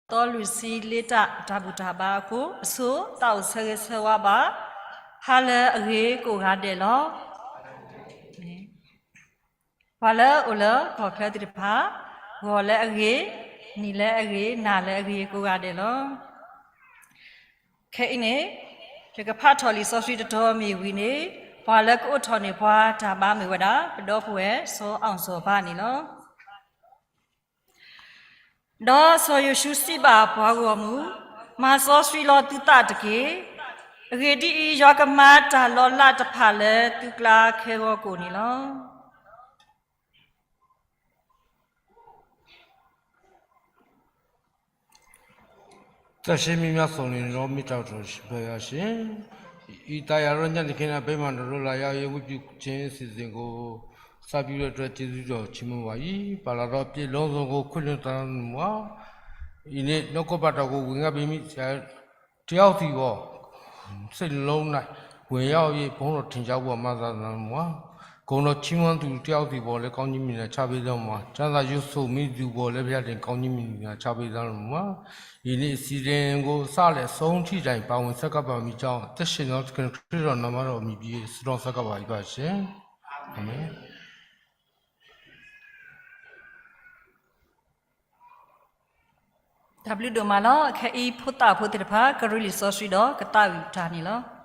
သီလွံၢ်ဆံလ့တၢ်တၢ်ဘူၣ်တၢ်ဘါအဃိ အဆိသးအိၣ်ဆၢဂ့ၤဆၢဝါဘၣ် ဟါလၢအဂ့ၤကိးဂၤဒဲးလီၤ. ပှၤလၢအအိၣ်လၢကီၢ်ချၢသ့ၣ်တဖၣ် ဂီၤလၢအဂ့ၤ, နံၤလၢအဂ့ၤ, နၤလၢအဂ့ၤကိးဂၤဒဲးလီၤ. ခဲအံၤန့ၣ် ယကဖးထီၣ်လံာ်စီဆှံတတီၤမ့ၢ်ဝံၤန့ၣ် ပှၤလၢကအိးထီၣ်န့ၢ်ပှၤတၢ်ဘါမ့ၢ်ဝဲဒၣ် ပဒီပုၢ်ဝဲၢ်စီၤအီၣ်စီၤဘါန့ၣ်လီၤ. ဒီးစီၤယိၤၡူစံးဘၣ်ပှၤဂီၢ်မုၢ်, မၤစီဆှံလီၤသုသးတက့ၢ်. အဂ့ၢ်ဒ်အံၤ, ယွၤကမၤတၢ်လီၤလးတဖၣ်လၢသုကျါခဲဂီၤကိာ်န့ၣ်လီၤ. သးရှ့မံမၢ်သိးန့ၣ်ဒီး မ့ၢ်တၢ်ကတိၤစံးဘၢယၤရှ့, အံၤတၢ်ယၤဒီးညါတခီန့ၣ် အဘဲမၤနၢၤလိလၢယၤအံၤ ဝံပူၤက့ၤစံသ့ၣ်ကိး သးပူၤဒီးတြဲၤတ့ၢ်သုဒီး ဆံမုၢ်ဝဲအံၤ ပာ်လီၤဒီးပျ့ၤလိာ်သကိး ခွ့ၣ်လၢတၢ်နမူၤဧါ. အံၤန့ၣ် နီၢ်ကီၢ်ပၤတၢ်ကိးဝံၤ ငါဘ့မံ တယောက်စီ ပေါ့, စိတ်လုံးနိုင် ဝင်ရောက်၍ ဘုန်းတော်ထင်ရှားဖို့ မၤသးနမူၤဧါ. ဂုဏ်တော်ချီးမွမ်းသူတစ်ယောက်စီ ပေါ့လၢ ကောင်းကြီးမင်္ဂလာချပေးတော်မူပါ. ချမ်းသာရွှင်စုံမီးသူ ပေါ့လၢ ဘုရားတင် ကောင်းကြီးမင်္ဂလာချပေးတော်မူပါ. ယနေ့ အစီအစဉ်ကို စတင်ဆုံးထိတိုင် ပါဝင်ဆက်ကပ်ပါမိကြောင်း အသက်ရှင်သောသခင်ခရစ်တော်နာမတော်အမည်ဖြင့် ဆုတောင်းဆက်ကပ်ပါ၏ပါရှင်။ အာမင်။ တၢ်ဘျုးဒိၣ်မးလီၤ. အခဲအံၤ ဖိသၣ်ဖိသ့ၣ်တဖၣ် ကရ့လိာ်စီဆှံဒီး ကသးဝံၣ်တၢ်န့ၣ်လီၤ.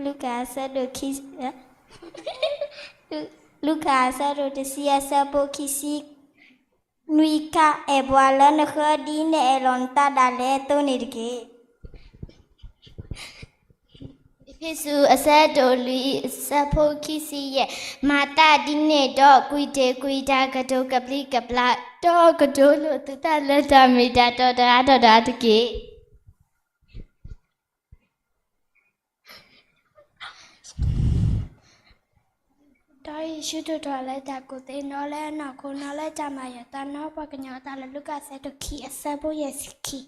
လူၤကၣ်အဆၢဒိၣ်ခံ, လူၤကၣ်အဆၢဒိၣ်တဆံအဆၢဖိခံဆံနွံခါ, အဲၣ်ပှၤလၢနဃၢၤဒ်နအဲၣ်လီၤနသးဒၣ်လဲာ်အသိးန့ၣ်တက့ၢ်. အ့းဖ့းစူးအဆၢဒိၣ်လွံၢ်အဆၢဖိခံဆံယဲၢ်, မၤသးဒ်န့ၣ်ဒီး ကွံာ်တ့ၢ်ကွံာ်တၢ်ကတိၤကဘျံးကဘျၣ်, ဒီးကတိၤလိာ်သုသးလၢတၢ်မ့ၢ်တၢ်တီတဂၤဒီးတဂၤတက့ၢ်. ဒီးယ့ၣ်ၡူးဒိၣ်ထီၣ်လၢတၢ်ကူၣ်သ့, နီၣ်လၢအနီၢ်ခိ, နီၣ်လၢတၢ်မၤယွၤ, သးနီၣ်ပှၤကညီ, တၢ်လၢလူၤကၣ်အဆၢဒိၣ်ခံအဆၢဖိယဲၢ်ဆံခံ.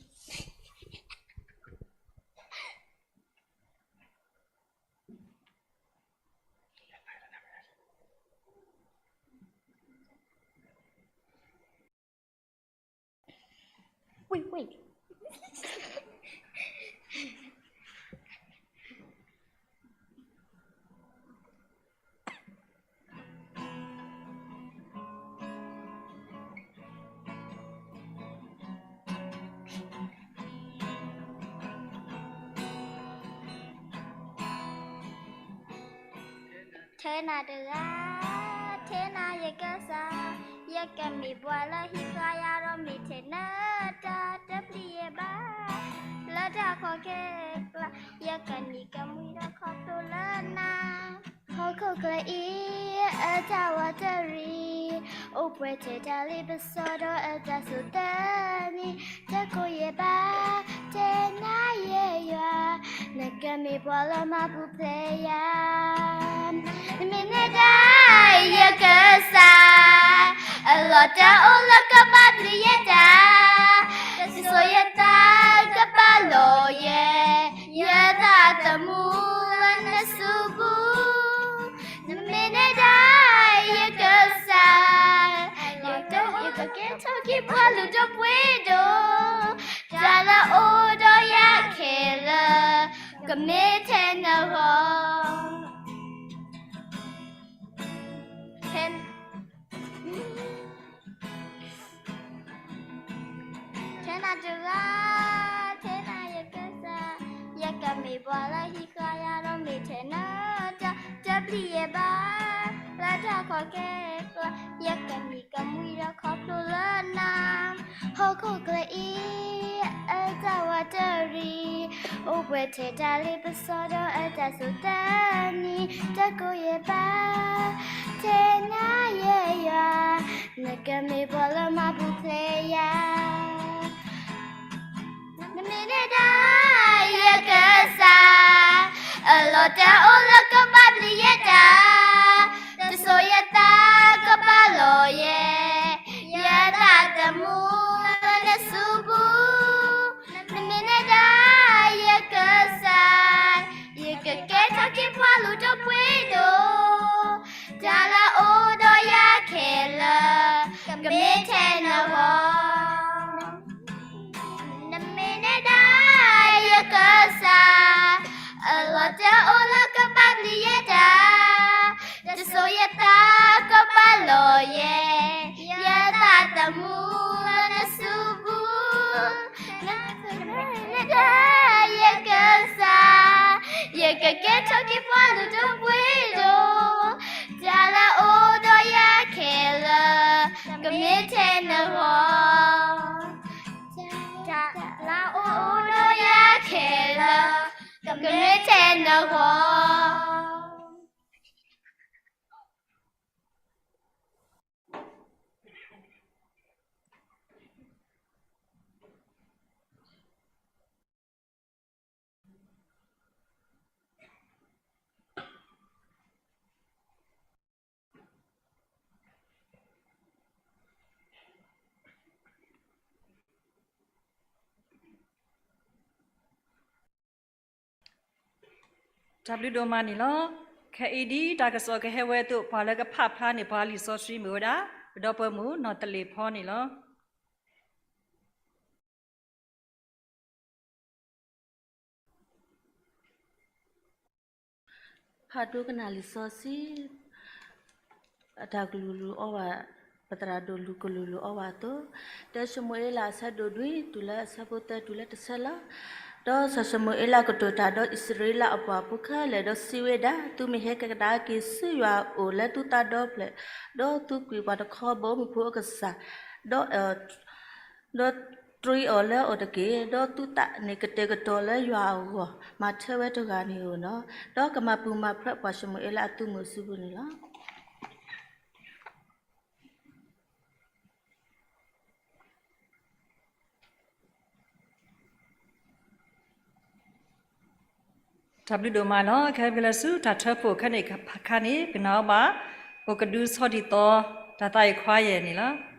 ထဲနၤတဂၤ, ထဲနၤယကစၢ်, ယကမ့ၢ်ပှၤလၢဟံးဃာ်ယၤဒီးမ့ၢ်ထဲနၤတၢ်, တပျံၤယဲဘၣ်, လၢတၢ်ခီၣ်ခဲကျါ, ယကနံၤကမှံဒီးခီဖျိလၢနၤ. ဟီၣ်ခိၣ်ချၢအံၤ အတၢ်ဝးတရံး, အိၣ်ပှဲၤထဲတၢ်လ့ပစီဒီးအတၢ်ဆိၣ်သနံး, တကိးယဲဘၣ်, ထဲနၤယဲယွၤ, နကမ့ၢ်ပှၤလၢမၤပူၤဖျဲးယၤ. နမ့ၢ်နဲဒၣ်ယကစၢ်, အလီၤတၢ်အိၣ်လၢကဘၣ်ပျံၤယဲဒၣ်, ကစိာ်ယသးကဘၣ်လီၤယဲ, ယသးသမူလၢနစုပူၤ. နမ့ၢ်နဲဒၣ်ယကစၢ်, ယကကဲထီၣ်က့ၤပှၤလုၢ်ဒိၣ်ပှ့ၤဒိၣ်, တၢ်လၢအိၣ်ဒီးယၤခဲလၢာ်, ကမ့ၢ်ထဲနဂီၢ်. ထဲနၤတဂၤ, ထဲနၤယကစၢ်, ယကမ့ၢ်ပှၤလၢဟံးဃာ်ယၤဒီးမ့ၢ်ထဲနၤတၢ်, တပျံၤ ယဲၢ်ဘၣ်, လၢတၢ်ကီကဲကျါ, ယကမံကမှံဒီးခီဖျိလၢနၤ, ဟီၣ်ခိၣ်ချၢအံၤ အတၢ်ဝးတရံး, အိၣ်ပှဲၤထဲတၢ်လ့ပစီဒီးအတၢ်ဆိၣ်တၢ်နံၤ, တၢ်ကိးယဲၢ်ဘၣ်, ထဲနၤယဲၢ်ယွၤ, နကမ့ၢ်ပှၤလၢမၤပူၤဖျဲးယၤ နမ့ၢ်နဲဒၣ်ယကစၢ်, အလီၤတဲာ်အိၣ်လၢကဘၣ်ပျံၤယဲဒၣ်, တစိၤယသးကဘၣ်လီၤယဲ, ယသးသမူလၢနစုပူၤ, နမ့ၢ်နဲဒၣ်ယကစၢ်, ယကကဲထီၣ်က့ၤပှၤလုၢ်ဒိၣ်ပှ့ၤဒိၣ်, တၢ်လၢအအိၣ်ဒီးယၤခဲလၢာ်, ကမ့ၢ်ထဲနဂီၢ် နမ့ၢ်နဲဒၣ်ယကစၢ်, အလီၤတဲာ်အိၣ်လၢကဘၣ်ပျံၤယဲဒၣ်, တစိၤယသးကဘၣ်လီၤယဲ, ယသးသမူလၢနစုပူၤ, နမ့ၢ်နဲဒၣ်ယကစၢ်, ယကကဲထီၣ်က့ၤပှၤလုၢ်ဒိၣ်ပှ့ၤဒိၣ်, တၢ်လၢအအိၣ်ဒီးယၤခဲလၢာ်, ကမ့ၢ်ထဲနဂီၢ် တၢ်လၢအအိၣ်ဒီးယၤခဲလၢာ်, ကမ့ၢ်ထဲနဂီၢ်. တၢ်ဘျုးဒိၣ်မးန့ၣ်လီၤ. ခဲအံၤဒ်တၢ်ကစီၣ်ကဟဲဝဲအသိး ပှၤလၢကဖးဖျါန့ၢ်ပှၤလံာ်စီဆှံမ့ၢ်ဝဲဒၣ် ပဒီပုၢ်ဝဲၢ်မုၣ်နီၢ်တလ့ၣ်ဖီန့ၣ်လီၤ. ဖးဒိကနၣ်လံာ်စီဆှံ အတၢ်ကလုၢ်လူၤအီၣ်ဘၣ်, ပသရၣ်ဒိၣ်လူၤကလုၢ်လူၤအီၣ်ဘၣ်အသိး, တၢၡမူၤအ့လးအဆၢဒိၣ်နွံ တုၤလၢအဆၢဖိသၢတုၤလၢတဆၢလီၤ. ဒီးစီၤၡမူၤအ့လးကတိၤတၢ်ဒီးအံၣ်စရ့လးအပှၤဖိခဲလၢာ် ဒီးစံးဝဲဒၣ်, သုမ့ၢ်ဟဲကဒါက့ၤဆူယွၤအအိၣ်လၢသုသးဒီဖျၢၣ်, ဒီးသုကွံာ်ပှၤတခီဘီမုၢ်ဖိအကစၢ်, ဒီး ဒီးတြံအီၤလၢအအိၣ်တက့ၢ်. ဒီးသုသးန့ၣ်ကတဲာ်ကတီၤလၢယွၤအဂီၢ် မၤထွဲဝဲတဂၤန့ၣ်ဧိၤလီၤ. ဒီးကမၤပူၤမၤဖျဲးပှၤၡမူၤအ့လးအသုးမုၢ်အစုပူၤန့ၣ်လီၤ. တၢ်ဘျုးဒိၣ်မးလီၤ. ခဲအံၤပကလဲၤဆူတၢ်ထၢဖှိၣ် ခဲန့ၣ်အခါန့ၣ် ပနာ်အီၤဘၣ် အိၣ်ကဒုဆီဒံၣ်သီ တၢ်သးအံၤခွါယဲၢ်န့ၣ်လီၤ.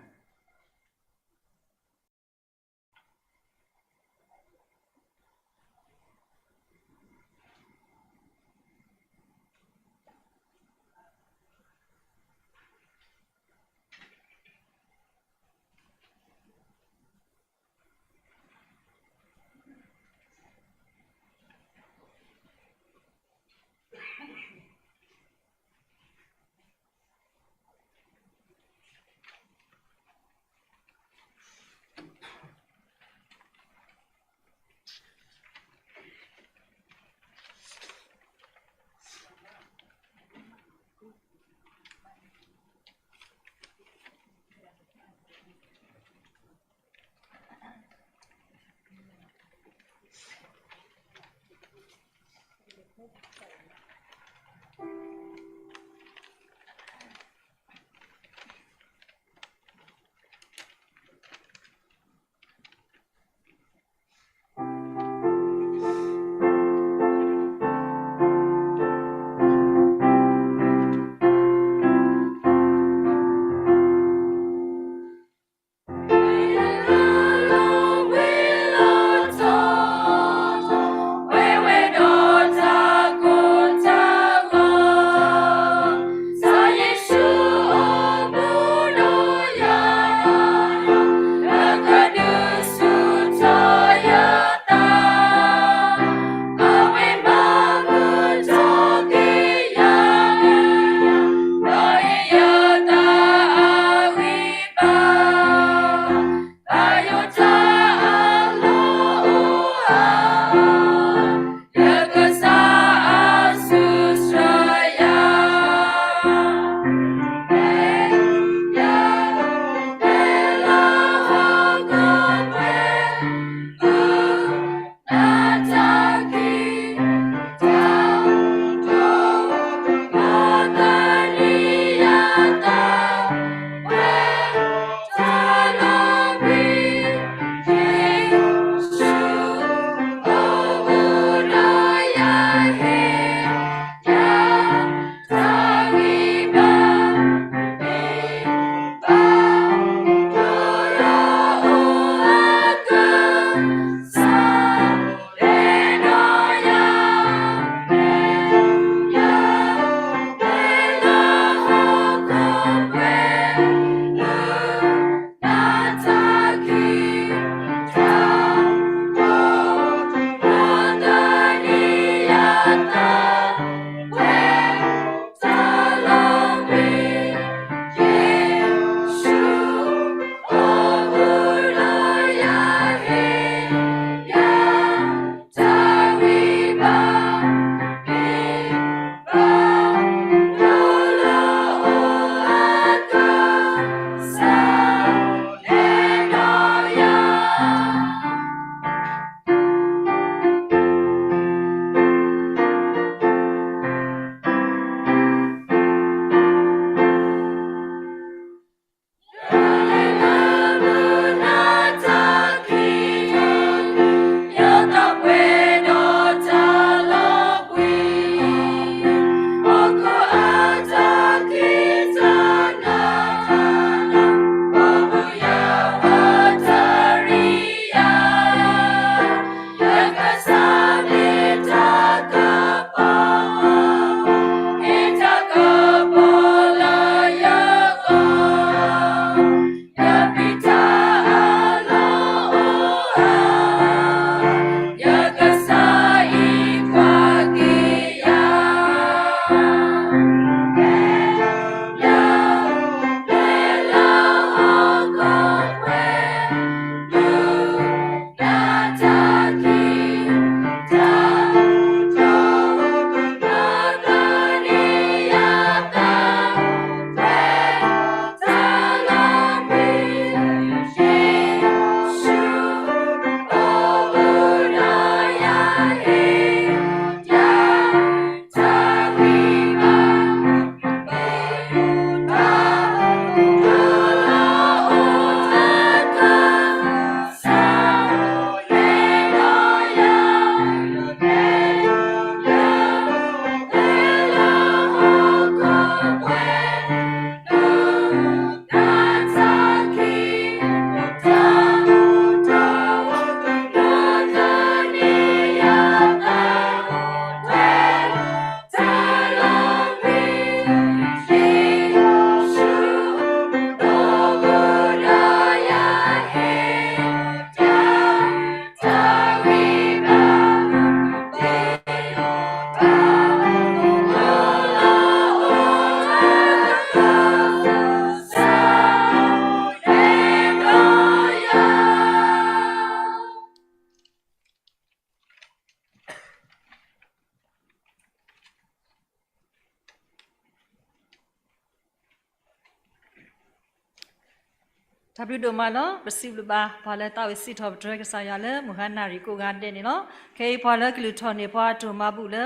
တၢ်ဘျုးဒိၣ်မးလီၤ. ပစံးဘျုးဘၣ်ပှၤလၢသးဝံၣ်စံးထီၣ်ပတြၢၤကစၢ်ယွၤလၢမုၢ်ဂၤနၣ်ရံၣ်ကိးဂၤဒဲးန့ၣ်လီၤ. ခဲအံၤပှၤလၢကလုၢ်ထီၣ်န့ၢ်ပှၤအတၢ်မၤဘူၣ်လၢ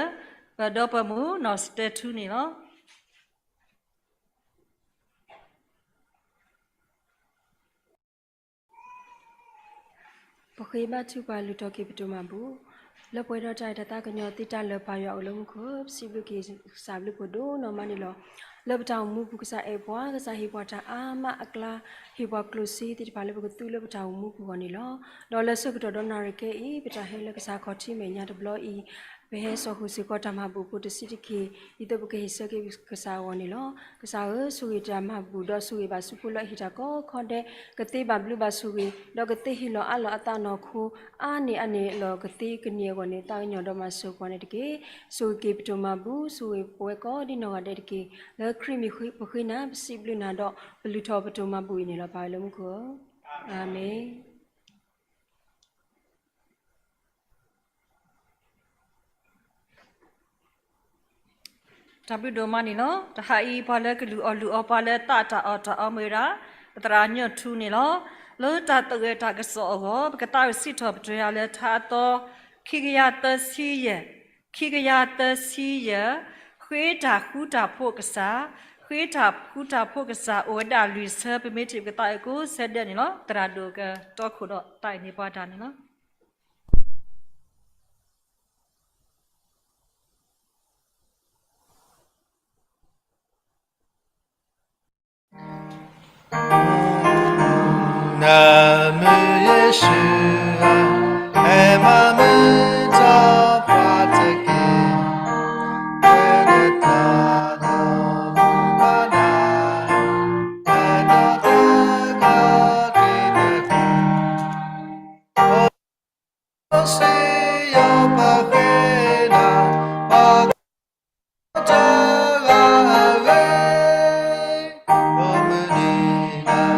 ပဒီပုၢ်ဝဲၢ်မုၣ်နီၢ်စတဲထူန့ၣ်လီၤ. ပဃ့ဘါထုကဖၣ်လုၢ်ထီၣ်က့ၤပတၢ်မၤဘူၣ်, လၢပှဲၤဒီးတၢ်အဲၣ်တၢ်သးကညီၤသ့တၢ်လၢပၢ်ယွၤအိၣ်လၢမူခိၣ်, ပစံးဘျုးက့ၤကစၢ်ဘျုးဖှိၣ်ဒိၣ်နီၢ်မးန့ၣ်လီၤ. လၢပတၢ်အိၣ်မူပူၤကစၢ်အဲၣ်ပှၤ, ကစၢ်ဟ့ၣ်ပှၤတၢ်အါမးအကျါ, ဟ့ၣ်ပှၤကျိၣ်စ့သ့ၣ်တဖၣ်လၢပကသူလၢပတၢ်အိၣ်မူပူၤအဂီၢ်န့ၣ်လီၤ. ဒီးလၢဆၢကတီၢ်ဒီးနၣ်ရံၣ်ခဲအံၤ ပတၢ်ဟဲလၢကစၢ်ခီၣ်ထံးမဲာ်ညါတဘျီအံၤ, ပဟဲစိာ်ဃုာ်စ့ၢ်ကီးတၢ်မၤဘူၣ်ဖိတဆံးတက့ၢ်, ဒ်သိးပကဟ့ၣ်ဆၢက့ၤကစၢ်အဂီၢ်န့ၣ်လီၤ. ကစၢ်ဧၢ, ဆိၣ်ဂ့ၤတၢ်မၤဘူၣ်ဒီးဆိၣ်ဂ့ၤဘၣ်ဆူဖိလၢအဟ့ၣ်တၢ်ကိးခီဒဲး, ကသ့ဘၣ်ဘျုးဘၣ်ဆိၣ်ဂ့ၤ, ဒီးကသ့ဟ့ၣ်လီၤအါလီၤအသးနီၢ်ခိ, အါန့ၢ်အါန့ၢ်လီၤကသ့ကန့ၢ်အဂီၢ်န့ၣ် သးကညီၤဒီးမၤစၢၤပှၤန့ၣ်တက့ၢ်. ဆိၣ်ဂ့ၤက့ၤပတၢ်မၤဘူၣ်, ဆိၣ်ဂ့ၤပဝဲကိးဒ်နီၢ်ဂၤဒဲးတက့ၢ်. လၢခရံာ်မံၤပဃ့နၤ, ပစံးဘျုးနၤဒီးပလုၢ်ထီၣ်ပတၢ်မၤဘူၣ်အံၤန့ၣ်လီၤ. ပၢ်ဝဲလၢမူခိၣ်ဧၢ, အၤမ့ၣ်. တၢ်ဘျုးဒိၣ်မးန့ၣ်လီၤ. တဟါအံၤ ပှၤလၢကလုၢ်အီၣ်လုၢ်အီပှၤလၢသးတၢ်အီၣ်တၢ်အီမ့ၢ်ဝဲဒၣ် ပသရၣ်ညိၣ်ထူန့ၣ်လီၤ. လၢတၢ်သဂၢၢ်တၢ်ကစီၣ်အဂီၢ် ပကသးဝံၣ်စံးထီၣ်ပတြၢၤယၤလၢထါအသီ ခံကယၤသၢဆံယဲၢ်, ခံကယၤသၢဆံယဲၢ်, ဃ့တၢ်ဃူတၢ်ဖိးကစၢ်, ဃ့တၢ်ဃူတၢ်ဖိးကစၢ် အိၣ်ဝဲဒၣ်လွံၢ်ဆၢ ပမ့ၢ်ထံၣ်ပကသးဝံၣ်ကိးဆၢဒဲးန့ၣ်လီၤ. သရၣ်ဒိၣ်ကတီခိၣ်ဒီးသးအံၤန့ၢ်ပှၤတၢ်န့ၣ်လီၤ. နမ့ၢ်ယ့ၣ်ၡူးဧၢ, ဟဲမၤမုာ်ထီၣ်ပှၤတက့ၢ်, ပကသးဒီးမူဘၣ်ဒၣ်, ပဒီသဒၢကီးက့ၤတက့ၢ်. အိၣ်စံယိၣ်ပဃ့နၤ, ပှၤကွၢ်တဂၤအဂ့ၢ်, ကိးမုၢ်နံၤ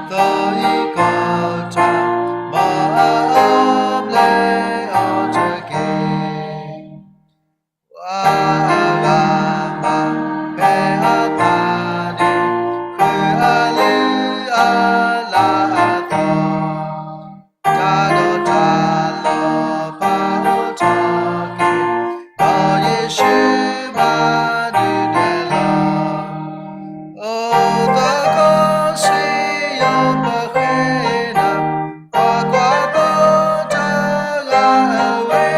ဒဲး သိအံၤကီၢ်တၢ်, မ်အအီၣ်ဘျဲအီၤတက့ၢ်. ပှၤအဂၤမၤဖဲအသးန့ၣ်, ဃုအလုၢ်အလၢ်အသီ, တၢ်ဒီးတၢ်လီၤဖးအိၣ်ထီၣ်က့ၤ, ဒီးယ့ၣ်ၡူးမၤဒုးဒဲးလီၤ. အိၣ်သကိးစံယိၣ်ပဃ့နၤ, ပှၤကွၢ်တဂၤအဂ့ၢ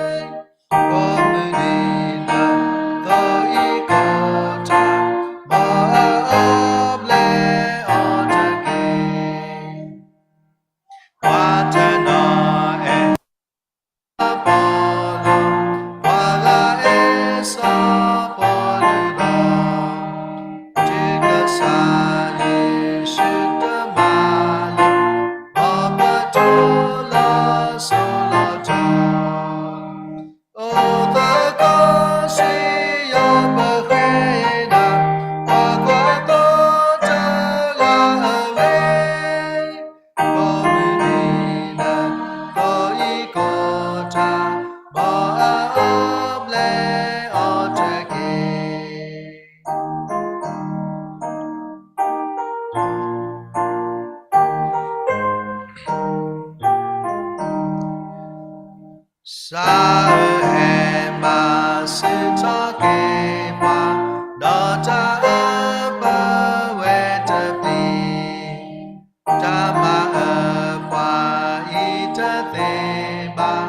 ်, ကိးမုၢ်နံၤဒဲး သိအံၤကီၢ်တၢ်, မ်အအီၣ်ဘျဲအီၤတက့ၢ်. ပှၤတနီၤအဲၣ်စီၤပီလူး, ပှၤဂၤအဲၣ်စီၤပီလူးဒီး, တုၤကစၢ်ယ့ၣ်ၡူးတမၤလၢ, မ်ပတိၢ်လီၤစိၤလီၤထီ. အိၣ်သကိးစံယိၣ်ပဃ့နၤ, ပှၤကွၢ်သိတဂၤအဂ့ၢ်, ကိးမုၢ်နံၤဒဲး သိအံၤကီၢ်တၢ်, မ်အအီၣ်ဘျဲအီၤတက့ၢ်. ကစၢ်ဧၢ, ဟဲမၤဆူၣ်ထီၣ်က့ၤပှၤ, ဒီးတၢ်အၢပဝဲတပျံၤ, တၢ်မၤအၢပှၤအံၤတသ့ဘၣ်,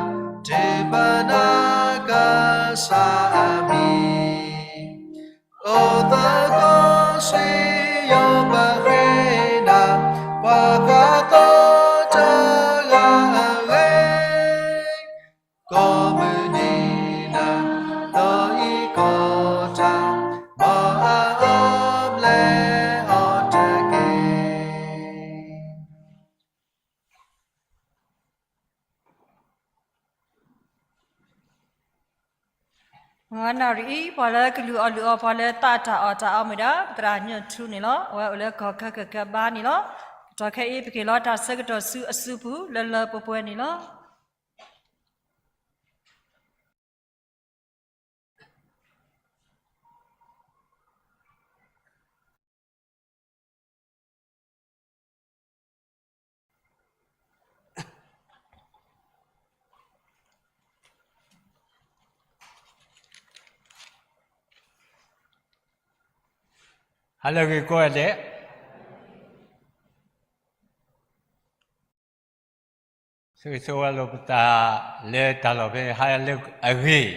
တုၤပနာ်ကစၢ်အမံၤ. အိၣ်သကိးစံယိၣ်ပဃ့နၤ, ပှၤကွၢ်သိတဂၤအဂ့ၢ်, ကိးမုၢ်နံၤဒဲး သိအံၤကီၢ်တၢ်, မ်အအီၣ်ဘျဲအီၤတက့ၢ်. မုၢ်ဂၤနၣ်ရံၣ်အံၤ ပှၤလၢကလုၢ်အီၣ်လုၢ်အီ ပှၤလၢသးတၢ်အီၣ်တၢ်အီမ့ၢ်ဒၣ် ပသရၣ်ညိၣ်ထူန့ၣ်လီၤ. အဝဲအိၣ်လၢကီၢ်ခဲကကဘါန့ၣ်လီၤ. ကတီၢ်ခဲအံၤ ပက့ၤလီၤတၢ်ဆၢကတီၢ်ဆူအစုပူၤလၢလၢပှဲၤပှဲၤန့ၣ်လီၤ. ဟါလၢအဂ့ၤကိးဂၤဒဲး, ဆိၣ်ဂ့ၤဆိၣ်ဝါလိာ်ပသးလၢတၢ်လီၢ်ဖဲ ဟါလၢအဂ့ၤ,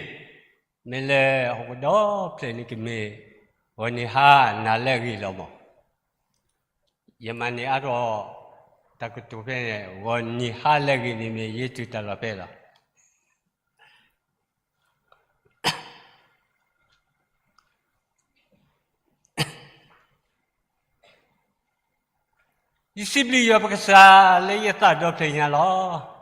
မ့ၢ်လၢဟီၣ်ခိၣ်ဒီဖျၢၣ်န့ၣ်ကမ့ၢ် ဂီၤနံၤဟါနၤလၢအဂ့ၤလီၤမး. ယမၤန့ၢ်အါထီၣ် တၢ်ကတိၤဖဲန့ၣ် ဂီၤနံၤဟါလၢအဂ့ၤန့ၣ်မ့ၢ်ယတုၤတၢ်လီၢ်ဖဲလီၤ. ယစံးဘျုးယွၤပကစၢ်လၢယသးဒီဖျၢၣ်ညါလီၤ.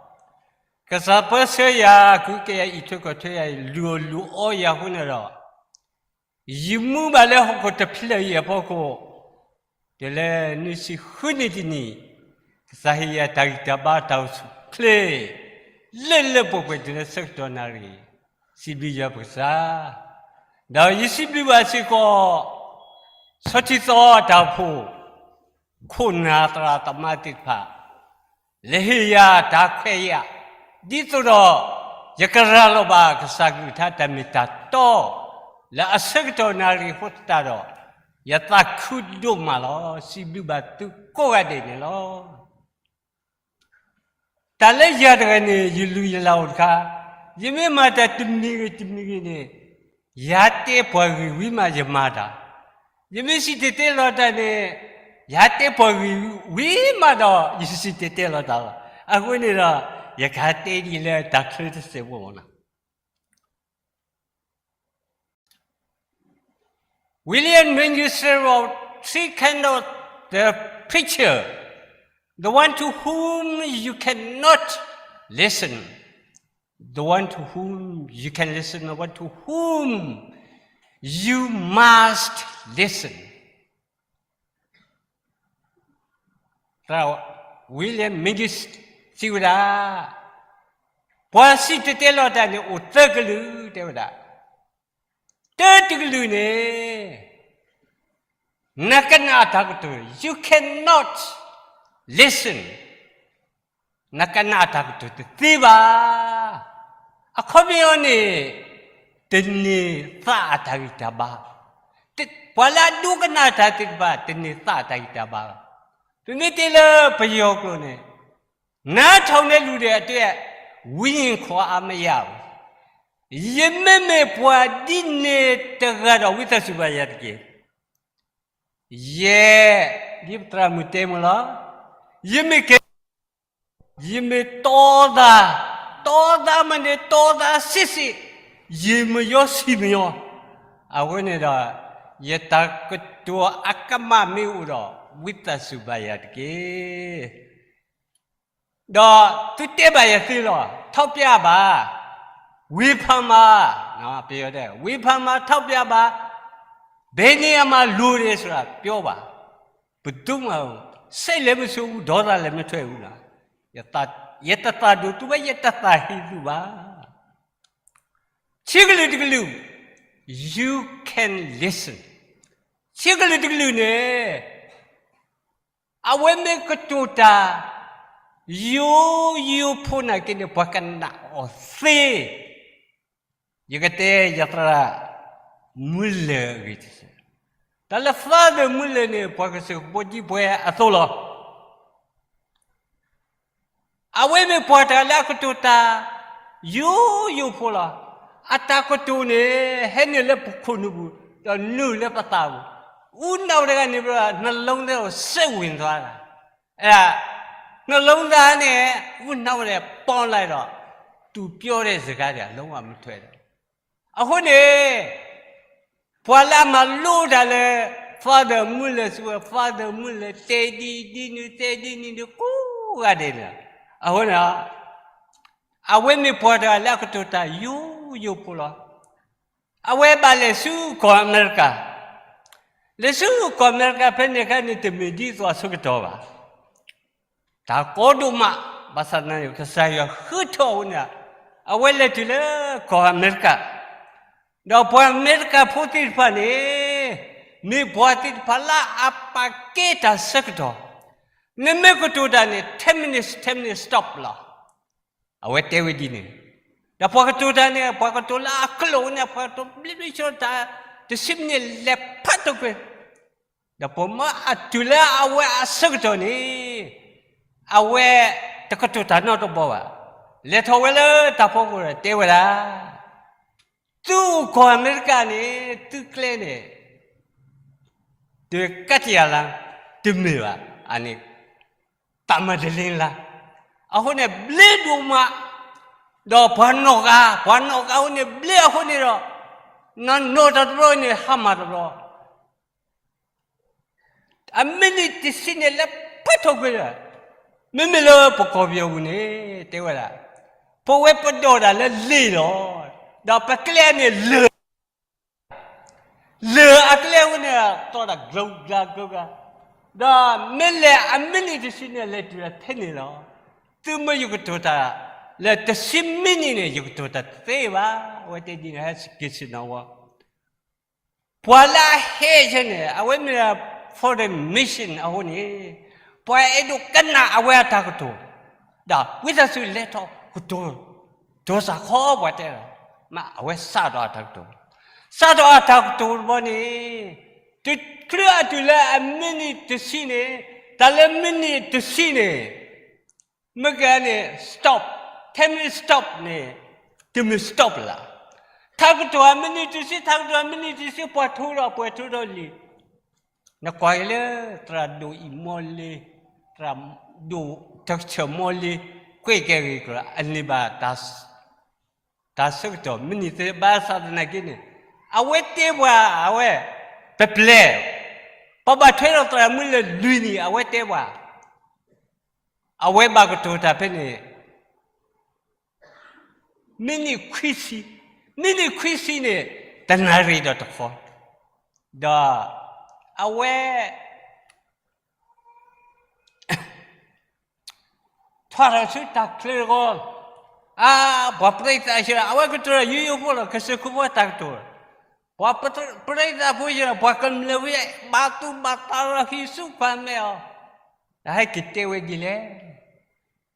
ကစၢ်ပၢဆှၢယၤ ကူးက့ၤယၤအံးထွဲကွၢ်ထွဲယၤအံၤ လုၢ်အီၣ်လုၢ်အီယၤအဃိန့ၣ်ဒီး ယမူဘၣ်လၢဟီၣ်ခိၣ်တဖျၢၣ်အံၤအဖီခိၣ် တုၤလၢနွံဆံဃုနံၣ်တနံၣ်, ကစၢ်ဟ့ၣ်ယၤတၢ်ဂံၢ်တၢ်ဘါတၢ်အိၣ်ဆူၣ်အိၣ်ချ့ လၢလၢပှဲၤပှဲၤတုၤလၢဆၢကတီၢ်နၣ်ရံၣ်, စံးဘျုးယွၤပကစၢ်. ဒီးယစံးဘျုးဘၣ်စ့ၢ်ကီး ဆီထံသီတၢ်အိၣ်ဖှိၣ် ခိၣ်နၢ်သရၣ်သမါသ့ၣ်တဖၣ် လဲၤဟ့ၣ်ယၤတၢ်ခွဲးယာ်, ဒ်သိးဒီး ယကရၤလီၤဘၣ်ကစၢ်ကလုၢ်ကထါတၢ်မ့ၢ်တၢ်တီ လၢအဆၢကတီၢ်နၣ်ရံၣ်အဃိသတးဒီး ယသးခုဒိၣ်မးလီၤ. စံးဘျုးဘၣ်သုကိးဂၤဒဲးန့ၣ်လီၤ. တၢ်လၢယၤတဂၤန့ၣ် ယလုၢ်ယလၢ်အိၣ်တခါ, ယမ့ၢ်မၤတၢ်တမံၤဂ့ၤတမံၤဂ့ၤန့ၣ် ယၤတဲပှၤဂ့ၢ်ဝံၤမးယမၤတၢ်, ယမ့ၢ်စံၣ်တဲၤတဲလီၤတၢ်န့ၣ် ယၤတဲပှၤဂ့ၢ်ဝံၤမးဒီး ယစံၣ်တဲၤတဲလီၤတၢ်လီၤ. အဃိန့ၣ်ဒီး ယကဟးတဲဒ်လၢတၢ်ချၢတစဲးဖိမးနီၤ. William Mengistu wrote three kind of the preacher, the one to whom you cannot listen, the one to whom you can listen, the one to whom you must listen. သရၣ် William Mengistu စံးဝဲဒၣ်, ပှၤစံၣ်တဲၤတဲလီၤတၢ်န့ၣ်အိၣ်သၢကလုာ် တဲဝဲဒၣ်, တၢတကလုာ်န့ၣ် နကနၣ်တၢ်ကတိၤ you cannot listen, နကနၣ်တၢ်ကတိၤတသ့ဘၣ်. အခီပညီန့ၣ် တန့ၢ်သးအတၢ်ဂံၢ်တၢ်ဘါ, ပှၤလၢအဒိကနၣ်တၢ်သ့ၣ်တဖၣ် တန့ၢ်သးအတၢ်ဂံၢ်တၢ်ဘါလီၤ. ပမ့ၢ်တဲလၢပယီၤကျိာ်န့ၣ် နားထောင်တဲ့လူတွေအတွက် ဝိညာဉ်ခွန်အားမရဘူး. ယမ့မ့ၢ်ပှၤဒ်န့ၣ်တဂၤဒီး ဝံသးစူၤဘၣ်ယၤတက့ၢ်. ယဲ, ဒ်ပသရၣ်မုၣ်တဲမ့ၢ်လီၤ, ယမ့ၢ်ကဲ ယမ့ၢ်တီသး, တီသးမ့ၢ်န့ၣ် တီသးစ့ၢ်စ့ၢ်, ယမယီဆံးမယီ, အဝဲန့ၣ်ဒီး ယတၢ်ကတိၤအကမၣ်မ့ၢ်အိၣ်ဒီး ဝံသးစူၤဘၣ်ယၤတက့ၢ်. ဒီးသုတဲဘၣ်ယၤသ့လီၤ, ထောက်ပြပါ, ဝေဖန်ပါ, ပြောတယ်, ဝေဖန်ပါ, ထောက်ပြပါ, ဘယ်နေရာမှာလိုတယ်ဆိုတာ ပြောပါ. ဘယ်သူမှ စိတ်လည်းမဆိုးဘူး, ဒေါသလည်းမထွက်ဘူးနော်. ယတသးဒိၣ်သုဘၣ်, ယတသးဟ့သုဘၣ်. ဆံးကလုာ်တကလုာ်, you can listen. ဆံးကလုာ်တကလုာ်န့ၣ် အဝဲမ့ၢ်ကတိၤတၢ် ယိယိဖိနာ်က့န့ၣ် ပှၤကနၣ်အီၤသ့. ယကတဲယသရၣ် Muller အဂ့ၢ်တစဲး, တၢ်လၢ Father Muller န့ၣ် ပှၤကစၢၢ်ကပိာ်ကံပှဲၤအသိးလီၤ. အဝဲမ့ၢ်ပှၤတဂၤလၢအကတိၤတၢ် ယိယိဖိလီၤ. အတၢ်ကတိၤန့ၣ် ဟဲနုာ်လၢပခိၣ်နူာ်ပူၤ ဒီးနုာ်လၢပသးပူၤ. ဦးနှောက်ထဲကနေပြီးတော့ နှလုံးထဲကို စိတ်ဝင်သွားတာ. အဲဒါ နှလုံးသားနဲ့ ဦးနှောက်ထဲ ပေါင်းလိုက်တော့ သူပြောတဲ့စကားတွေက လုံးဝမထွက်တော့ဘူး. အဃိန့ၣ် ပှၤလၢအမၤလိတၢ်လၢ Father Muller စံးဝဲ Father Muller တဲဒ်ဒ်နုၤ တဲဒ်နုၤ ကိးဂၤဒဲးန့ၣ်လီၤ. အဃိန့ၣ် အဝဲမ့ၢ်ပှၤတဂၤလၢအကတိၤတၢ်ယိယိဖိလီၤ. အဝဲဘၣ်လဲၤဆူကီၢ်အမဲရကၤ, လဲၤဆူကီၢ်အမဲရကၤဖဲန့ၣ်အခါန့ၣ် တမ့ၢ်ဒ်သိးအဆၢကတီၢ်ဘၣ်. တၢ်ကီဒိၣ်မး, ဘၣ်ဆၣ်သနာ်က့ ကစၢ်ယွၤဃုထၢအဃိန့ၣ် အဝဲလဲၤတုၤလၢကီၢ်အမဲရကၤ, ဒီးပှၤအမဲရကၤဖိသ့ၣ်တဖၣ်န့ၣ် မ့ၢ်ပှၤသ့ၣ်တဖၣ်လၢအပာ်ကဲတၢ်ဆၢကတီၢ်, နမ့ၢ်ကတိၤတၢ်န့ၣ် ten minutes, ten minutes stop လီၤ. အဝဲတဲဝဲဒ်န့ၣ်, ဒီးပှၤကတိၤတၢ်န့ၣ် ပှၤကတိၤလၢအကျိာ်န့ၣ် ပှၤကတိၤဘျ့ဘျ့ဆှီတၢ် တဆံမံးနံးလဲၤဖးတိၢ်ကွံာ် ဒီးပမ့ၢ်အတုၤလၢအဝဲအဆၢကတီၢ်န့ၣ်, အဝဲတကတိၤတၢ်နီတဘီဘၣ်. လဲၤထီၣ်ဝဲလၢတၢ်ဖီခိၣ်ဒီးတဲဝဲဒၣ်, သုအိၣ်ကီၢ်အမဲရကၤန့ၣ် သုကျဲန့ၣ် တကးတယၤလၢ တမ့ၢ်ဘၣ်, အန့ၣ် တၢ်မၤတလ့လၢ အဃိန့ၣ် ဘျ့ဒိၣ်မး, ဒီးပှၤနီၢ်ဂၤ, ပှၤနီၢ်ဂၤအဃိန့ၣ် ဘျ့အဃိန့ၣ်ဒီး နနီၢ်တဘျီန့ၣ် ဟါမၢ်တဘျီ အမ့ၢ်နံၣ်တဆံန့ၣ် လဲၤပှဲၤထီၣ်ကွံာ်ဒီး, မ့မ့ၢ်လၢပကီၢ်ပယီၤပူၤန့ၣ် တဲဝဲဒၣ်, ပဝဲပဒိၣ်တၢ်လၢလံာ်လီၤ, ဒီးပကျဲန့ၣ်လၢာ်, လၢာ်အကျဲဝဲန့ၣ် တီၢ်တၢ်ကျိၤကျါကျိၤကျါ, ဒီးမ့ၢ်လဲၤအမ့ၢ်နံၣ်တဆံန့ၣ် လဲၤတုၤထဲန့ၣ်လီၤ. သုမ့ၢ်ယကတိၤတၢ်လၢတဆံမံးနံးန့ၣ် ယကတိၤတၢ်တသ့ဘၣ်, အဝဲတဲဒ်န့ၣ် ဟဲက့ၤဆ့ၣ်နီၤဝဲ ပှၤလၢအဟဲဆဲန့ၣ် အဝဲမ့ၢ် foreign mission အဃိန့ၣ်, ပှၤအဲၣ်ဒိးကနၣ်အဝဲအတၢ်ကတိၤ, ဒီးဝံသးစူၤလဲၤထီၣ်ကတိၤ, တိၤစၢ်ခီပှၤတဲလီၤ, မ့ၢ်အဝဲစးထီၣ်အတၢ်ကတိၤ, စးထီၣ်အတၢ်ကတိၤတဘျီန့ၣ်, တချုးအတုၤလၢအမံးနံးတဆံန့ၣ်, တၢ်လၢမံးနံးတဆံန့ၣ် မ့ၢ်ကဲန့ၣ် stop, ten minute stop န့ၣ်, တမ့ၢ် stop လၢ်. ထါကတိၤအမံးနံးတဆံ, ထါကတိၤအမံးနံးတဆံ ပှၤထိဒီးပှၤထိဒီးလံာ်, နကွၢ်က့ၤလၢ သရၣ်ဒိၣ်အံၤမီလ့, သရၣ်ဒိၣ်တဆၢၣ်မီလ့, ကွဲးကဲဂ့ၤကရၢ အန့ၣ်ဘၣ် တၢ်ဆၢကတီၢ်မံးနံးသ့ဘၣ်ဆၣ်သနာ်က့န့ၣ်, အဝဲတဲပှၤ, အဝဲ, ပပျဲၢ်, ပဘၣ်ထွဲဒီးသရၣ်မုၣ်လၢလွံၢ်နံၣ် အဝဲတဲပှၤ အဝဲဘၣ်ကတိၤတၢ်ဖဲန့ၣ် မံးနံးခွံဆံ, မံးနံးခွံဆံန့ၣ် တနၣ်ရံၣ်ဒီးတခီ, ဒီးအဝဲ ထီၣ်ထီၣ်ဆူတၢ်ချၢအဂီၢ်, အါ, ပှၤပရံသးဆှၢ, အဝဲကတိၤဒီးယူယူဖိလီၤ ကစၢၢ်ခိၣ်ဖိတၢ်ကတိၤ, ပှၤပရံသးဖိဆှၢ, ပှၤကမျၢၢ်ဖိ ဘၣ်သူၣ်ဘၣ်သးလီၤ ဟံးစုကွၢ်မဲာ်အီၤ, တၢ်ဟဲက့ၤတဲဝဲဒ်လဲၣ်,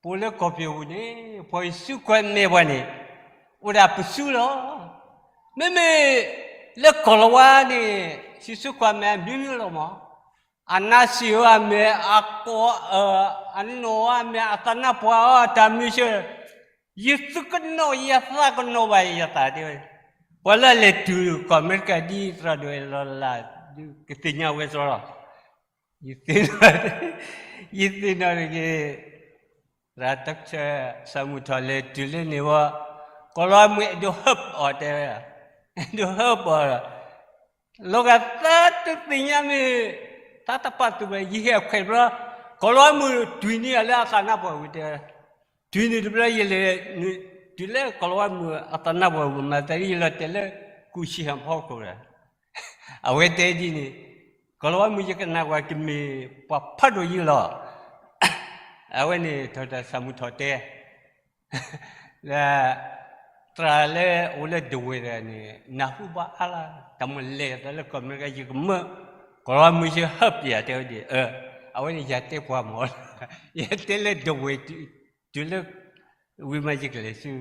ပအိၣ်လၢကီၢ်ပယီၤပူၤန့ၣ် ပှၤဟံးစုကွၢ်မဲာ်ပှၤန့ၣ် အိၣ်ဒၣ်ပစုလီၤ. မ့မ့ၢ်လၢကီၢ်လီၤဝါန့ၣ် ဟံးစုကွၢ်မဲာ်အမျိုးမျိုးလီၤမး, အနါစံၣ်ဧိၤအမ့ၢ်, အကိး, အနီၢ်ဧိၤအမ့ၢ်, အသးနါပှၢ်ဧိၤ တၢ်မုၢ်ဆ့ၣ်, ယသုကနီၣ်ယသးကနီၣ်ဘၣ် ယသးတဲဝဲ, ပှၤလၢအလဲၤတုၤကီၢ်အမဲရကၤဒ်သရၣ်ဒိၣ်အဲၣ်လီၤလၢ် ကသ့ၣ်ညါဝဲသီလီၤ. ယသ့ၣ်နီၣ်, ယသ့ၣ်နီၣ်တဂ့ၤ, သရၣ်တၢ်ဆၢ စီၤမုၢ်ထီၣ်လဲၤတုၤလၢန့ၣ်ဝဲ, ကီၤလၤဝါမုၣ်အဲၣ်ဒိးဟၢပအီၤတဲဝဲ, အဲၣ်ဒိးဟၢပအီၤ, လီၤဂာ်သးတသ့ၣ်ညါမ့ၢ်, သးတပာ်သူၣ်ဘၣ် ယဟ့ၣ်အခွဲးတဘျီ, ကီၤလၤဝါမုၣ်တွံၢ်န့ၢ်အီၤလၢအသးနါပှၢ်ဝံၤတဲဝဲ, တွံၢ်န့ၢ်တဘျီယလဲၤ, တုၤလၢကီၤလၤဝါမုၣ်အသးနါပှၢ်ဝံၤ မၤသးဒ်ယလီၤတဲာ်လၢကူၣ်ဆံဟၣ်ဖီခိၣ်ဒီး အဝဲတဲဒ်န့ၣ်, ကီၤလၤဝါမုၣ်ယကနၣ်ကွၢ်ကမ့ၢ်ပှၤဖးဒိၣ်ယုၢ်လီၤ. အဝဲန့ၣ်ထီၣ်တၢ်စီၤမုၢ်ထီၣ်တဲ, လၢ, သရၣ်လၢအိၣ်လၢဒဝဲၢ်တဂၤန့ၣ် နၢ်ဟူဘၣ်အါလၢ်, တၢ်မၤလဲၤသးလၢကီၢ်အမဲရကၤ ယကမၢ, ကီၤလၤဝါမုၣ်ယဟၢပယၤတဲဝဲဒ်, အဝဲန့ၣ်ယတဲပှၤမၢ်, ယတဲလၢဒဝဲၢ်, တုၤလၢ, ဝံၤမးယကလဲၤဆူ,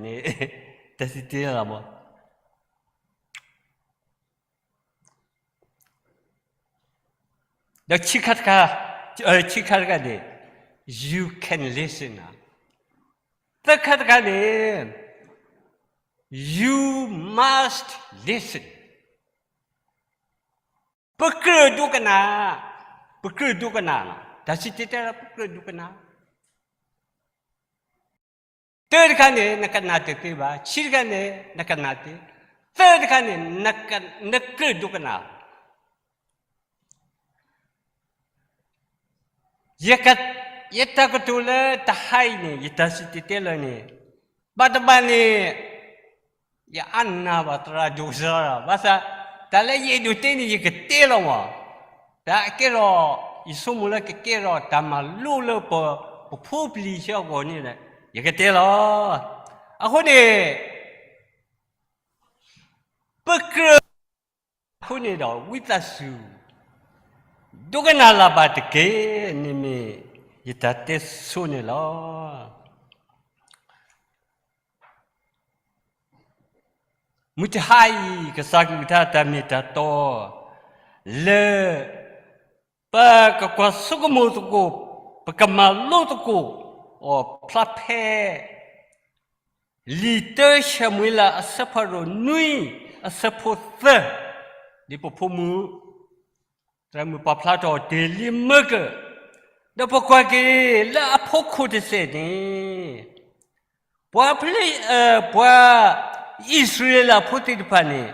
န့ၣ်, တၢ်စံၣ်တဲၤတဲလီၤမၢ် ဒီးဆံခါတခါ, ဆံခါတခါန့ၣ်, you can listen, သၢခါတခါန့ၣ်, you must listen. ပကြၢးဒိကနၣ်, ပကြၢးဒိကနၣ်, တၢ်စံၣ်တဲၤတဲလီၤ ပကြၢးဒိကနၣ် တၢတခါန့ၣ် နကနၣ်တသ့ဘၣ်, ဆံတခါန့ၣ် နကနၣ်တသ့, သၢတခါန့ၣ် နကြၢးဒိကနၣ်. ယတၢ်ကတိၤလၢတဟါအံၤန့ၣ် ယတၢ်စံၣ်တဲၤတဲလီၤန့ၣ်, ဘၣ်တဘၣ်န့ၣ် ယအါနၢ်ဘၣ်သရၣ်ဒိၣ်စ့ၢ်ကီး, ဘၣ်ဆၣ်, တၢ်လၢယအဲၣ်ဒိးတဲန့ၣ် ယကတဲလီၤမၢ်, တၢ်ကဲထီၣ်, ယဆိကမိၣ်လၢကကဲထီၣ်တၢ်မၤလိလၢပ, ပဖိပလံၤဆၢကီၢ်န့ၣ်, ယကတဲလီၤ. အဃိန့ၣ်, ပကြၢး, အဃိန့ၣ်ဒီး ဝံသးစူၤ, ဒိကနၣ်လၢ်ဘၣ်တက့ၢ်, န့ၣ်မ့ၢ်ယတၢ်တဲဆိန့ၣ်လီၤ. မုၢ်တဟါအံၤ ကစၢ်ကလုၢ်ကထါတၢ်မ့ၢ်တၢ်တီ, လၢ ပကကွၢ်ဆိကမိၣ်သကိး, ပကမၤလိသကိးအီၤဖျါဖဲ လံာ်တၢၡမူၤအ့လးအဆၢဖးဒိၣ်နွံ, အဆၢဖိသၢ, ဒ်ပဖိမုၣ် သရၣ်မုၣ်ပာ်ဖျါထီၣ်တ့ၢ်လံမၢကၢၢ်, ဒီးပကွၢ်က့ၤလၢအဖီခိၣ်တစဲးန့ၣ်, ပှၤဖလ့, ပှၤအံၣ်စရ့လးဖိသ့ၣ်တဖၣ်န့ၣ်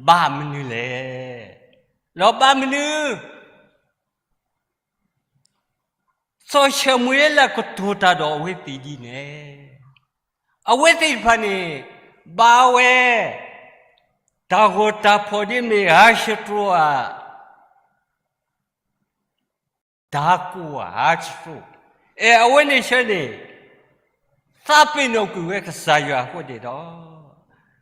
ဘၣ်မနုၤလဲၣ်, ဒီးဘၣ်မနုၤ စီၤၡမူၤအ့လးကတိၤတၢ်ဒီးအဝဲသ့ၣ်ဒ်န့ၣ်, အဝဲသ့ၣ်တဖၣ်န့ၣ် ဘၣ်ဝဲ တၢ်ဂီၤတၢ်ဖီၣ်ဒ်မ့ၢ်ဟးဆှဲးတြီဧါ, တၢ်ကိၢ်ဧါ ဟးဆှဲးတြီ, အဲ အဝဲန့ၣ်ဆၢန့ၣ် သးပ့ၤနီၣ်ကွံာ်ဝဲကစၢ်ယွၤအဃိန့ၣ်ဒီး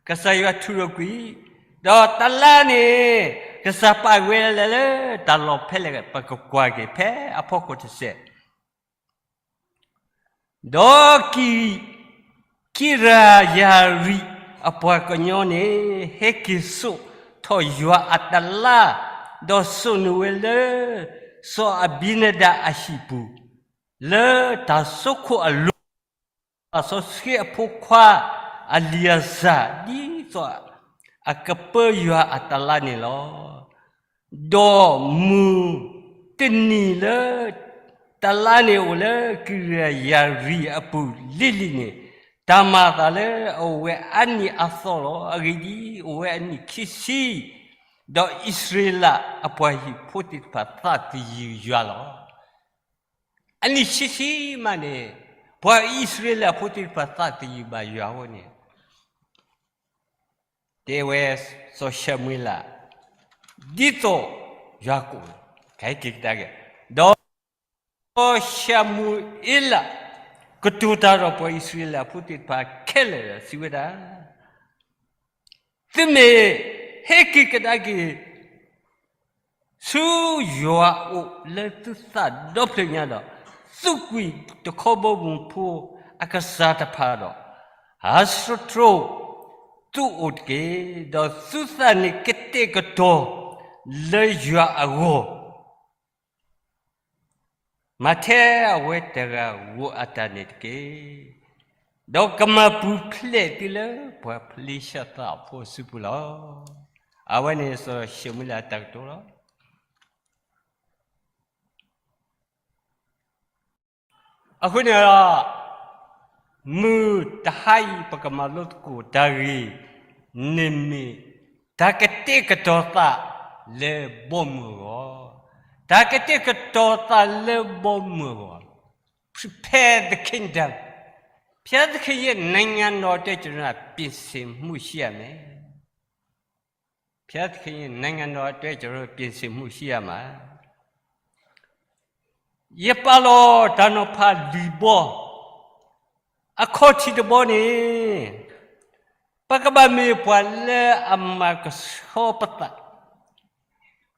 ကစၢ်ယွၤထုးထီၣ်ကွံာ်, ဒီးတလါန့ၣ် ကစၢ်ပာ်ဝဲလၢ လၢတၢ်လီၢ်ဖဲလဲၣ် ပကကွၢ်က့ၤဖဲအဖီခိၣ်တစဲး ဒီးကံ, ကံရယၤရံၣ်အပှၤကညီန့ၣ် ဟဲက့ၤစိာ်ထီၣ်ယွၤအတလါ, ဒီးစိာ်န့ၢ်ဝဲလၢ စီၤအဘံနဒၤအဟံၣ်ပူၤ, လၢတၢ်စိခိၣ်အလိၤ, စီၤၡဃ့အဖိခွါ အလံၤအၤစၢ် ဒ်သိးအကပၢယွၤအတလါန့ၣ်လီၤ. ဒီးမုၢ်တနံၤလၢ တလါန့ၣ်အိၣ်လၢကံရယၤရံၣ်အပူၤလံၤလံၤန့ၣ်, တၢ်မၤအသးလၢအအိၣ်ဝဲအနံၣ်အသီလီၤ. အဂ့ၢ်ဒ်အံၤ, အိၣ်ဝဲအနံၣ်ခံဆံ, ဒီးအံၣ်စရ့လးအပှၤဟံၣ်ဖိသ့ၣ်တဖၣ်သးသယုၢ်ယွၤလီၤ. အနံၣ်ဆံဆံမးန့ၣ်, ပှၤအံၣ်စရ့လးဖိသ့ၣ်တဖၣ်သးသယုၢ်ဘၣ်ယွၤအဃိန့ၣ်, တဲဝဲစီၤၡမူၤအ့လး, ဒ်သိးယွၤကအိၣ်, ကဟဲက့ၤကဒါက့ၤ, ဒီးစီၤၡမူၤအ့လး ကတိၤတၢ်ဒီးပှၤအံၣ်စရ့လးဖိသ့ၣ်တဖၣ်ခဲလၢာ်ဒီးစံးဝဲဒၣ် သုမ့ၢ်ဟဲက့ၤကဒါက့ၤ ဆူယွၤအအိၣ်လၢသုသးဒီဖျၢၣ်ညါဒီး, သုးကွံာ်တခီဘီမုၢ်ဖိအကစၢ်တဖၣ်ဒီး, ဟးဆှဲးတြီသုအိၣ်တက့ၢ်. ဒီးသုသးန့ၣ်ကတဲာ်ကတီၤလၢယွၤအဂီၢ်, မၤထဲအဝဲတဂၤဧိၤအတၢ်န့ၣ်တက့ၢ်. ဒီးကမၤပူၤဖျဲးသုလၢပှၤဖလ့ၡသးဖိအစုပူၤလီၤ. အဝဲန့ၣ်စီၤၡမူၤအ့လးအတၢ်ကတိၤလီၤ. အဃိန့ၣ်ဒီး, မုၢ်တဟါအံၤပကမၤလိသကိးတၢ်ဂ့ၢ်န့ၣ်မ့ၢ် တၢ်ကတဲာ်ကတီၤသးလၢဘီမုၢ်အဂီၢ်, တၢ်ကတဲာ်ကတီၤသးလၢဘီမုၢ်အဂီၢ်, Prepare the kingdom. ဘုရားသခင်ရဲ့နိုင်ငံတော်အတွက် ကျွန်တော်တို့ ပြင်ဆင်မှုရှိရမယ်. ဘုရားသခင်ရဲ့နိုင်ငံတော်အတွက် ကျွန်တော်တို့ ပြင်ဆင်မှုရှိရမှာ. ယပာ်လီၤတၢ်နီၤဖးလွံၢ်ဘီ, အခီၣ်ထံးတဘီန့ၣ်, ပကဘၣ်မ့ၢ်ပှၤလၢအမၤကဆှီပသး,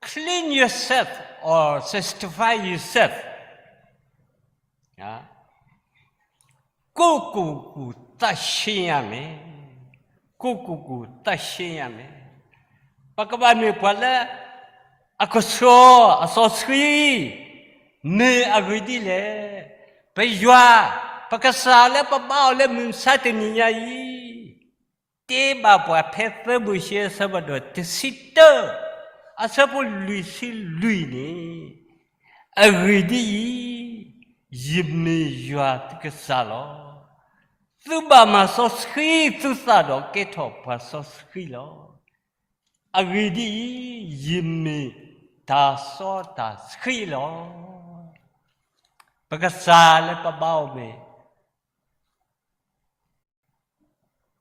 clean yourself or sanctify yourself. ကိုယ့်ကိုယ်ကိုယ် သန့်ရှင်းရမယ်. ကိုယ့်ကိုယ်ကိုယ် သန့်ရှင်းရမယ်. ပကဘၣ်မ့ၢ်ပှၤလၢအကဆှီအစီဆှံ, မ့ၢ်အဂ့ၢ်ဒ်လဲၣ်. ပယွၤ, ပကစၢ်လၢပဘါအီၤလၢမုၢ်မဆါတနံၤညါအံၤ, တဲဘၣ်ပှၤဖဲသၢမိၤၡ့အဆၢဖးဒိၣ်တဆံတၢ, အဆၢဖိလွံၢ်ဆံလွံၢ်န့ၣ်, အဂ့ၢ်ဒ်အံၤ, ယမ့ၢ်ယွၤသုကစၢ်လီၤ. သုဘၣ်မၤစီဆှံသုသးဒီးကဲထီၣ်ပှၤစီဆှံလီၤ. အဂ့ၢ်ဒ်အံၤ, ယမ့ၢ်တၢ်စီတၢ်ဆှံလီၤ. ပကစၢ်လၢပဘါအီၤမ့ၢ်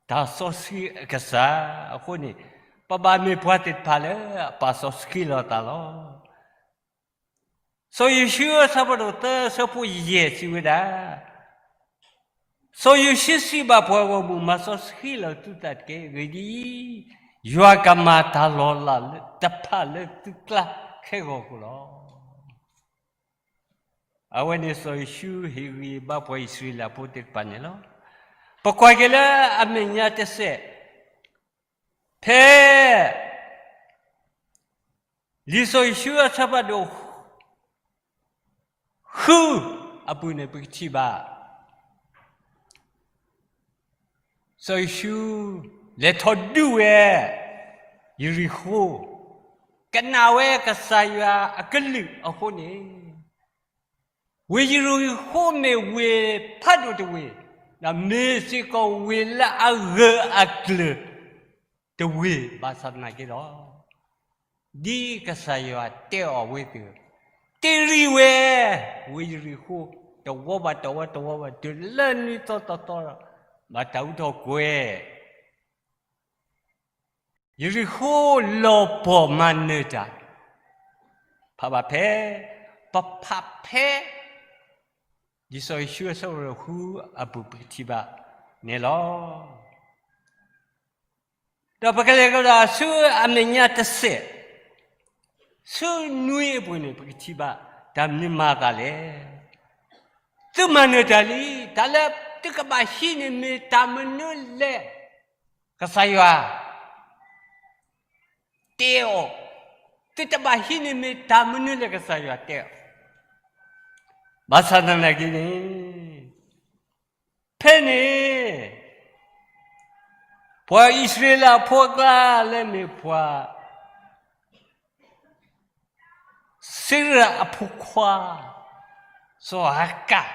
တၢ်စီဆှံအကစၢ်အဃိန့ၣ်, ပဘၣ်မ့ၢ်ပှၤသ့ၣ်တဖၣ်လၢအပာ်စီဆှံလီၤသးလီၤ. စီၤယိၤၡူအဆၢဖးဒိၣ်သၢအဆၢဖိယဲၢ်စံးဝဲဒၣ်, စီၤယိၤၡူစံးဘၣ်ပှၤဂီၢ်မုၢ်, မၤစီဆှံလီၤသုသးတက့ၢ်. အဂ့ၢ်ဒ်အံၤ, ယွၤကမၤတၢ်လီၤလးတဖၣ်လၢသုကျါခဲဂီၤအဃိလီၤ. အဝဲန့ၣ်စီၤယိၤၡူဟ့ၣ်ဂံၢ်ဘါပှၤအံၣ်စရ့လးဖိသ့ၣ်တဖၣ်န့ၣ်လီၤ. ပကွၢ်က့ၤလၢအမဲာ်ညါတစဲး, ဖဲ လံာ်စီၤယိၤၡူအဆၢဖးဒိၣ်ဃုအပူၤန့ၣ် ပကထံၣ်ဘၣ် စီၤယိၤၡူ လဲၤထီၣ်ဒုးဝဲ ယရံၤဃိၣ်, ကနၣ်ဝဲကစၢ်ယွၤအကလုၢ်အဃိန့ၣ်, ဝ့ၢ်ယရံၤဃိၣ်မ့ၢ်ဝ့ၢ်ဖးဒိၣ်တဝ့ၢ်, ဒီးမ့ၢ်စ့ၢ်ကီးဝ့ၢ်လၢအဂၢၢ်အကျၢၤတဝ့ၢ်ဘၣ်ဆၣ်သနာ်က့ဒီး, ဒ်ကစၢ်ယွၤတဲအီၤဝဲသ့ၣ်, တ့ၢ်ရံဝဲ ဝ့ၢ်ယရံၤဃိၣ် တဝီဘၣ်တဝီ တဝီဘၣ်တဝီ လၢနွံသီသီသီဒီး ဘၣ်တၢ်အူထီၣ်ကွဲၤ ယရံၤဃိၣ်လီၤပှီၢ်မၤနၢၤတၢ်, ဖးဘၣ်ဖဲ, ပဖးဖဲ, လံာ်စီၤယိၤၡူအဆၢဖးဒိၣ်ဃုအပူၤပကထံၣ်ဘၣ်န့ၣ်လီၤ. ဒီးပကလဲၤကဒီးဆူအမဲာ်ညါတစဲး, ဆူနွံအပူၤန့ၣ် ပကထံၣ်ဘၣ်တၢ်မနုၤမၤအသးလဲၣ်. သုမၤနၢၤတၢ်လံ, တၢ်လၢသုကဘၣ်ဟံးန့ၣ်မ့ၢ်တၢ်မနုၤလဲၣ်. ကစၢ်ယွၤတဲအီၤ, သုတဘၣ်ဟံးန့ၣ်မ့ၢ်တၢ်မနုၤလဲၣ် ကစၢ်ယွၤတဲအီၤ, ဘၣ်ဆၣ်သနာ်က့န့ၣ်, ဖဲန့ၣ် ပှၤအံၣ်စရ့လးအဖိအကျါလၢမ့ၢ်ပှၤ စ့ရၣ်အဖိခွါ စီၤအၤကၣ်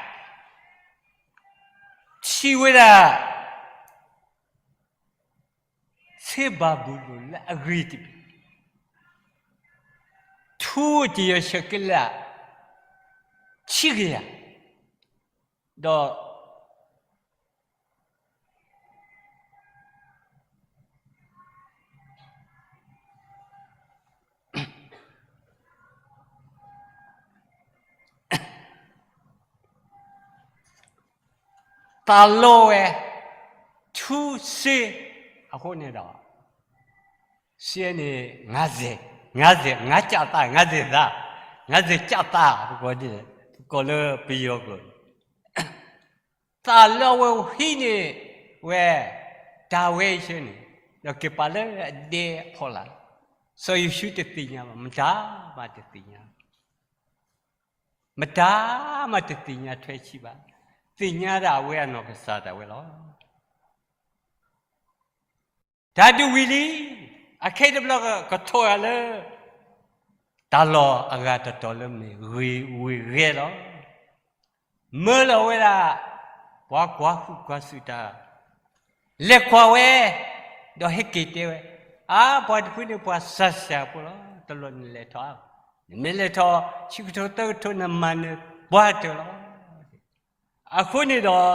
ထံၣ်ဝဲဒၣ် စ့ဘၤဘူလိၣ်လၢအဂ့ၤတဘ့ၣ်, ထူတယီၤရှဲးကလး ဆံကယၤ, ဒီး သးလီဝဲ ထူစ့အဃိန့ၣ်ဒီး, စ့န့ၣ် ငါးဆယ်, ငါးဆယ်, ငါးကသး, ငါးဆယ်သး, ငါးဆယ်ကသး, ပကိးဒ်, ပကိးလၢပယီၤကျိာ်န့ၣ်, သးလီဝဲဟံးန့ၢ်ဝဲ တၢ်ဝဲအံၤဆၢန့ၣ်, ဒီးက့ၤပာ်လၢအဒဲအဖီလာ်, စီၤယိၤၡူတသ့ၣ်ညါဘၣ်, မတၤမၤတသ့ၣ်ညါ, မတၤမၤတသ့ၣ်ညါထွဲဆံးဘၣ်, သ့ၣ်ညါဒၣ်အဝဲအနီၢ်ကစၢ်ဒၣ်ဝဲလီၤ. တၢ်ဒုးဝံၤလံ, အခဲအံၤတဘျီကထီၣ်ယၤလၢ တၢ်လီၢ်အဂၤတတီၤလၢမ့ၢ်ဝ့ၢ်ဂဲၤလီၤ. မၢလီၤဝဲဒၣ် ပှၤကွၢ်ဃုာ်ကွၢ်စူၣ်တၢ်, လဲၤကွၢ်ဝဲ, ဒီးဟဲက့ၤတဲဝဲ, အါ ပှၤတဖုန့ၣ် ပှၤစၤစၢ်ဖိလီၤ, တလီၢ်နလဲၤထီၣ်, နမ့ၢ်လဲၤထီၣ် ဆံကထိသၢကထိ နမၤနၢၤပှၤတၢၢ်လီၤ. အဃိန့ၣ်ဒီး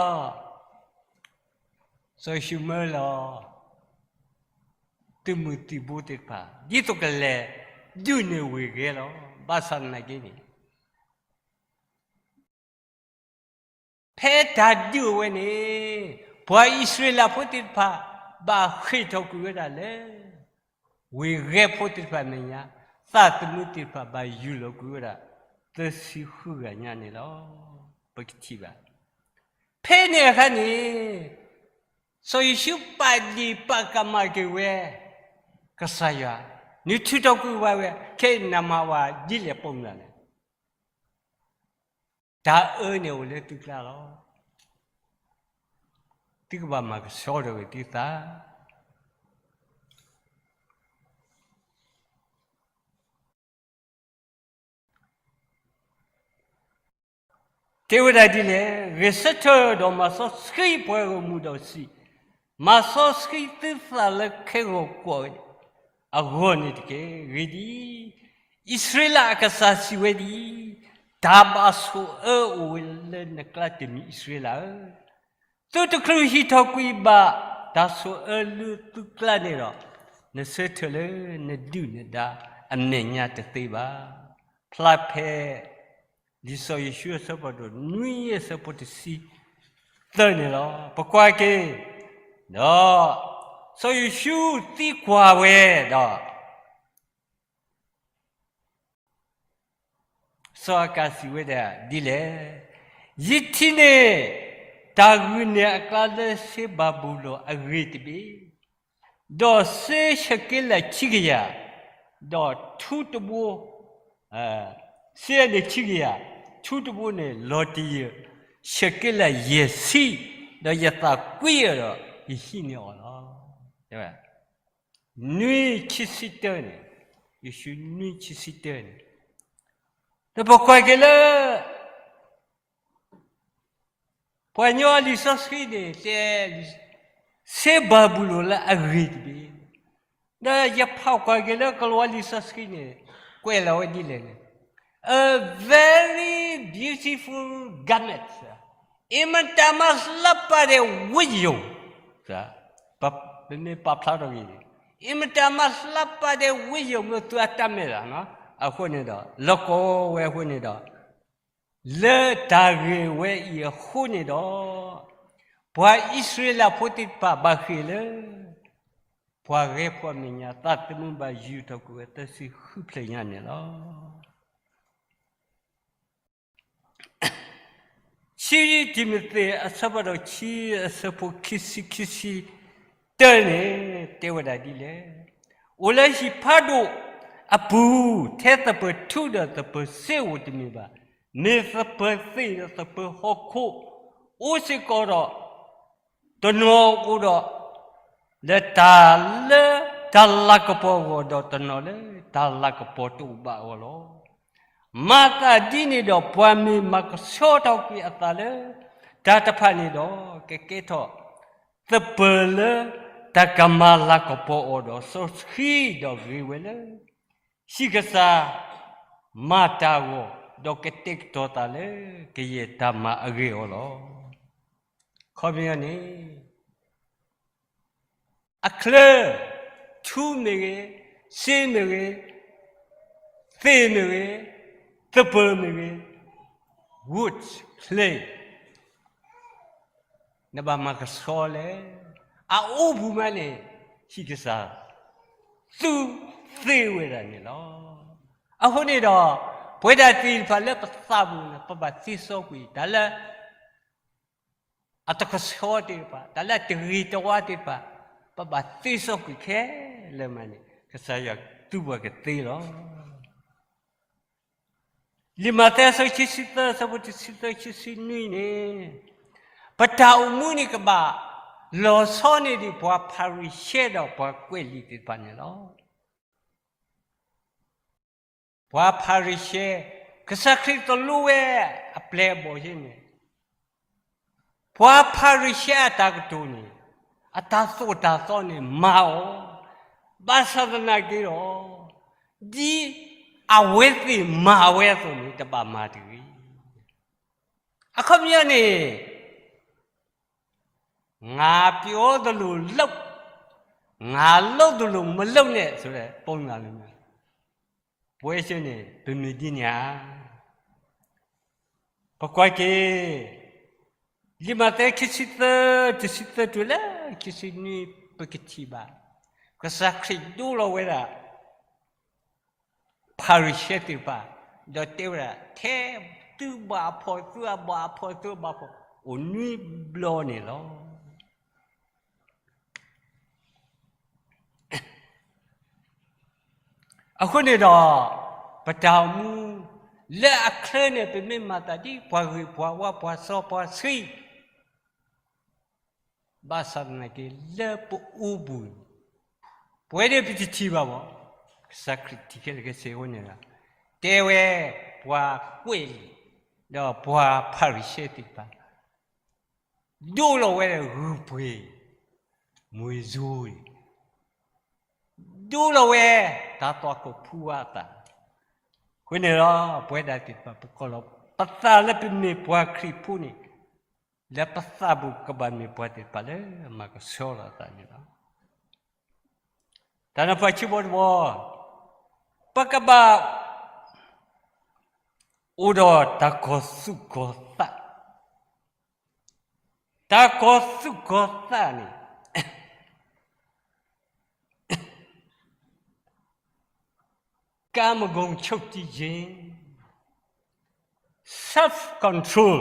စီၤယိၤၡူမၢလီၤ သုးမုၢ်သံၣ်ဘိသ့ၣ်တဖၣ် ဒ်သိးကလဲၤဒုးန့ၢ်ဝ့ၢ်ဂဲၤလီၤ. ဘၣ်ဆၣ်သနာ်က့န့ၣ် ဖဲတၢ်ဒုးအဝဲန့ၣ် ပှၤအံၣ်စရ့လးဖိသ့ၣ်တဖၣ် ဘၣ်ဃ့ၢ်ထီၣ်ကွံာ်ဝဲဒၣ်လၢ ဝ့ၢ်ဂဲၤဖိသ့ၣ်တဖၣ်အမဲာ်ညါ, သးသမူသ့ၣ်တဖၣ်ဘၣ်ယူၢ်လီၤကွံာ်ဝဲဒၣ် သၢဆံဃုဂၤညါန့ၣ်လီၤ. ပကထံၣ်ဘၣ် ဖဲန့ၣ်အခါန့ၣ် စီၤယိၤၡူပာ်ဒ့ၣ်ပာ်ကမၣ်က့ၤဝဲ ကစၢ်ယွၤ, နထုးထီၣ်ကွံာ်ဝဲ, ခဲအံၤနမၤဝဲဒ်လဲၣ်ပိာ်မုၣ်လဲၣ်. တၢ်အၢန့ၣ်အိၣ်လၢသုကျါလီၤ. သုကဘၣ်မၤကဆှီထီၣ်က့ၤသုသး တဲဝဲဒၣ်ဒ်လဲၣ်, ဂဲၤဆၢထၢၣ်ဒီးမၤစီဆှံပှၤဂီၢ်မုၢ်ဒီးစံး, မၤစီဆှံသုသးလၢခဲဂီၤကွီၢ်အဂီၢ်န့ၣ်တက့ၢ်. အဂ့ၢ်ဒ်အံၤ, အံၣ်စရ့လးအကစၢ်စံးဝဲဒ်အံၤ, တၢ်ဘၣ်ဆိၣ်အၢအိၣ်ဝဲလၢနကျါတမံၤ အံၣ်စရ့လးဧၢ, သုတချုးဟံးထီၣ်ကွံာ်ဘၣ်တၢ်ဆိၣ်အၢလၢသုကျါန့ၣ်ဒီး, နဆၢထၢၣ်လၢနဒုၣ်နဒါအမဲာ်ညါတသ့ဘၣ်. ဖျါဖဲ လံာ်စီၤယိၤၡူအဆၢဖးဒိၣ်နွံအဆၢဖိတဆံသၢန့ၣ်လီၤ. ပကွၢ်က့ၤ, ဒီး စီၤယိၤၡူသံကွၢ်ဝဲဒီး စီၤအၤကၣ်စံးဝဲဒၣ်ဒ်လဲၣ်, ယထံၣ်န့ၢ်တၢ်ဂုာ်န့ၢ်အကျါလၢစ့ဘၤဘူလိၣ်အဂ့ၤတဘ့ၣ်, ဒီးစ့ရှဲးက့လးခံကယၤ, ဒီးထူတဘိ, စ့န့ၣ်ဆံကယၤ, ထူတဘိန့ၣ် လီၤတယၢၢ် ရှဲးက့လးယဲၢ်ဆံ, ဒီးယသးကွံအီၤဒီး ယဟံးန့ၢ်အီၤလီၤ. နွံဆံဆံတၢန့ၣ်, ယ့ၣ်ၡူးနွံဆံဆံတၢန့ၣ်, ဒီးပကွၢ်က့ၤလၢ ပှၤကညီလံာ်စီဆှံန့ၣ် တဲ စ့ဘၤဘူလိၣ်လၢအဂ့ၤတဘ့ၣ်, ဒီးယဖးကွၢ်က့ၤလၢကလံးဝါလံာ်စီဆှံန့ၣ် ကွဲးလီၤဝဲဒ်လဲၣ်န့ၣ်, a very beautiful garment, အ့မတၤမၤလၢပာ်ဒဲးဝ့ၢ်ယိာ်, ပမ့ၢ်ပာ်ဖျါထီၣ်က့ၤန့ၣ်, အ့မတၤမၤလၢပာ်ဒဲးဝ့ၢ်ယိာ် မ့ၢ်သူအတၢ်မဲာ်လီၤ. အဃိန့ၣ်ဒီး လီၤကီဝဲအဃိန့ၣ်ဒီး လၢတၢ်ဂ့ၢ်ဝဲအံၤအဃိန့ၣ်ဒီး, ပှၤအံၣ်စရ့လးဖိသ့ၣ်တဖၣ်ဘၣ်ဃ့ၢ်လၢ ပှၤဂဲၤဖိအမဲာ်ညါ သးသမူဘၣ်ယူာ်ထီၣ်ကွံာ်ဝဲသၢဆံဃုဖျၢၣ်ညါန့ၣ်လီၤ. ခံတံၤမသ့း အဆၢဖးဒိၣ်ခံ အဆၢဖိခံဆံခံဆံတၢန့ၣ် တဲဝဲဒၣ်ဒ်လဲၣ်, အိၣ်လၢဟံၣ်ဖးဒိၣ်အပူၤ ထဲသပၢၤထူဒီးသပၢၤစ့ဧိၤတမ့ၢ်ဘၣ်, မ့ၢ်သပၢၤသ့ၣ်ဒီးသပၢၤဟီၣ်ခိၣ် အိၣ်စ့ၢ်ကီးဒီး တနီၤအိၣ်ဒီး လၢတၢ်လၢ တၢ်လၤကပီၤအဂီၢ်ဒီးတနီၤလၢ တၢ်လၤကပီၤတအိၣ်ဘၣ်အဂီၢ်လီၤ. မၤသးဒ်န့ၣ်ဒီး ပှၤမ့ၢ်မၤကဆှီထီၣ်ကွံာ်အသးလၢ တၢ်တဖၣ်န့ၣ်ဒီး ကကဲထီၣ် သပၢၤလၢ တၢ်ကမၤလၤကပီၤအီၤဒီးစီဆှံဒီးဂ့ၤဝဲလၢ ဟံၣ်ကစၢ် မၤတၢ်အဂီၢ် ဒီးကတဲာ်ကတီၤသးလၢ ကယဲၢ်တၢ်မၤအဂ့ၢ်အီၤလီၤ. ခီပညီန့ၣ် အချၢ, ထူမ့ၢ်ဂ့ၤ, စ့မ့ၢ်ဂ့ၤ, သ့ၣ်မ့ၢ်ဂ့ၤ, သပၢၤမ့ၢ်ဂ့ၤ, wood, clay, နဘၣ်မၤကဆှီလဲၣ်. အအိၣ်ပူၤမးန့ၣ် ဟံၣ်ကစၢ် သူသ့ဝဲဒၣ်န့ၣ်လီၤ. အဃိန့ၣ်ဒီး ပဝဲဒၣ်သ့ၣ်တဖၣ်လၢပသးပူၤန့ၣ် ပဘၣ်သ့စီကွံာ် တၢ်လၢ အတကဆှီသ့ၣ်တဖၣ်, တၢ်လၢအတဂ့ၤတဝါသ့ၣ်တဖၣ်, ပဘၣ်သ့စီကွံာ်ခဲလၢာ်မးန့ၣ် ကစၢ်ယွၤသူပှၤကသ့လီၤ. လံာ်မးသဲအဆၢခံဆံသၢ အဆၢဖိတဆံသၢ ခံဆံနွံန့ၣ်, ပတၢ်အိၣ်မူန့ၣ်ကဘၣ်လီၤဆီန့ၢ်ဒံးပှၤဖၤရံၤၡဲဒီးပှၤကွဲးလံာ်သ့ၣ်တဖၣ်န့ၣ်လီၤ. ပှၤဖၤရံၤၡဲ, ကစၢ်ခရံာ်သိၣ်လိဝဲအပျဲၢ်အဘီၣ်ယဲန့ၣ်, ပှၤဖၤရံၤၡဲအတၢ်ကတိၤန့ၣ်, အတၢ်သိၣ်တၢ်သီန့ၣ်မၤအီၤ, ဘၣ်ဆၣ်သနာ်က့ဒီး, ဒ်အဝဲသ့ၣ်မၤဝဲအသိးန့ၣ် တဘၣ်မၤတဂ့ၤ. အခီပညီန့ၣ် ငါပြောသလိုလုပ်, ငါလုပ်သလိုမလုပ်နဲ့ ဆိုတဲ့ ပုံစံလိုမျိုး. ပဝဲသ့ၣ်န့ၣ် ပမ့ၢ်ဒ်န့ၣ်ဧါ. ပကွၢ်က့ၤ လံာ်မးသဲ ခံဆံသၢ တဆံသၢတုၤလၢ ခံဆံနွံ ပကထံၣ်ဘၣ် ကစၢ်ခရံာ်ဒိလီၤဝဲဒၣ် ဖၤရံၤၡဲသ့ၣ်တဖၣ်, ဒီးတဲဝဲဒၣ် ထဲသုဘၣ်ဖှီၣ် သုအဘၣ်ဖှီၣ် သုအဘၣ်ဖှီၣ် အိၣ်နွံဘျီန့ၣ်လီၤ. အဃိန့ၣ်ဒီး ပတၢ်အိၣ်မူ လၢအချၢန့ၣ် ပမ့ၢ်မၤသးဒ်ပှၤဂ့ၤပှၤဝါ ပှၤစီပှၤဆှံ ဘၣ်ဆၣ်သနာ်က့ လၢပအိၣ်ပူၤန့ၣ် ပဝဲဒၣ်ပတထံၣ်ဘၣ်ဘၣ်. ကစၢ်ခရံာ်ထံၣ်ခဲလၢာ်ခဲဆ့အဃိန့ၣ်ဒီး တဲဝဲ ပှၤကွဲးလံာ် ဒီးပှၤဖၤရံၤၡဲသ့ၣ်တဖၣ် ဒိလီၤဝဲဒၣ်ဂုၢ်ပှ့ၤ မွဲစိၤအံၤ, ဒိလီၤဝဲ တၢ်သွၣ်ခိၣ်ဖူဝါအသး. အဃိန့ၣ်ဒီး ပဝဲဒၣ်သ့ၣ်တဖၣ် ပကိးလီၤ ပသးလၢပမ့ၢ်ပှၤခရံာ်ဖိန့ၣ် လၢပသးပူၤကဘၣ်မ့ၢ်ပှၤသ့ၣ်တဖၣ်လၢအမၤကဆှီလီၤအသးန့ၣ်လီၤ. တၢ်နၢ်ပၢၢ်ဆံးဖိတဘီ, ပကဘၣ်အိၣ်ဒီးတၢ်ကီၤသူၣ်ကီၤသး, တၢ်ကီၤသူၣ်ကီၤသးန့ၣ် ကမ္မဂုဏ်ချုပ်တည်ခြင်း, self control.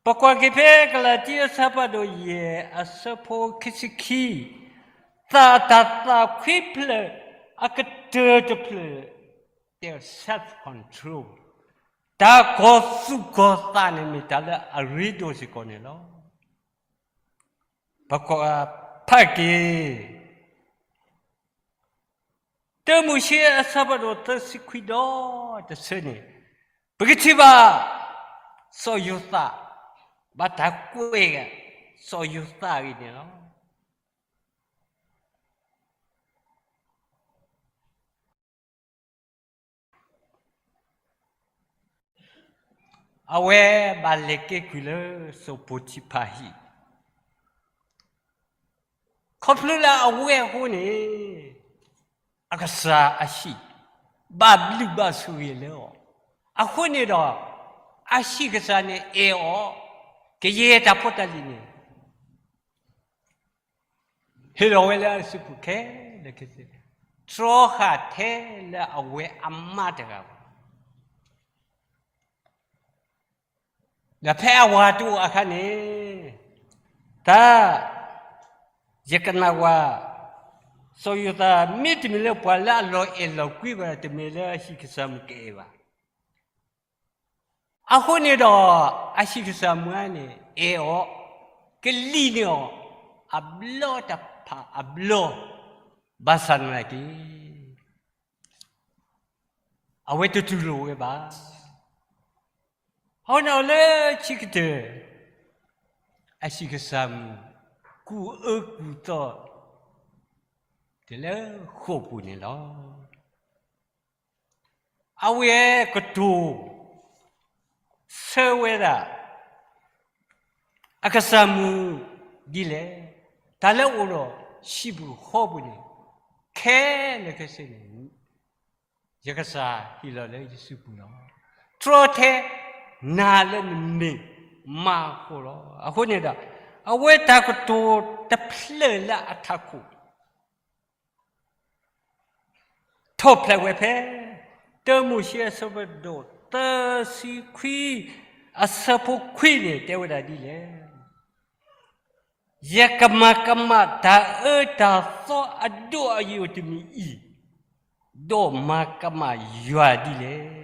ပကွၢ်က့ၤဖဲကလၤတံ အဆၢဖးဒိၣ်ယဲၢ် အဆၢဖိခံဆံခံ, သးအတၢ်သးခွံဖျၢၣ် အကတၢၢ်တဖျၢၣ် တဲ self control, တၢ်ကီၤသူၣ်ကီၤသးန့ၣ်မ့ၢ်တၢ်လၢအရ့ဒိၣ်စ့ၢ်ကီးန့ၣ်လီၤ. ပကဖးက့ၤ တၢမိၤၡ့အဆၢဖးဒိၣ်သၢဆံခွံဒီးတဆၢန့ၣ်, ပကထံၣ်ဘၣ် စီၤယိၤသး ဘၣ်တၢ်ကွဲးဂၤ စီၤယိၤသးအဂ့ၢ်န့ၣ်လီၤ. အဝဲဘၣ်လဲၤကဲကုၢ်လၢစီၤပိၤတံၤဖၤဟံၣ်, ခီဖျိလၢအဝဲအဃိန့ၣ် အကစၢ်အဟံၣ် ဘၣ်ဘျုးဘၣ်ဆိၣ်ဂ့ၤလၢအီၤ, အဃိန့ၣ်ဒီး အဟံၣ်ကစၢ်န့ၣ်အဲၣ်အီၤ, ကယဲၢ်တၢ်ဖိတၢ်လံၤန့ၣ် ဟ့ၣ်လီၤဝဲလၢအစုပူၤခဲလၢာ်ခဲဆ့, တြီဃာ်ထဲလၢအဝဲအမါတဂၤဘၣ်. ဒီးဖဲအဝၤတအိၣ်အခါန့ၣ်, တၢ် ယကနၣ်ဝဲ စီၤယိၤသး မ့တမ့ၢ်လၢပှၤလၢအလီၤအဲၣ်လီၤကွံဘၣ်, တမ့ၢ်လၢအဟံၣ်ကစၢ်မုၣ်ကအဲၣ်ဘၣ်. အဃိန့ၣ်ဒီး အဟံၣ်ကစၢ်မုၣ်န့ၣ် အဲၣ်အီၤ, ကလံၣ်န့ၢ်အီၤ အဘျီတဖၣ်အဘျီ, ဘၣ်ဆၣ်သနာ်က့ အဝဲတတူၢ်လိာ်ဝဲဘၣ်. အဃိန့ၣ်လၢခံကတၢၢ် အဟံၣ်ကစၢ်မုၣ် ကူၣ်အၢကူၣ်သီ တုၤလၢဃိာ်ပူၤန့ၣ်လီၤ. အဝဲကတိၤ ဆၢဝဲဒၣ် အကစၢ်မုၣ်ဒ်လဲၣ်, တၢ်လၢအအိၣ်ဒီးဟံၣ်ပူၤဃီပူၤန့ၣ် ခဲလၢာ်ခဲဆ့န့ၣ် ယကစၢ်ဟ့ၣ်လီၤလၢယစုပူၤလီၤ. တြီထဲနၤလၢနမ့ၢ်မါအဃိလီၤ. အဃိန့ၣ်ဒီး အဝဲတၢ်ကတိၤတဖျၢၣ်လၢအထးခိၣ် ထီၣ်ဖျဲးဝဲဖဲ တၢမိၤၡ့အဆၢဖးဒိၣ် သၢဆံခွံ အဆၢဖိခွံန့ၣ် တဲဝဲဒၣ်ဒ်လဲၣ်. ယကမၤကမၣ်တၢ်အၢတၢ်သီအဒိၣ်အယိာ်တမံၤအံၤ, ဒီးမၤကမၣ်ယွၤဒ်လဲၣ်.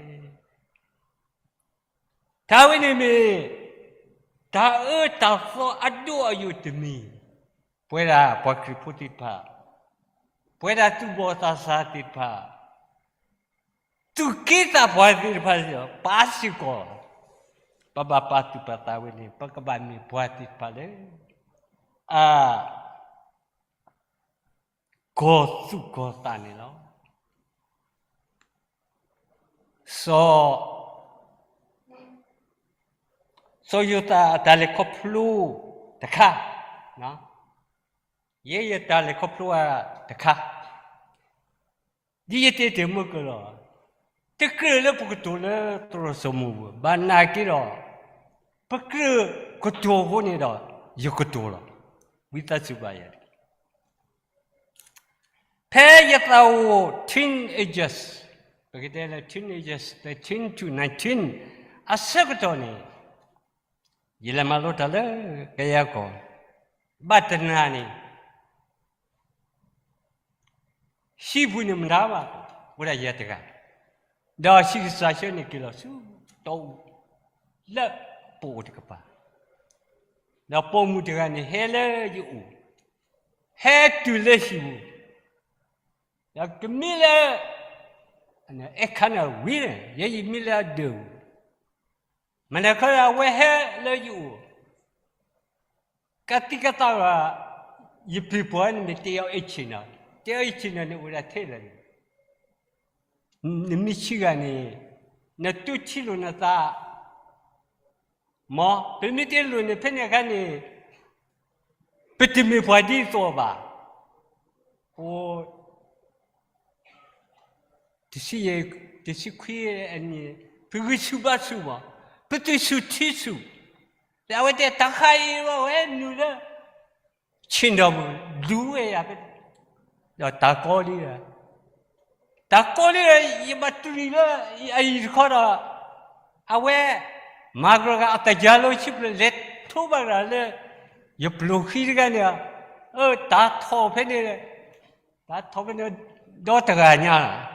တၢ်ဝဲန့ၣ်မ့ၢ် တၢ်အၢတၢ်သီအဒိၣ်အယိာ်တမံၤ, ပဝဲဒၣ်ပှၤခရံာ်ဖိသ့ၣ်တဖၣ်, ပဝဲဒၣ်သူၣ်ဘီၣ်သးစၢ်သ့ၣ်တဖၣ်, သူၣ်က့သးပှၢ်သ့ၣ်တဖၣ် ပာ်စ့ၢ်ကီး, ပဘၣ်ပာ်သူၣ်ပာ်သးဝဲန့ၣ် ပကဘၣ်မ့ၢ်ပှၤသ့ၣ်တဖၣ်လၢ အ ကီၤသူၣ်ကီၤသးန့ၣ်လီၤ. စီၤ, စီၤယိၤသးအတၢ်လဲၤခီဖျိတခါ, ယဲယတၢ်လဲၤခီဖျိတခါ, ဒ်ယတဲတ့ၢ်မုၢ်ကလီၤ, တကြၢးလၢပကတိၤလၢသရိာ်စိမိၤပူၤ, ဘၣ်နာ်က့ဒီး ပကြၢးကတိၤအဃိန့ၣ်ဒီး ယကတိၤလီၤ. ဝံသးစူၤဘၣ်ယၤ ဖဲယသးအိၣ် teenagers, ပကတဲလၢ teenagers, thirteen to nineteen အဆၢကတီၢ်န့ၣ်, ယလဲၤမၤလိတၢ်လၢကယၤကီၢ်, ဘၣ်တနၤန့ၣ် ဟံၣ်ပူၤန့ၣ်မတၤဘၣ်, အိၣ်ဒၣ်ယၤတဂၤ, ဒီးဟံၣ်ကစၢ်ဆှၢန့ၢ်က့ၤလီၤဆူတီအူ လၢပအိၣ်တကပၤ, ဒီးပိာ်မုၣ်တဂၤန့ၣ်ဟဲလၢယအိၣ်, ဟဲတုၤလၢဟံၣ်ပူၤ, ဒီးကမံလၢ အဲၣ်ခါန့ၣ်ဝံၤန့ၣ် ယဲယမံလၢအဒၢးပူၤ, မနုၤခီအဝဲဟဲလၢယအိၣ် ကသံၣ်ကသီဒီး ယပျံၤပှၤန့ၣ်မ့ၢ်တ့အီၤအ့ၣ်ဆ့ၣ်နီၤ, တ့အီၤအ့ၣ်ဆ့ၣ်နီၤန့ၣ်အိၣ်ဒၣ်ထဲလဲၣ်န့ၣ်, နမ့ၢ်ဆံးဂၤန့ၣ် နတူၢ်ထံလိာ်နသး, မ်ပမ့ၢ်တ့လိာ်န့ၣ် ဖဲန့ၣ်အခါန့ၣ် ပတမ့ၢ်ပှၤဒ်သိးဘၣ်. အိ တဆံယဲၢ်, တဆံခွံအနံၣ်, ပဂံၢ်ဆူၣ်ဘါဆူၣ်မး, ပသူၣ်ဆူၣ်ထံဆူၣ်, ဒီးအဝဲတဲ တၢ်ဃးအံၤဝဲနုာ်လၢ ဆ့ၣ်နီၤပူၤ ဒုးဝဲယၤဖဲ, ဒီးတၢ်ကီလံ, တၢ်ကီလံဒီး ယဘၣ်တရံးလၢအအံၤတခီဒီး အဝဲ မၤကရၤဂၤအတယၤလီၤဆံဖျၢၣ် လဲၤထိဘၣ်ကရၤလၢ ယပျိၢ်ဃံတဂၤန့ၣ်, အၢ တၢ်ထီၣ်ဖဲန့ၣ်, တၢ်ထီၣ်ဖဲန့ၣ် ဒီတဂၤညါလီၤ.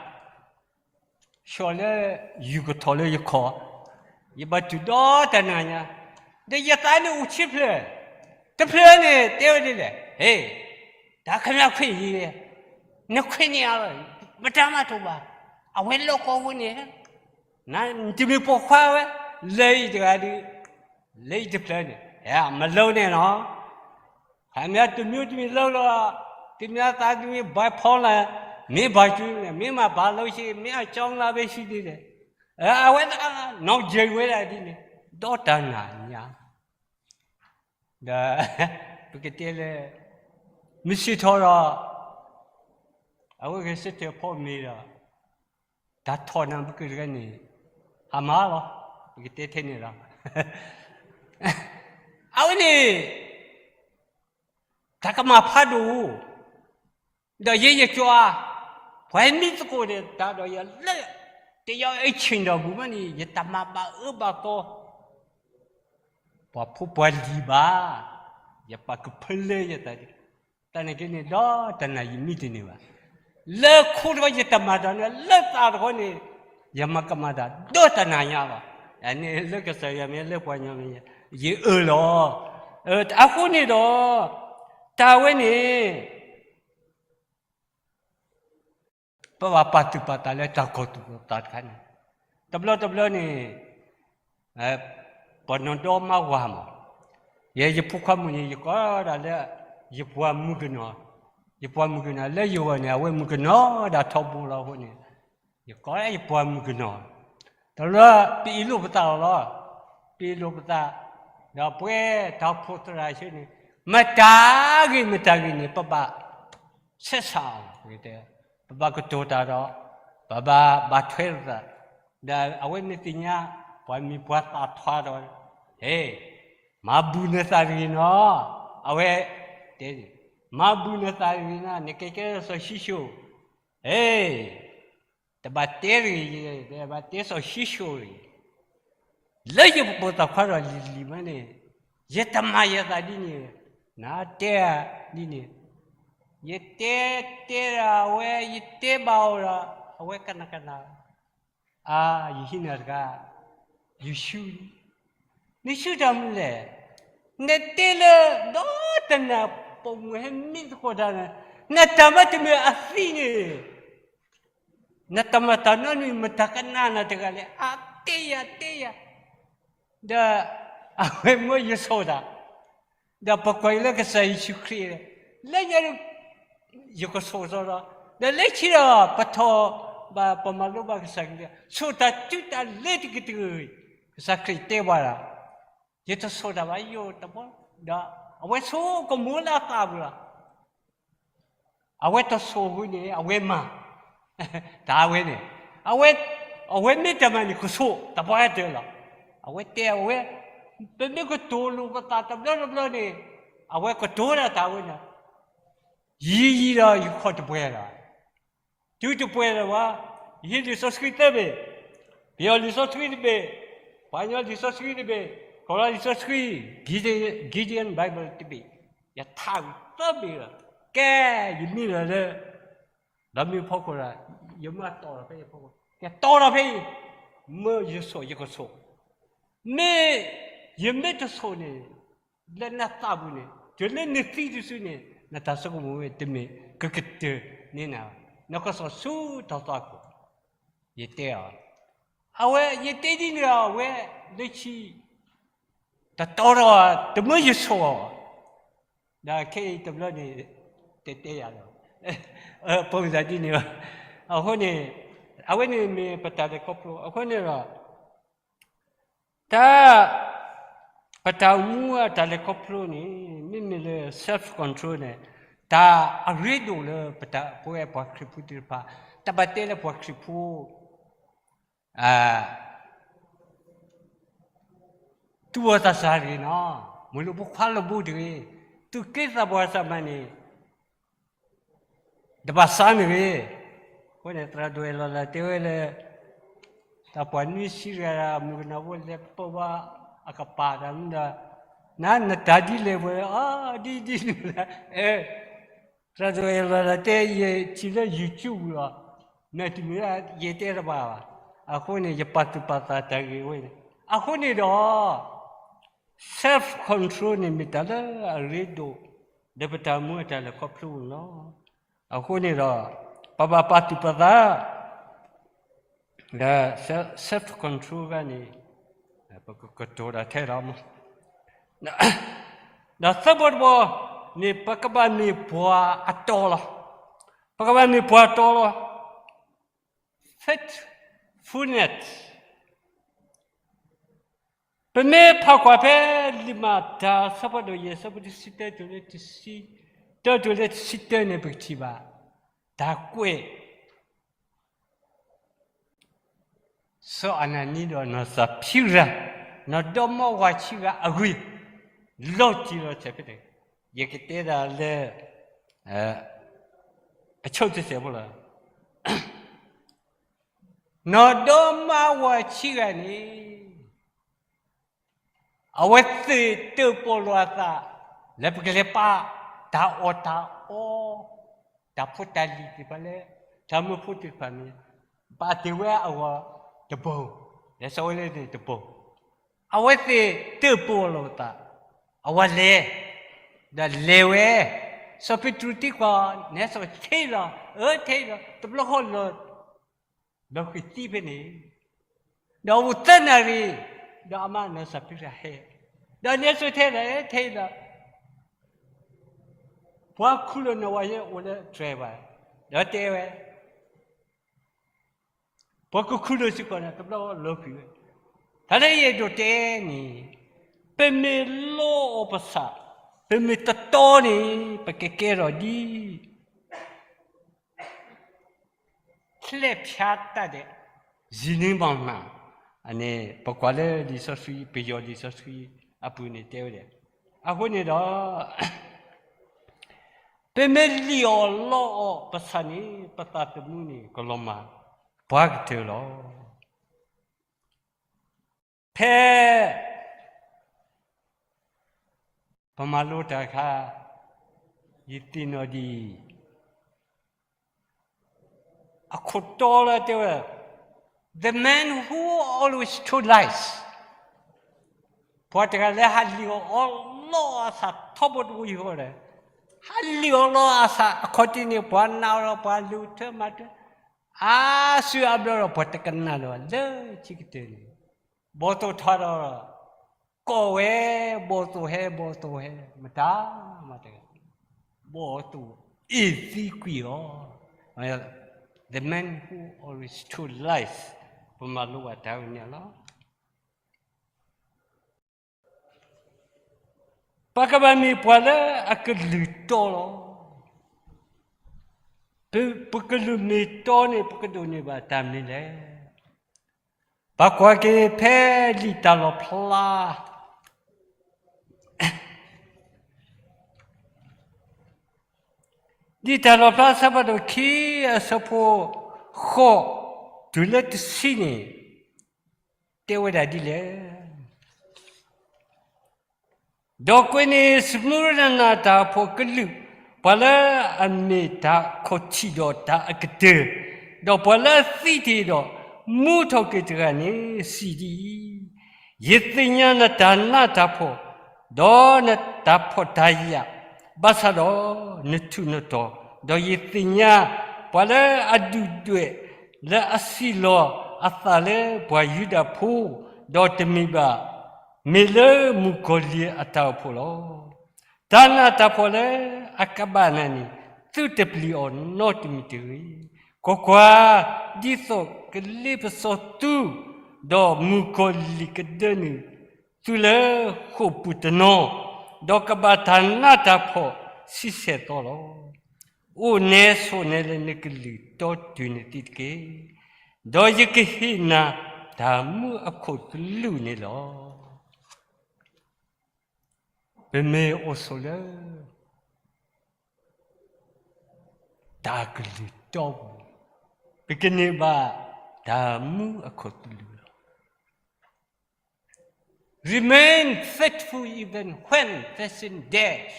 ဆှီလၢယူၤကထီၣ်လၢယခီၣ်, ယဘၣ်တုၤဒီတနၤညါ, ဒီးယသးန့ၣ်အိၣ်ဆံဖျၢၣ်, တဖျၢၣ်န့ၣ်တဲဝဲဒ်လဲၣ်, ဟ့ၣ်, တၢ်ခမၣ်ခွဲးယံၤ, နခွဲးန့ၢ်အါလီၤ, မတၤမၤတအိၣ်ဘၣ်, အဝဲလီၢ်ကီၢ်ဝဲန့ၣ်, နတမ့ၢ်ပိာ်ခွါဝဲ, လၢအံၤတဂၤဒုး, လၢအံၤတဖျၢၣ်န့ၣ်, မလိၤန့ၣ်လီၤ. ခမၣ်တမံၤတမံၤလၢလီၤ, တမံၤသးတမံၤ bipolar, မ့ၢ်ဘၣ်ကၠူန့ၣ် မ့ၢ်မၤဘၣ်လိာ်ဆံ မ့ၢ်အကၠီလၢဘဲဆံဒ်န့ၣ်, အဝဲသးနီၢ်ယဲၤဝဲဒၣ်ဒ်န့ၣ် ဒီတနၤညါ, ဒီး ပကတဲလၢ မုၢ်ဆ့ၣ်ထီၣ်ဒီး အဝဲဂဲၤဆၢထၢၣ်ဖီမ့ၤဒီး တၢ်ထီၣ်နၤပကတဂၤန့ၣ် ဟးမၤလီၤ, ပကတဲထဲန့ၣ်လီၤ. အဝဲန့ၣ် တၢ်ကမၣ်ဖးဒိၣ်, ဒီးယဲယကွၢ်, ပှၤမံသကိးဒီးတၢ်ဒီးယၤလၢ တယီအဆ့ၣ်ဒီးပူၤမးန့ၣ် ယတၢ်မၤဘၣ်အၢဘၣ်သီ ပှၤဖိပှၤလံၤဘၣ်, ယပာ်ကဖၢလၢယသး, တၢ်န့ၣ်က့န့ၣ် ဒီတနၤယမံတန့ၢ်ဘၣ်. လၢခိတခီယတမၤတၢ်န့ၣ် လၢသးတခီန့ၣ် ယမၤကမၣ်တၢ်ဒီတနၤညါဘၣ်. အန့ၣ်လၢကစၢ်ယွၤမ့ၢ်လၢပှၤကညီမ့ၢ် ယအၢၣ်လီၤ. အဃိန့ၣ်ဒီး တၢ်ဝဲန့ၣ် ပဘၣ်ပာ်သူၣ်ပာ်သးလၢတၢ်ကီၤသူၣ်ကီၤသးတခါန့ၣ်, တဘျီတဘျီန့ၣ် ပှၤနီၢ်ဒီမါဝၤမး, ယဲယဖိခွါမုၣ်န့ၣ် ယကိးဒၣ်လၢ ယပှၤမုၣ်ကနီၤ, ယပှၤမုၣ်ကနီၤလၢယဂီၢ်န့ၣ် အဝဲမုၣ်ကနီၤဒၣ်ထီဘိလီၤအဃိန့ၣ်, ယကိးလၢယပှၤမုၣ်ကနီၤ, တဘျီပအ့ၣ်လိာ်ပသးလီၤလီၤ, ပအ့ၣ်လိာ်ပသး, ဒီးပှဲၤတၢ်အိၣ်ဖှိၣ်သရၣ်ဆၢန့ၣ် မတၤဂ့ၤမတၤဂ့ၤန့ၣ် ပဘၣ် ဆဲးဆးအီၤ, ပဘၣ်ကတိၤတၢ်ဒီး ပဘၣ်ဘၣ်ထွဲလိာ်သး, ဒီးအဝဲမ့ၢ်သ့ၣ်ညါ ပှၤမံၤပှၤသၣ်ထွါဒီး ဟ့ၣ်, မၤဘူၣ်နသးတဂ့ၤနီၤ, အဝဲတဲ, မၤဘူၣ်နသးတဂ့ၤနီၤ, နကဲကဲစီၤၡံၣ်ၡိၣ်, ဟ့ၣ်, တဘၣ်တဲတဂ့ၤ, တဘၣ်တဲစီၤၡံၣ်ၡိၣ်တဂ့ၤ, လၢယပပိာ်သးခွါဒီးလံၤလံၤမးန့ၣ်, ယတမၤယသးဒ်န့ၣ်, နတဲဒ်န့ၣ်, ယတဲတဲဒၣ်အဝဲ, ယတဲဘၣ်အီၤဒီး အဝဲကနၣ်ကနၣ်, အါ, ယဟံးနၤတဂၤ, ယဆူ, နဆူတၢ်မနုၤလဲၣ်, နတဲလၢဒီတနၤ ပိာ်မုၣ်ဟဲမံသကိးတၢ်န့ၣ်, နတၢ်မၤတမုာ်အသံန့ၣ် နတၢ်မၤတၢ်နီတမံၤ မတၤကနၣ်နၤတဂၤလဲၣ်, အါတဲယၤတဲယၤ, ဒီးအဝဲမၢယဆိၣ်တၢ်, ဒီးပကွၢ်အံၤလၢကစၢ်ယ့ၣ်ၡူးခရံာ်, လၢညါ ယကဆိၣ်စီဒီး, ဒီးလၢခံဒီး ပထီၣ်ဘၣ်ပမၤလိဘၣ်ကစၢ်ခရံာ်, ဆိၣ်တၢ်တုၤတၢ်လဲၤတကတၢၢ်, ကစၢ်ခရံာ်တဲဘၣ်ဒီး, ယတဆိၣ်တၢ်ဘၣ်ယိၣ်တဘီ, ဒီးအဝဲဆိၣ်ကမိၣ်လၢအသးပူၤလီၤ. အဝဲတဆိၣ်အဃိန့ၣ် အဝဲမၤ, တၢ်ဝဲန့ၣ်, အဝဲ, အဝဲမ့ၢ်တမၤန့ၣ် ကဆိၣ်တပှၢ်တၢၢ်လီၤ. အဝဲတဲအဝဲ, ပမ့ၢ်ကတိၤလိာ်ပသးတဘျီတဘျီန့ၣ်, အဝဲကတိၤဒၣ်တၢ်ဝဲန့ၣ်, ယံာ်ယံာ်ဒီးယခီၣ်တပှဲၤလီၤ. တုၤတပှဲၤလၢၤဘၣ်, ယဟံးလံာ်စီဆှံသၢဘ့ၣ်, ပယီၤလံာ်စီဆှံတဘ့ၣ်, ပှၤကညီလံာ်စီဆှံတဘ့ၣ်, ကီၢ်လီၤလံာ်စီဆှံ, Gideon, Gideon Bible တဘ့ၣ်, ယထးဝံၤသၢဘ့ၣ်လီၤ. ကဲ, ယမံလီၤလၢ ဒီးမ့ၢ်ဖီခိၣ်ဒီး, ယမၢတီၢ်ဒီးဖဲယဖီခိၣ်, ယတီၢ်ဒီးဖဲအံၤ, မၢယဆိၣ် ယကဆိၣ်, မ့ၢ်ယမ့ၢ်တဆိၣ်န့ၣ်, လၢနသးပူၤန့ၣ်, တုၤလၢနသံတစုန့ၣ် နတၢ်ဆိကမိၣ်ဝဲတမ့ၢ်ကကတၢၢ်န့ၢ်နၤ, နကစီၣ်ဆူတၢ်သွၣ်ခိၣ်, ယတဲအီၤ, အဝဲယတဲဒ်န့ၣ်ဒီး အဝဲလၢခံ တတီဒီး တမၢယဆိၣ်အီၤ, ဒီးခဲအံၤတဘျီန့ၣ် တဲတဲယၤလီၤ, ပိာ်မုၣ်သးဒ်န့ၣ်လီၤ. အဃိန့ၣ်, အဝဲန့ၣ်မ့ၢ်ပတၢ်လဲၤခီဖျိအဃိန့ၣ်ဒီး တၢ်, ပတၢ်အိၣ်မူအတၢ်လဲၤခီဖျိန့ၣ် မ့မ့ၢ်လၢ self control န့ၣ်, တၢ်အရ့ဒိၣ်လၢပဝဲပှၤခရံာ်ဖိသ့ၣ်တဖၣ်, တဘၣ်တဲလၢပှၤခရံာ်ဖိ သူၣ်ဘီၣ်သးစၢ်တဂ့ၤနီၤ, မ့ၢ်လၢပခွါလၢဘိတဂ့ၤ, သူၣ်က့သးပှၢ်စၢ်မးန့ၣ် တဘၣ်စးန့ၣ်ဂ့ၤ, အဃိန့ၣ် သရၣ်ဒိၣ်အဲၣ်လီၤလၢတဲဝဲလၢ တၢ်ပှၤနွံဆံတဂၤ မုၣ်ကနီၤဖိလဲၤပၢဘၣ်အကပၤတၢ်မနုၤဒီး, နနတၢ်ဒ်လဲၣ်ဝဲ, အဒ်ဒ်န့ၣ်လၢ, အဲ သရၣ်ဒိၣ်အဲၣ်လီၤတဲ ယထံၣ်လၢ YouTube လီၤ, မ့ၢ်တမ့ၢ် ယတဲတဘၣ်ဘၣ်. အဃိန့ၣ် ယပာ်သူၣ်ပာ်သးတၢ်ဂ့ၢ်ဝဲန့ၣ်. အဃိန့ၣ်ဒီး self control န့ၣ်မ့ၢ်တၢ်လၢအရ့ဒိၣ် ဒီးပတၢ်မူအတၢ်လဲၤခီဖျိန့ၣ်လီၤ. အဃိန့ၣ်ဒီး ပဘၣ်ပာ်သူၣ်ပာ်သး ဒီး self control ဂၤန့ၣ် ပကကတိၤဒၣ်ထဲလီၤ. ဒီးသၢဘီတဘီန့ၣ် ပကဘၣ်မ့ၢ်ပှၤအတီလီၤ. ပကဘၣ်မ့ၢ်ပှၤအတီလီၤ. Faithfulness. ပမ့ၢ်ဖးကွၢ်ဖဲလံာ်မၤတၢ် ဆၢဖးဒိၣ်ယဲၢ် ဆၢဖိတဆံတၢ တုၤလၢတဆံ, တၢ တုၤလၢတဆံတၢန့ၣ် ပကထံၣ်ဘၣ် တၢ်ကွဲး စီၤအနၤနံဒီးနီၢ်စၤဖံရၤ, နီၢ်ဒီမါဝၤခံဂၤအဂ့ၢ်, လီၤတံၢ်လီၤဆဲးဖဲန့ၣ်, ယကတဲဒၣ်လၢ အဆိကတၢၢ်ဖိလီၤ. နီၢ်ဒီမါဝၤခံဂၤန့ၣ် အဝဲသ့ၣ်တၢၣ်ပီၣ်လိာ်အသး လၢပကလဲၤပာ်တၢ်အီၣ်တၢ်အီ, တၢ်ဖိတၢ်လံၤသ့ၣ်တဖၣ်လၢ တၢ်မၢဖိသ့ၣ်တဖၣ်န့ၣ် ဘၣ်တ့ၢ်ဝဲအဂီၢ်တဘိ, လဲၤစိာ်ဝဲလၢန့ၣ်တဘိ, အဝဲသ့ၣ်တၢၣ်ပီၣ်လိာ်အသး, အဝဲလဲၤ, ဒီးလဲၤဝဲ, စီၤပ့းတရူးသံကွၢ်, နဲစိာ်ထဲလီၤ, အၢထဲလီၤ, တဘျီဃီလီၤ လီၤဃံၤသံဖဲန့ၣ်, ဒီးအိၣ်သၢနၣ်ရံၣ်, ဒီးအမါနီၢ်စၤဖံရၤဟဲ, ဒီးနဲစိာ်ထဲလီၤ, ထဲလီၤ, ပှၤခူၣ်လိာ်နီၢ်ဝၤယဲအိၣ်လၢတြဲၤဘၣ်, ဒီးတဲဝဲ, ပှၤကခူၣ်လိာ်စ့ၢ်ကီးန့ၣ် တဘျီလီၤဃံၤဝဲ, တၢ်လၢယအဲၣ်ဒိးတဲန့ၣ်, ပမ့ၢ်လီအီၣ်ပသး, ပမ့ၢ်တတီန့ၣ် ပကကဲထီၣ်ဒ် လှည့်ဖြတ်တတ်တဲ့ ရေနံမောင်းနှင်, န့ၣ် ပကွၢ်လၢလံာ်စီဆှံ, ပယီၤလံာ်စီဆှံအပူၤန့ၣ်တဲဝဲဒၣ်, အဃိန့ၣ်ဒီး ပမ့ၢ်လံၣ်အီၣ်လီအီၣ်ပသးန့ၣ် ပသးသမူန့ၣ် ကလီၤမၢ်ပှၤကတၢၢ်လီၤ. ဖဲ ပမၤလိတၢ်အခါ ယသ့ၣ်နီၣ်ဒ်အံၤ, အခိၣ်တီလၢတဲဝဲ, the man who always told lies, ပှၤတဂၤလၢဟးလံၣ်အီၣ်အီလီအသးထီဘိတဝံၤဃီဒီး, ဟးလံၣ်အီၣ်လီအသးအခီၣ်ထံးန့ၣ် ပှၤနာ်အီၤဒီးပှၤလူၤထၢမၤထၢ အါစုအါဘျီဒီးပှၤတကနၣ်လၢၤဘၣ်လၢခံကတၢၢ်န့ၣ်, ဘီၣ်သိၣ်ထီၣ်ဒီး ကိးဝဲ, ဘီၣ်သိၣ်ဟဲ, ဘီၣ်သိၣ်ဟဲ, မတၤမၤတဂၤ, ဘီၣ်သိၣ်အ့ၣ်သံကွံာ်အီၤ, the man who always told lies, ပမၤလိဘၣ်တၢ်ဝဲန့ၣ်လီၤ. ပကဘၣ်မ့ၢ်ပှၤလၢအကလုၢ်တီလီၤ. ပကလုၢ်မ့ၢ်တီန့ၣ် ပကဒိးန့ၢ်ဘၣ်တၢ်မနုၤလဲၣ်. ပကွၢ်က့ၤဖဲလံာ်တၢ်လီၣ်ဖျါ လံာ်တၢ်လီၣ်ဖျါ အဆၢဖးဒိၣ်ခံ အဆၢဖိဃိး တုၤလၢတဆံန့ၣ် တဲဝဲဒၣ်ဒ်လဲၣ်. ဒီးကွဲးန့ၢ် စမူရနၤတၢ်အိၣ်ဖှိၣ်ကလုာ်, ပှၤလၢအမ့ၢ်တၢ်ခီၣ်ထံးဒီးတၢ်အကတၢၢ်, ဒီးပှၤလၢအသံတ့ၢ်ဒီး မူထီၣ်က့ၤတဂၤန့ၣ် စံးဒ်အံၤ, ယသ့ၣ်ညါနတၢ်နးတၢ်ဖှီၣ်, ဒီးနတၢ်ဖှီၣ်တၢ်ယာ်, ဘၣ်ဆၣ်ဒီးနထူးနတီၤ, ဒီးယသ့ၣ်ညါ ပှၤလၢအဒုၣ်ဒွဲၣ် လၢအစံးလီၤအသးလၢပှၤယူဒၤဖိ, ဒီးတမ့ၢ်ဘၣ် မ့ၢ်လၢမုၣ်ကီၤလံၢ်အတၢ်အိၣ်ဖှိၣ်လီၤ. တၢ်နးတၢ်ဖှီၣ်လၢအကဘၣ်နၤန့ၣ် သုတပျံၤအီၤနီတမံၤတဂ့ၤ. ကွၢ်ကွၢ်, ဒ်သိးကလ့ပစီသု, ဒီးမုၣ်ကီၤလံၢ်ကဒၢနုာ်သုလၢဃိာ်ပူၤတနီၤ, ဒီးကဘၣ်တၢ်နးတၢ်ဖှီၣ်ဆံဆဲၣ်သီလီၤ. အိၣ်နဲဆိးနဲလၢနကလုၢ်တီတုၤနသံတက့ၢ်. ဒီးယကဟ့ၣ်နၤတၢ်မူအခိၣ်သလုးန့ၣ်လီၤ. ပမ့ၢ်အိၣ်ဆိးလၢ တၢ်ကလုၢ်တီပူၤ, ပကန့ၢ်ဘၣ်တၢ်မူအခိၣ်သလုးလီၤ. Remain faithful even when facing death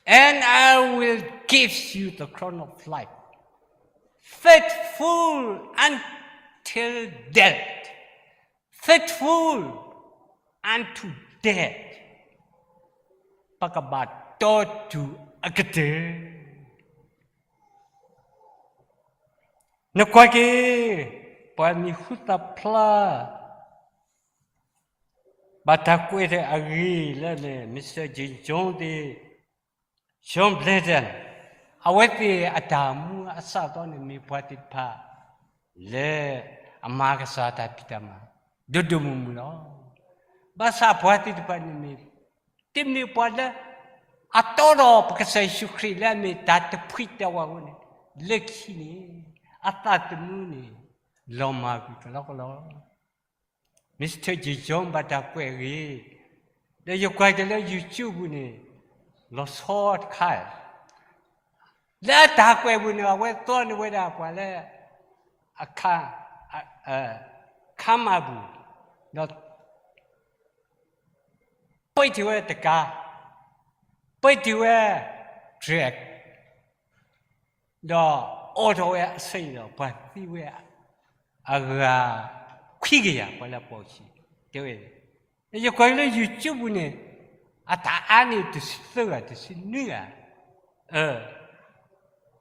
and and I will give you the crown of life, faithful until death, faithful unto death. ပကဘၣ်တီတုၤအကတၢၢ်. နကွၢ်က့ၤ ပှၤမံၤဟူသၣ်ဖျါ ဘၣ်တၢ်ကွဲးတၢ်အဂ့ၢ်လၢန့ၣ် Mister Jim Jones သ့ၣ် John Blanton အဝဲသ့ၣ်အတၢ်မူအစးအသီန့ၣ် မ့ၢ်ပှၤသ့ၣ်တဖၣ် လၢအမၤကစၢ်တၢ်ဖံးတၢ်မၤ ဒိၣ်ဒိၣ်မုၢ်မုၢ်လီၤ. ဘၣ်ဆၣ်ပှၤသ့ၣ်တဖၣ်န့ၣ်မ့ၢ် တမ့ၢ်ပှၤလၢ အတီဒီးပကစၢ်ယ့ၣ်ၡူးခရံာ်လၢအမ့ၢ်တၢ်တဖှံတဝးအဃိန့ၣ် လၢခံန့ၣ် အသးသမူန့ၣ် လီၤမၢ်ကွံာ်ကလီကလီ Mister Jim Jones ဘၣ်တၢ်ကွဲးအဂ့ၢ်, ဒီးယကွၢ်က့ၤလၢ YouTube ပူၤန့ၣ် လီၤဆီတခါ, လၢအတၢ်ကွဲးပူၤန့ၣ် အဝဲသီန့ၢ်ဝဲဒၣ်ပှၤလၢ အခါ, အခါမၢ်ပူၤ, ဒီး ပှဲၤထံၣ်ဝဲတကါ, ပှဲၤထံၣ်ဝဲ drug ဒီးအိးထီၣ်ဝဲအဆ့ၣ်ဒီး ပှၤသံဝဲ အဂၤခွံကယၤ ပှၤလၢအပိာ်ဆံး တဲဝဲ, ယကွၢ်လၢ YouTube ပူၤန့ၣ် အတၢ်အါန့ၢ်တဆံသၢဂၤ တဆံနွံဂၤ,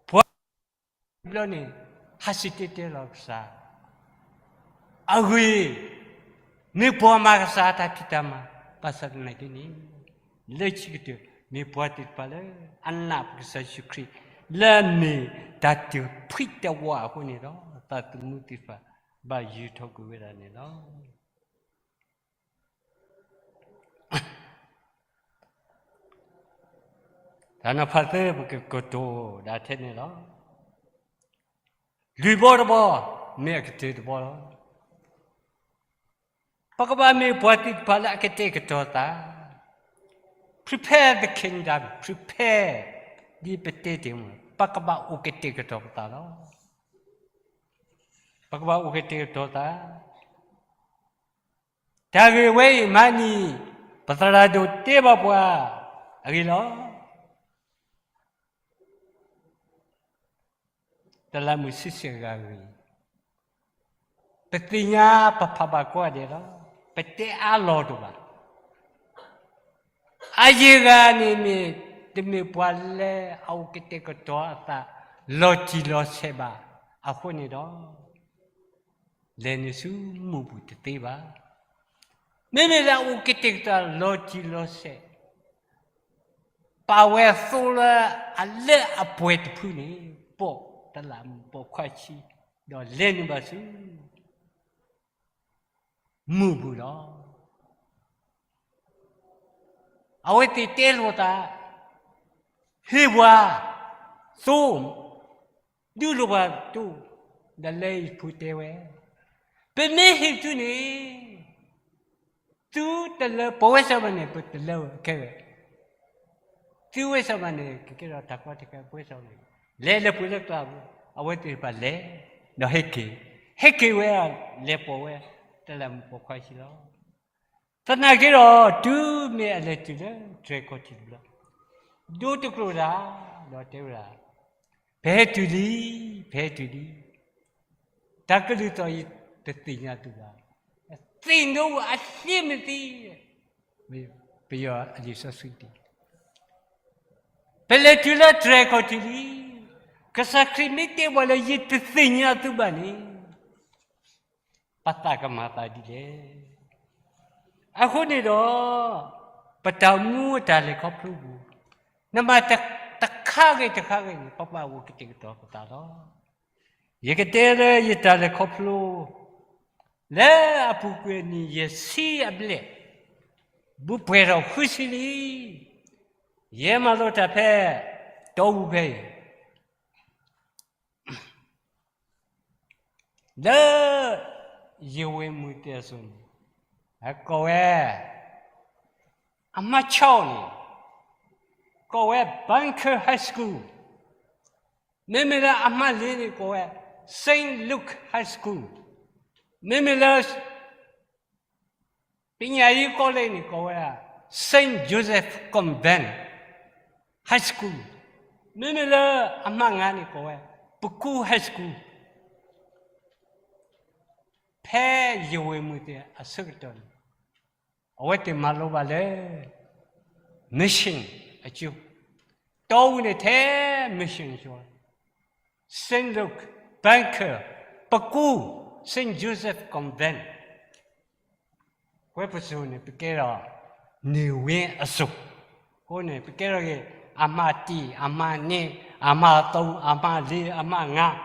ပှၤ ဘျီန့ၣ် ဟးစံၣ်တဲၤတဲလီၤကစၢ် အဂ့ၢ် မ့ၢ်ပှၤမၤကစၢ်တၢ်ဖံးတၢ်မၤ, ဘၣ်ဆၣ်သနာ်က့န့ၣ် လၢခံကတၢၢ် မ့ၢ်ပှၤသ့ၣ်တဖၣ်လၢ အနာ်ပကစၢ်ယ့ၣ်ၡူးခရံာ် လၢအမ့ၢ်တၢ်တဖှံတဝးအဃိန့ၣ်ဒီး သးသမူသ့ၣ်တဖၣ် ဘၣ်ယုၢ်ထီၣ်ကွံာ်ဝဲဒၣ်န့ၣ်လီၤ. တၢ်နီၤဖးသၢ ပကကတိၤဒၣ်ထဲန့ၣ်လီၤ. လွံၢ်ဘီတဘီ မ့ၢ်အကတၢၢ်တဘီလီၤ. ပကဘၣ်မ့ၢ်ပှၤသ့ၣ်တဖၣ်လၢအကတဲာ်ကတီၤသး, prepare the kingdom, prepare ဒ်ပတဲတ့ၢ်မး ပကဘၣ်အိၣ်ကတဲာ်ကတီၤပသးလီၤ. ပကဘၣ်အိၣ်ကတဲာ်ကတီၤသး တၢ်ဂ့ၢ်ဝဲအံၤမၤန့ၢ် ပသရၣ်ဒိၣ်တဲဘၣ်ပှၤအဂ့ၢ်လီၤ. တလးမုၢ်ဆံဆဲၣ်ဂၤဂ့ၤ, ပသ့ၣ်ညါပဖးဘၣ်ကိးဂၤဒဲးလီၤ. ပတဲအါလီၤတအိၣ်ဘၣ်. အယံၤဂၤန့ၣ်မ့ၢ် တမ့ၢ်ပှၤလၢအအိၣ်ကတဲာ်ကတီၤအသး လီၤတံၢ်လီၤဆဲးဘၣ်အဃိန့ၣ်ဒီး လဲၤနုာ်ဆူမူးပူၤတသ့ဘၣ်. မ့မ့ၢ်လၢအအိၣ်ကတဲာ်ကတီၤလီၤတံၢ်လီၤဆဲး ပာ်ဝဲအသိလၢအလၢအပှဲၤတဖုန့ၣ် ပိာ်တလးမုၢ်ပိာ်ခွါဆံ ဒီးလဲၤနုာ်ဘၣ်ဆူ မူးပူၤလီၤ. အဝဲသ့ၣ်တဲလိာ်သး ဟ့ၣ်ပှၤသိ ဒုးလိာ်ပှၤသိ, ဒီးလၢယဖုတဲဝဲ, ပမ့ၢ်ဟ့ၣ်သုန့ၣ် သုတလၢပှဲၤဝဲစီဘၣ်န့ၣ် ပတလၢဝဲခဲဝဲ, သုဝဲစီဘၣ်န့ၣ် ကကဲထီၣ်တၢ်ကီတၢ်ခဲပှဲၤစီန့ၣ်, လဲၤလၢပှဲၤလၢကျါပူၤ, အဝဲသ့ၣ်တဖၣ်လဲၤ, ဒီးဟဲက့ၤ, ဟဲက့ၤဝဲ လဲၤပိာ်ဝဲ တလးမုၢ်ပိာ်ခွါဆံလီၤ. သနာ်က့ဒီး တုၤမ့ၢ်အလဲၤတုၤလၢတြဲၤခီၣ်ထံးတဘျီ, ဒိတကျိာ်တၢ်, ဒီးတဲဝဲဒၣ်, ပဟဲတုၤလံ, ပဟဲတုၤလံ, တၢ်ကလုၢ်သီၣ်အံၤတသ့ၣ်ညါသုဘၣ်, သ့ၣ်နီၣ်အသ့မ့ၢ်သ့, ပယီၤအလံာ်စီဆှံတ့ၢ်, ပလဲၤတုၤလၢတြဲၤခီၣ်ထံးလံ, ကစၢ်ခရံာ်မ့ၢ်တဲပှၤလၢယတသ့ၣ်ညါသုဘၣ်န့ၣ် ပသးကမၤသးဒ်လဲၣ်. အဃိန့ၣ်ဒီး ပတၢ်မူတၢ်လဲၤခီဖျိပူၤ, နမၤတခါဂ့ၤတခါဂ့ၤန့ၣ် ပဘၣ်အိၣ်ကတဲာ်ကတီၤပသးလီၤ. ယကတဲလၢယတၢ်လဲၤခီဖျိ လၢအပူၤကွံာ်နံၣ်ယဲၢ်ဆံအဘျဲၣ်, ဘူးပှဲၤထီၣ်ဃုဆံလံ, ယဲမၤလိတၢ်ဖဲ တီအူဖဲအံၤ လၢယဝဲၢ်မုၢ်တဲစိၤန့ၣ် အကိးဝဲ အမါဆီန့ၣ် ကိးဝဲ Bunker High School, မ့မ့ၢ်လၢအမါလ့န့ၣ် ကိးဝဲ Saint Luke High School, မ့မ့ၢ်လၢ ပညာရေးကောလိပ်န့ၣ် ကိးဝဲဒၣ် Saint Joseph Convent High School. high school, မ့မ့ၢ်လၢအမှတ်ငါးန့ၣ်ကိးဝဲ ပကူ high school, ဖဲယဝ့ၢ်မုၢ်သ့ၣ်အဆၢကတီၢ်န့ၣ် အဝဲသ့ၣ်မၤလိဘၣ်လၢ mission အကၠိ, တီအူန့ၣ်ထဲ mission ကၠိ, Saint Luke, Bangkok, ပကူ, Saint Joseph Convent, ပဝဲပစိၤန့ၣ် ပကဲထီၣ် နေဝင်းအစိၤ, အဃိန့ၣ် ပကဲထီၣ်က့ၤ အမှတ်တစ်, အမှတ်နှစ်, အမှတ်သုံး, အမှတ်လေး, အမှတ်ငါး,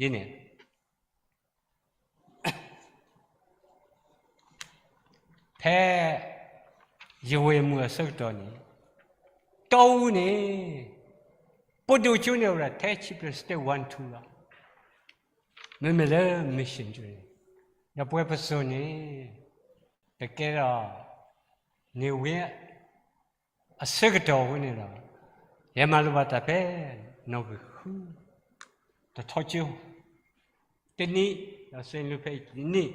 ဒ်န့ၣ် ဖဲယဝ့ၢ်မုၢ်အဆၢကတီၢ်န့ၣ် တီအူန့ၣ် ပဒိၣ်ကၠိန့ၣ်အိၣ်ဒီးထဲ Cyprus State one two လီၤ. မ့မ့ၢ်လၢ mission ကၠိန့ၣ်, ဒီးပဝဲပစိၤန့ၣ် ပကဲထီၣ် နေဝင်း အဆၢကတီၢ်အဃိန့ၣ်ဒီး ယဟဲမၤလိဘၣ်တၢ်ဖဲ နီၣ်ဂံၢ်ဃု တထီကၠိ တနံၣ်, ဒီး Saint Luke ဖဲအံၤတနံၣ်,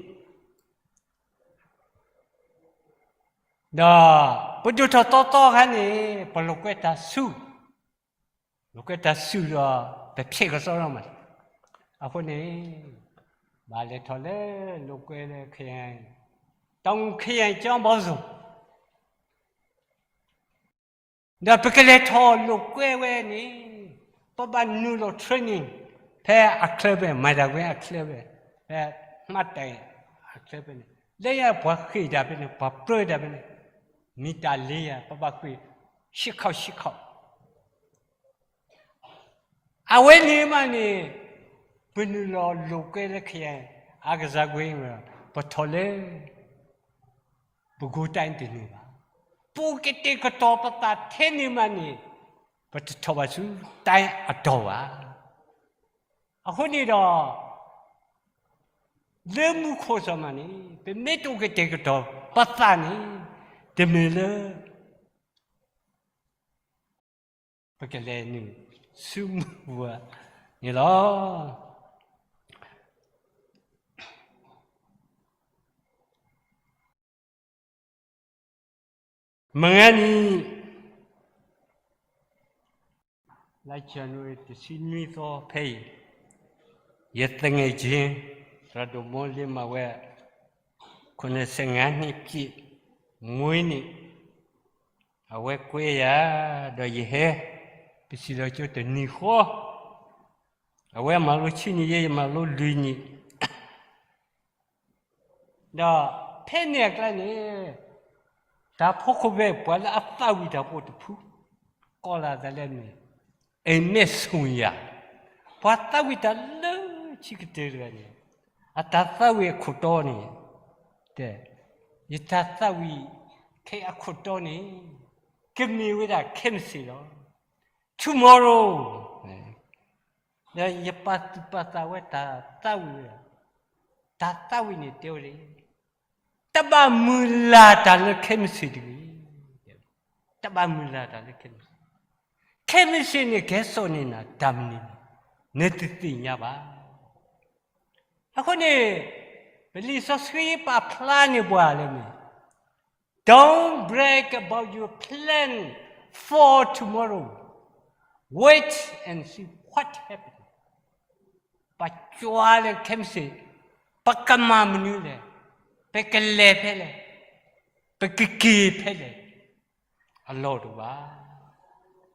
ဒီးပဒိၣ်ထီၣ်သီသီအခါန့ၣ် ပလိာ်ကွဲတၢ်ဆူၣ်, လိာ်ကွဲတၢ်ဆူၣ်ဒီး ပဖျဲးကစီဒီမး, အဃိန့ၣ် ဘၣ်လဲၤထီၣ်လၢလိာ်ကွဲလၢ ခရိုင်, တောင်ငူခရိုင်ကျောင်းပေါင်းစုံ ဒီးပကလဲၤထီၣ်လိာ်ကွဲဝဲန့ၣ် ပဘၣ်နုာ်လီၤ training ဖဲအချၢဖဲ မၤတၢ်ကွဲအချၢဖဲ, ဖဲမှတ်တိုင်အချၢဖဲန့ၣ် လၢညါပှၤဃ့ၢ်တၢ်ဖဲန့ၣ် ပှၤပြၢတၢ်ဖဲန့ၣ် မ့ၢ်တၢ်လ့ယၤ ပဘၣ်ဃ့ၢ် ရှစ်ခေါက်ရှစ်ခေါက် အဝဲန့ၣ်မးန့ၣ် ပနုာ်လီၤလိာ်ကွဲလၢ ခရိုင် အကစၢ်ကွဲ ပထီၣ်လၢ ပဲခူးတိုင်းတန့ၢ်ဘၣ်. ပအိၣ်ကတဲာ်ကတီၤပသးထဲန့ၣ်မးန့ၣ် ပတထီၣ်ဘၣ်ဆူ တိုင်းအတီၢ်ဘၣ်. အဃိန့ၣ်ဒီး လၢမူခိၣ်စီၤမးန့ၣ် ပမ့ၢ်တအိၣ်ကတဲာ်ကတီၤပသးန့ၣ် တမ့ၢ်လၢ ပကလဲၤနုာ်ဆူမူပူၤန့ၣ်လီၤ. မုၢ်ဂၤနံၤ လါယနူၤအါရံၤ တဆံနွံသီဖဲအံၤ ယသငယ်ချင်း သရၣ်ဒိၣ်မိၢ်လ့မၤဝဲ ခုနစ်ဆယ့်ငါးနှစ်ပြည့် မွေးနေ့ အဝဲကွဲယၤ ဒီးယဟဲ ပစံၣ်လီၤကၠိတနံၤဃီ အဝဲမၤလိဆံနံၤယဲ ယမၤလိလွံၢ်နံၤ ဒီးဖဲန့ၣ်အကျါန့ၣ် တၢ်ဖီခိၣ်ဖဲ ပှၤလၢအသးဝံၣ်တၢ်ဖိတဖု ကိးလီၤသးလၢမ့ၢ် အ့မ့ၢ်ဆူၣ်ယၤ ပှၤသးဝံၣ်တၢ်လၢခံကတၢၢ်တဂၤန့ၣ် အတၢ်သးဝံၣ်အခိၣ်တီန့ၣ် တဲ ယတၢ်သးဝံၣ်ခဲအံၤအခိၣ်တီန့ၣ် ကမ့ၢ်ဝဲဒၣ်ခဲမုၢ်ဆ့ၣ်လီၤ. Tomorrow ဒီးယပာ်သူၣ်ပာ်သးဝဲတၢ်သးဝံၣ်ဝဲဒၣ်, တၢ်သးဝံၣ်န့ၣ်တဲဝဲဒ်အံၤ, တဘၣ်မုၢ်လၢ်တၢ်လၢခဲမုၢ်ဆ့ၣ်တဂ့ၤ. တဘၣ်မုၢ်လၢ်တၢ်လၢခဲမုၢ်ဆ့ၣ်, ခဲမုၢ်ဆ့ၣ်န့ၣ်ကဟဲစိာ်န့ၢ်နၤတၢ်မနုၤလဲၣ်, နတသ့ၣ်ညါဘၣ်. အဃိန့ၣ် ပလံာ်စီဆှံပာ်ဖျါန့ၢ်ပှၤလၢမ့ၢ် Don't brag about your plan for tomorrow. Wait and see what happens. ပကွၢ်လၢခဲမုၢ်ဆ့ၣ် ပကမၤမနုၤလဲၣ်, ပကလဲၤဖဲလဲၣ်, ပကက့ၤဖဲလဲၣ်, အလီၢ်တအိၣ်ဘၣ်.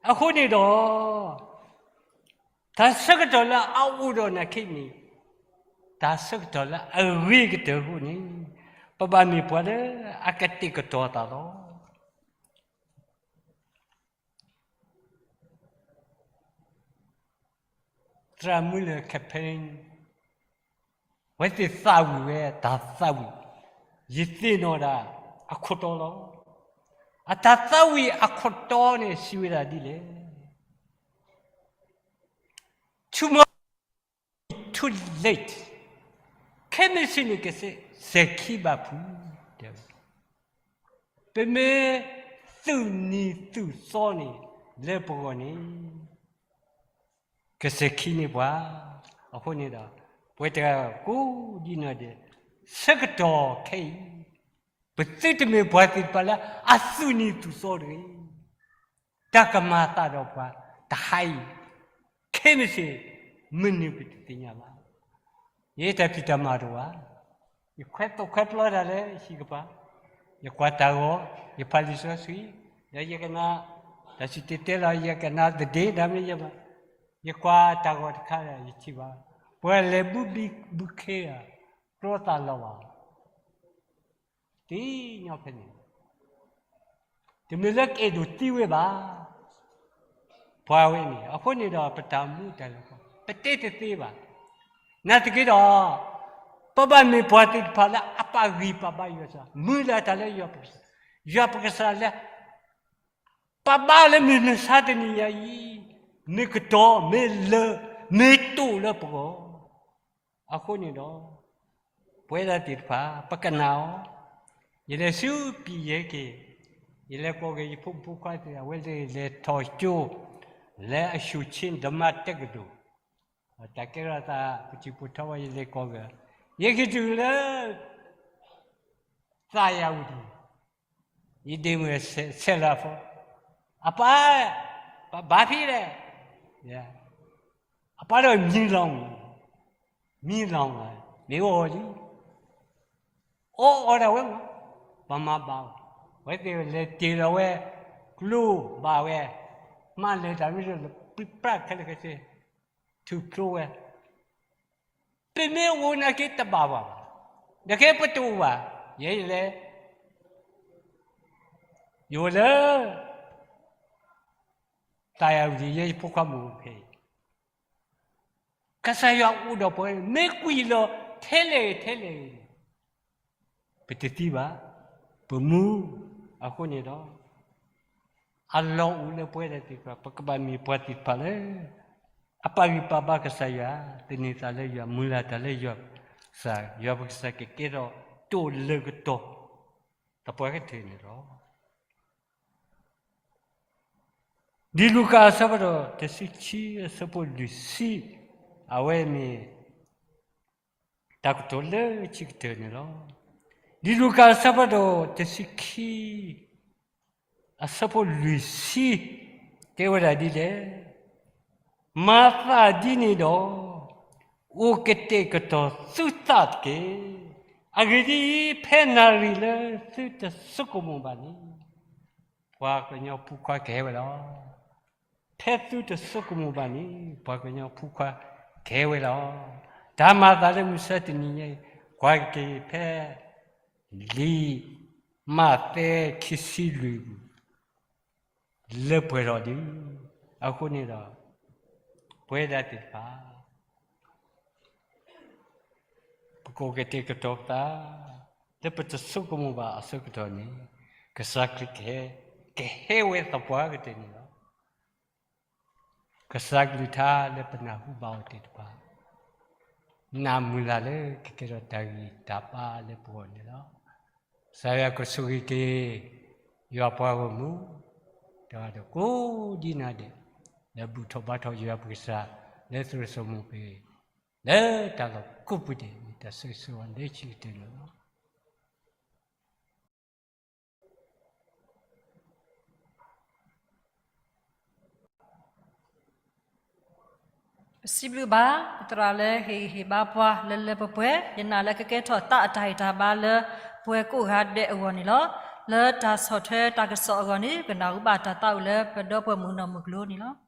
အဃိန့ၣ်ဒီး တၢ်ဆၢကတီၢ်လၢအအိၣ်ဒီးနၤခဲအံၤန့ၣ် တၢ်ဆၢကတီၢ်လၢအဂ့ၤကတၢၢ်အဃိန့ၣ် ပဘၣ်မ့ၢ်ပှၤလၢအကတဲာ်ကတီၤသးလီၤ. သရၣ်မုၣ်လၢ Catherine ဝဲသ့ၣ်သးဝံၣ်ဝဲတၢ်သးဝံၣ်, ယသ့ၣ်နီၣ်ဒၣ်အခိၣ်တီလီၤ. အတၢ်သးဝံၣ်အခိၣ်တီန့ၣ်စံးဝဲဒၣ်ဒ်လဲၣ်, Tomorrow is too late. ခဲမုၢ်ဆ့ၣ်န့ၣ် ကစဲးခံဘၣ်ဖုး, တဲဝဲ, ပမ့ၢ်သူၣ်နံၤသူၣ်သီန့ၣ် လၢပဂီၢ်န့ၣ် ကစဲးခံန့ၢ်ပှၤ. အဃိန့ၣ်ဒီး ပဝဲတဂၤကိးဒ်နီၢ်ဒဲး ဆၢကတီၢ်ခဲအံၤ ပသုတမ့ၢ်ပှၤသ့ၣ်တဖၣ်လၢအသူၣ်နံၤသူၣ်သီတဂ့ၤ. တၢ်ကမၤအသးဒီးပှၤတဟါအံၤ, ခဲမုၢ်ဆ့ၣ်, မုၢ်နံၤပတသ့ၣ်ညါဘၣ်. ယတၢ်ဖံးတၢ်မၤတအိၣ်ဘၣ်. ယခွဲးသိၣ်ခွဲးပျီတၢ်လၢဟံၣ်ကပၤ, ယကွၢ်တၢ်ဂီၤ, ယဖးလံာ်စီဆှံ, ဒီးယကနၣ်, တၢ်စံၣ်တဲၤတဲလီၤ ယကနၣ်သဒ့ဒၣ်မ့ၢ်ယဲဘၣ်. ယကွၢ်တၢ်ဂီၤတခါဒီး ယထံၣ်ဘၣ်, ပှၤလဲၤဘုဘံဘုခ့ဧါ, ကျီသးလီၤဘၣ်. သ့ၣ်ညါဖဲန့ၣ်, တမ့ၢ်လၢကအဲၣ်ဒိးသံဝဲဘၣ်. ပှၤဝဲန့ၣ်, အဃိန့ၣ်ဒီး ပတၢ်မူတၢ်လၢကီ, ပတဲတသ့ဘၣ်. နာ်သက့ဒီး, ပဘၣ်မ့ၢ်ပှၤသ့ၣ်တဖၣ်လၢအပာ်ဂံၢ်ပာ်ဘါယွၤ, မုၢ်လၢ်တၢ်လၢယွၤပကစၢ်, ယွၤပကစၢ်လၢ ပာ်ဘါလၢမုၢ်မဆါတနံၤညါအံၤ, မ့ၢ်ကတီၤ, မ့ၢ်လၢ, မ့ၢ်တိာ်လၢပဂီၢ်. အဃိန့ၣ်ဒီး, ပဝဲဒၣ်သ့ၣ်တဖၣ် ပကနၣ်အီၤ, ယလဲၤဆူပံၤယဲက့ၤ, ယလဲၤကိးက့ၤယဖိမုၣ်ဖိခွါသ့ၣ်, အဝဲသ့ၣ်လဲၤထီၣ်ကၠိ, လၢအ ရှုခင်းဓမ္မတက္ကသိုလ်, တၢ်ကဲထီၣ်သး ပထံၣ်ပထီဝဲ ယလဲၤကိးက့ၤ, ယက့ၤတုၤလၢ သးယၤဝံၤ, ယဒ့မုၣ်ဆဲးလၤဖိ, အပၢ်, ပဘၣ်ဖဲလဲၣ်, အပၢ်ဒီးမံလီၤ, မံလီၤ, မ့ၢ်အီၣ်လံ, အီၣ်အီၣ်ဒၣ်ဝဲမး, ပမၤဘၣ်, အဝဲသ့ၣ်လဲၤတ့ၢ်လီၤဝဲ, ကျိဘၣ်ဝဲ, မၤလဲၤတၢ်မ့ၢ်လၢ ပြံပြါခဲလၢာ်ခဲဆ့, ထုးဖျိဝဲ ပမ့ၢ်အိၣ်နာ်က့တဘၣ်ဘၣ်, နကဲပတအိၣ်ဘၣ်, ယဲယလဲၤ, ယအိၣ်လၢ သးယၤဝံၤ ယဲယဖိခွါမုၣ်အိၣ်ဖဲအံၤ, ကစၢ်ယွၤအိၣ်ဒီးပှၤ မ့ၢ်ကွံာ်လီၤထဲလဲၣ်ထဲလဲၣ်န့ၣ် ပတသံဘၣ်, ပမူ, အဃိန့ၣ်ဒီး အလီၢ်အိၣ်လၢပဝဲဒၣ်သ့ၣ်တဖၣ် ပကဘၣ်မ့ၢ်ပှၤသ့ၣ်တဖၣ်လၢ အပာ်ဂံၢ်ပာ်ဘါကစၢ်ယွၤ, သန့ၤသးလၢယွၤ, မုၢ်လၢ်တၢ်လၢယွၤ, ကစၢ်ယွၤပကစၢ် ကကဲထီၣ်တိာ်လၢကတီၢ် သပှၢ်ကတၢၢ်န့ၣ်လီၤ. လံာ်လူၤကၣ်အဆၢဖးဒိၣ်တဆံခံအဆၢဖိလွံၢ်ဆံ, အဝဲမ့ၢ် တၢ်ကတိၤလၢခံကတၢၢ်န့ၣ်လီၤ. လံာ်လူၤကၣ်အဆၢဖးဒိၣ်တဆံခံ အဆၢဖိလွံၢ်ဆံ, တဲဝဲဒၣ်ဒ်လဲၣ်, မၤသးဒ်န့ၣ်ဒီး အိၣ်ကတဲာ်ကတီၤသုသးတက့ၢ်. အဂ့ၢ်ဒ်အံၤ, ဖဲနၣ်ရံၣ်လၢသုတဆိကမိၣ်ဘၣ်န့ၣ် ပှၤကညီဖိခွါကဟဲဝဲလီၤ. ဖဲသုတဆိကမိၣ်ဘၣ်န့ၣ် ပှၤကညီဖိခွါကဟဲဝဲလီၤ. တၢ်မၤသးလၢမုၢ်ဆါတနံၤညါအံၤ ကွၢ်က့ၤဖဲ လံာ်မးသဲခံဆံလွံၢ်ပူၤ လၢပှဲၤထီၣ်လံ. အဃိန့ၣ်ဒီး ပဝဲဒၣ်သ့ၣ်တဖၣ် ပကအိၣ်ကတဲာ်ကတီၤပသး လၢပတဆိကမိၣ်ဘၣ်အဆၢကတီၢ်န့ၣ် ကစၢ်ခရံာ်ကဟဲ, ကဟဲဝဲသပှၢ်ကတၢၢ်န့ၣ်လီၤ. ကစၢ်ကလုၢ်ကထါလၢပနၢ်ဟူဘၣ်အီၤသ့ၣ်တဖၣ် နၢ်မုၢ်လၢ်လၢကကဲထီၣ်တၢ်ဂံၢ်တၢ်ဘါလၢပဂီၢ်န့ၣ်လီၤ. ကစၢ်ယွၤကဆိၣ်ဂ့ၤက့ၤ ယွၤပှၤဂီၢ်မုၢ် တဂၤဒီးကိးဒံးနၤဒဲး လၢဘူၣ်ထီၣ်ဘါထီၣ်ယွၤပကစၢ် လၢသရိာ်စိမိၣ်ပှၤ လၢတၢ်လီၢ်ကိးပူၤဒဲး မ့ၢ်တၢ်ဆိၣ်ဂ့ၤဆိၣ်ဝါလၢခံကတၢၢ်န့ၣ်လီၤ. ပစံးဘျုးဘၣ် ပသရၣ်လၢဟ့ၣ်ဂံၢ်ဟ့ၣ်ဘါပှၤလၢလၢပှဲၤပှဲၤ, ယနာ်လၢကကဲထီၣ်သးအတၢ်ဟ့ၣ်တၢ်ဘါလၢပှၤကိးဂၤဒဲးအဂီၢ်န့ၣ်လီၤ. လၢတၢ်ဆီၣ်ထွဲတၢ်ကစီၣ်အဂီၢ်န့ၣ် ကနၢ်ဟူဘၣ်တၢ်သးဝံၣ်လၢပဒီပုၢ်ဝဲၢ်မုၣ်နီၢ်မုၢ်ကျိၤန့ၣ်လီၤ.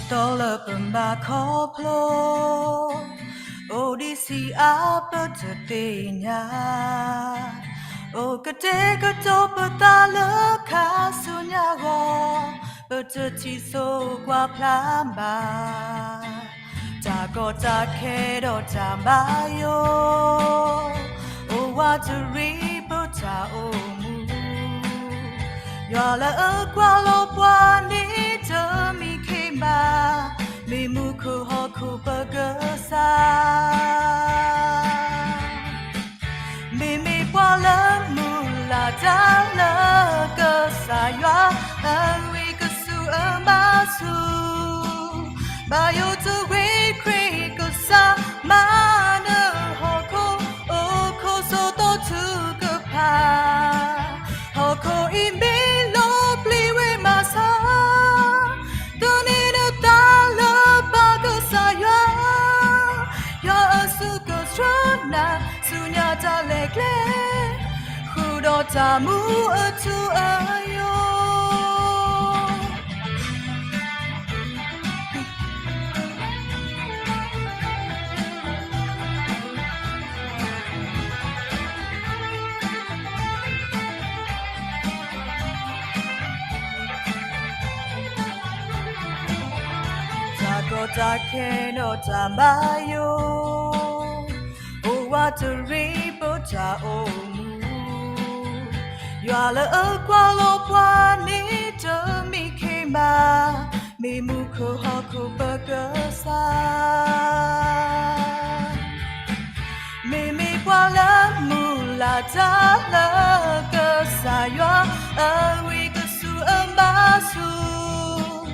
ဒီးလၢပမၤခီဖျိ အိၣ်ဒံးဆံးအါပတသ့ၣ်ညါ, အိၣ်ကတဲာ်ကတီၤပသးလၢခါဆူညါဂီၢ်, ပတထံၣ်ဆိကွၢ်ဖျါဘၣ် တၢ်ကီတၢ်ခဲဒီးတၢ်ဘါယိၣ်, အိၣ်ဝးတရံးပတၢ်အိၣ်မူ, ယွၤလၢအကွၢ်လီၤပှၤန့ၣ်တမံခ့ဘၣ်, မ့ၢ်မူခိၣ်ဟီၣ်ခိၣ်ပကစၢ် မ့မ့ၢ်ပှၤလၢမုၢ်လၢ်တၢ်လၢကစၢ်ယွၤ အဂံၢ်ကဆူၣ်အမါဆူၣ်, ဘၣ်ယိၣ်တဂ့ၤခရံာ်ကစၢ် မၤနၢၤဟီၣ်ခိၣ် အိၣ်ခိးဆိးသီထုကဖၣ်, ဟီၣ်ခိၣ်အံၤမ့ၢ်လီၤပျံၤဝဲမၤဆါ တန့ၢ်နတၢ်လၢပၢ်ကစၢ်ယွၤ, ယွၤအစိကဆှၢနၤ ဆူညါတၢ်လဲၤကျဲ, ဃုာ်ဒီးတၢ်မူအထူအယိာ်. တၢ်ကီတၢ်ခဲဒီးတၢ်ဘါယိၣ်, အိၣ်ဝးတရံးပတၢ်အိၣ်မူ, ယွၤလၢအကွၢ်လီၤပှၤန့ၣ်တမံခ့ဘၣ်, မ့ၢ်မူခိၣ်ဟီၣ်ခိၣ်ပကစၢ် မ့မ့ၢ်ပှၤလၢမုၢ်လၢ်တၢ်လၢကစၢ်ယွၤ အဂံၢ်ကဆူၣ်အမါဆူၣ်,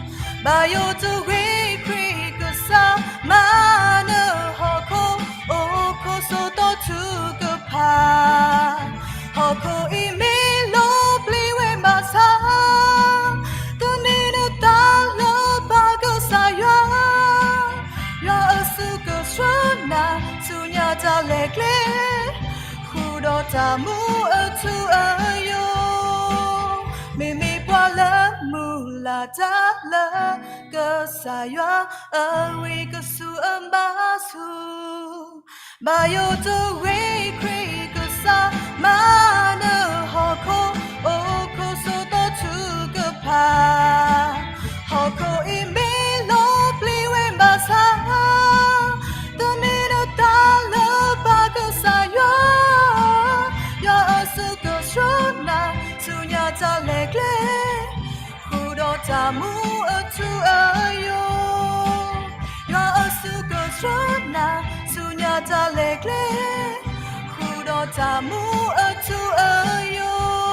ဘၣ်ယိၣ်တဂ့ၤခရံာ်ကစၢ် မၤနၢၤဟီၣ်ခိၣ် အိၣ်ခိးဆိးသီထုကဖၣ်, ဟီၣ်ခိၣ်အံၤမ့ၢ်လီၤပျံၤဝဲမၤဆါ တန့ၢ်နတၢ်လၢပၢ်ကစၢ်ယွၤ, ယွၤအစိကဆှၢနၤ ဆူညါတၢ်လဲၤကျဲ, ဃုာ်ဒီးတၢ်မူအထူအယိာ်, မ့မ့ၢ်ပှၤလၢမုၢ်လၢ်တၢ်လၢ ကစၢ်ယွၤ အဂံၢ်ကဆူၣ်အမါဆူၣ်, ဘၣ်ယိၣ်တဂ့ၤခရံာ်ကစၢ် မၤနၢၤဟီၣ်ခိၣ် အိၣ်ခိးဆိးသီထုကဖၣ်, ဟီၣ်ခိၣ်အံၤမ့ၢ်လီၤပျံၤဝဲဘၣ်ဆၣ်, တန့ၢ်နတၢ်လၢပၢ်ကစၢ်ယွၤ, ယွၤအစိကဆှၢနၤ ဆူညါတၢ်လဲၤကျဲ, ဃုာ်ဒီးတၢ်မူအထူအယိာ်, ယွၤအစိကဆှၢနၤ ဆူညါတၢ်လဲၤကျဲ, ဃုာ်ဒီးတၢ်မူအထူအယိာ်.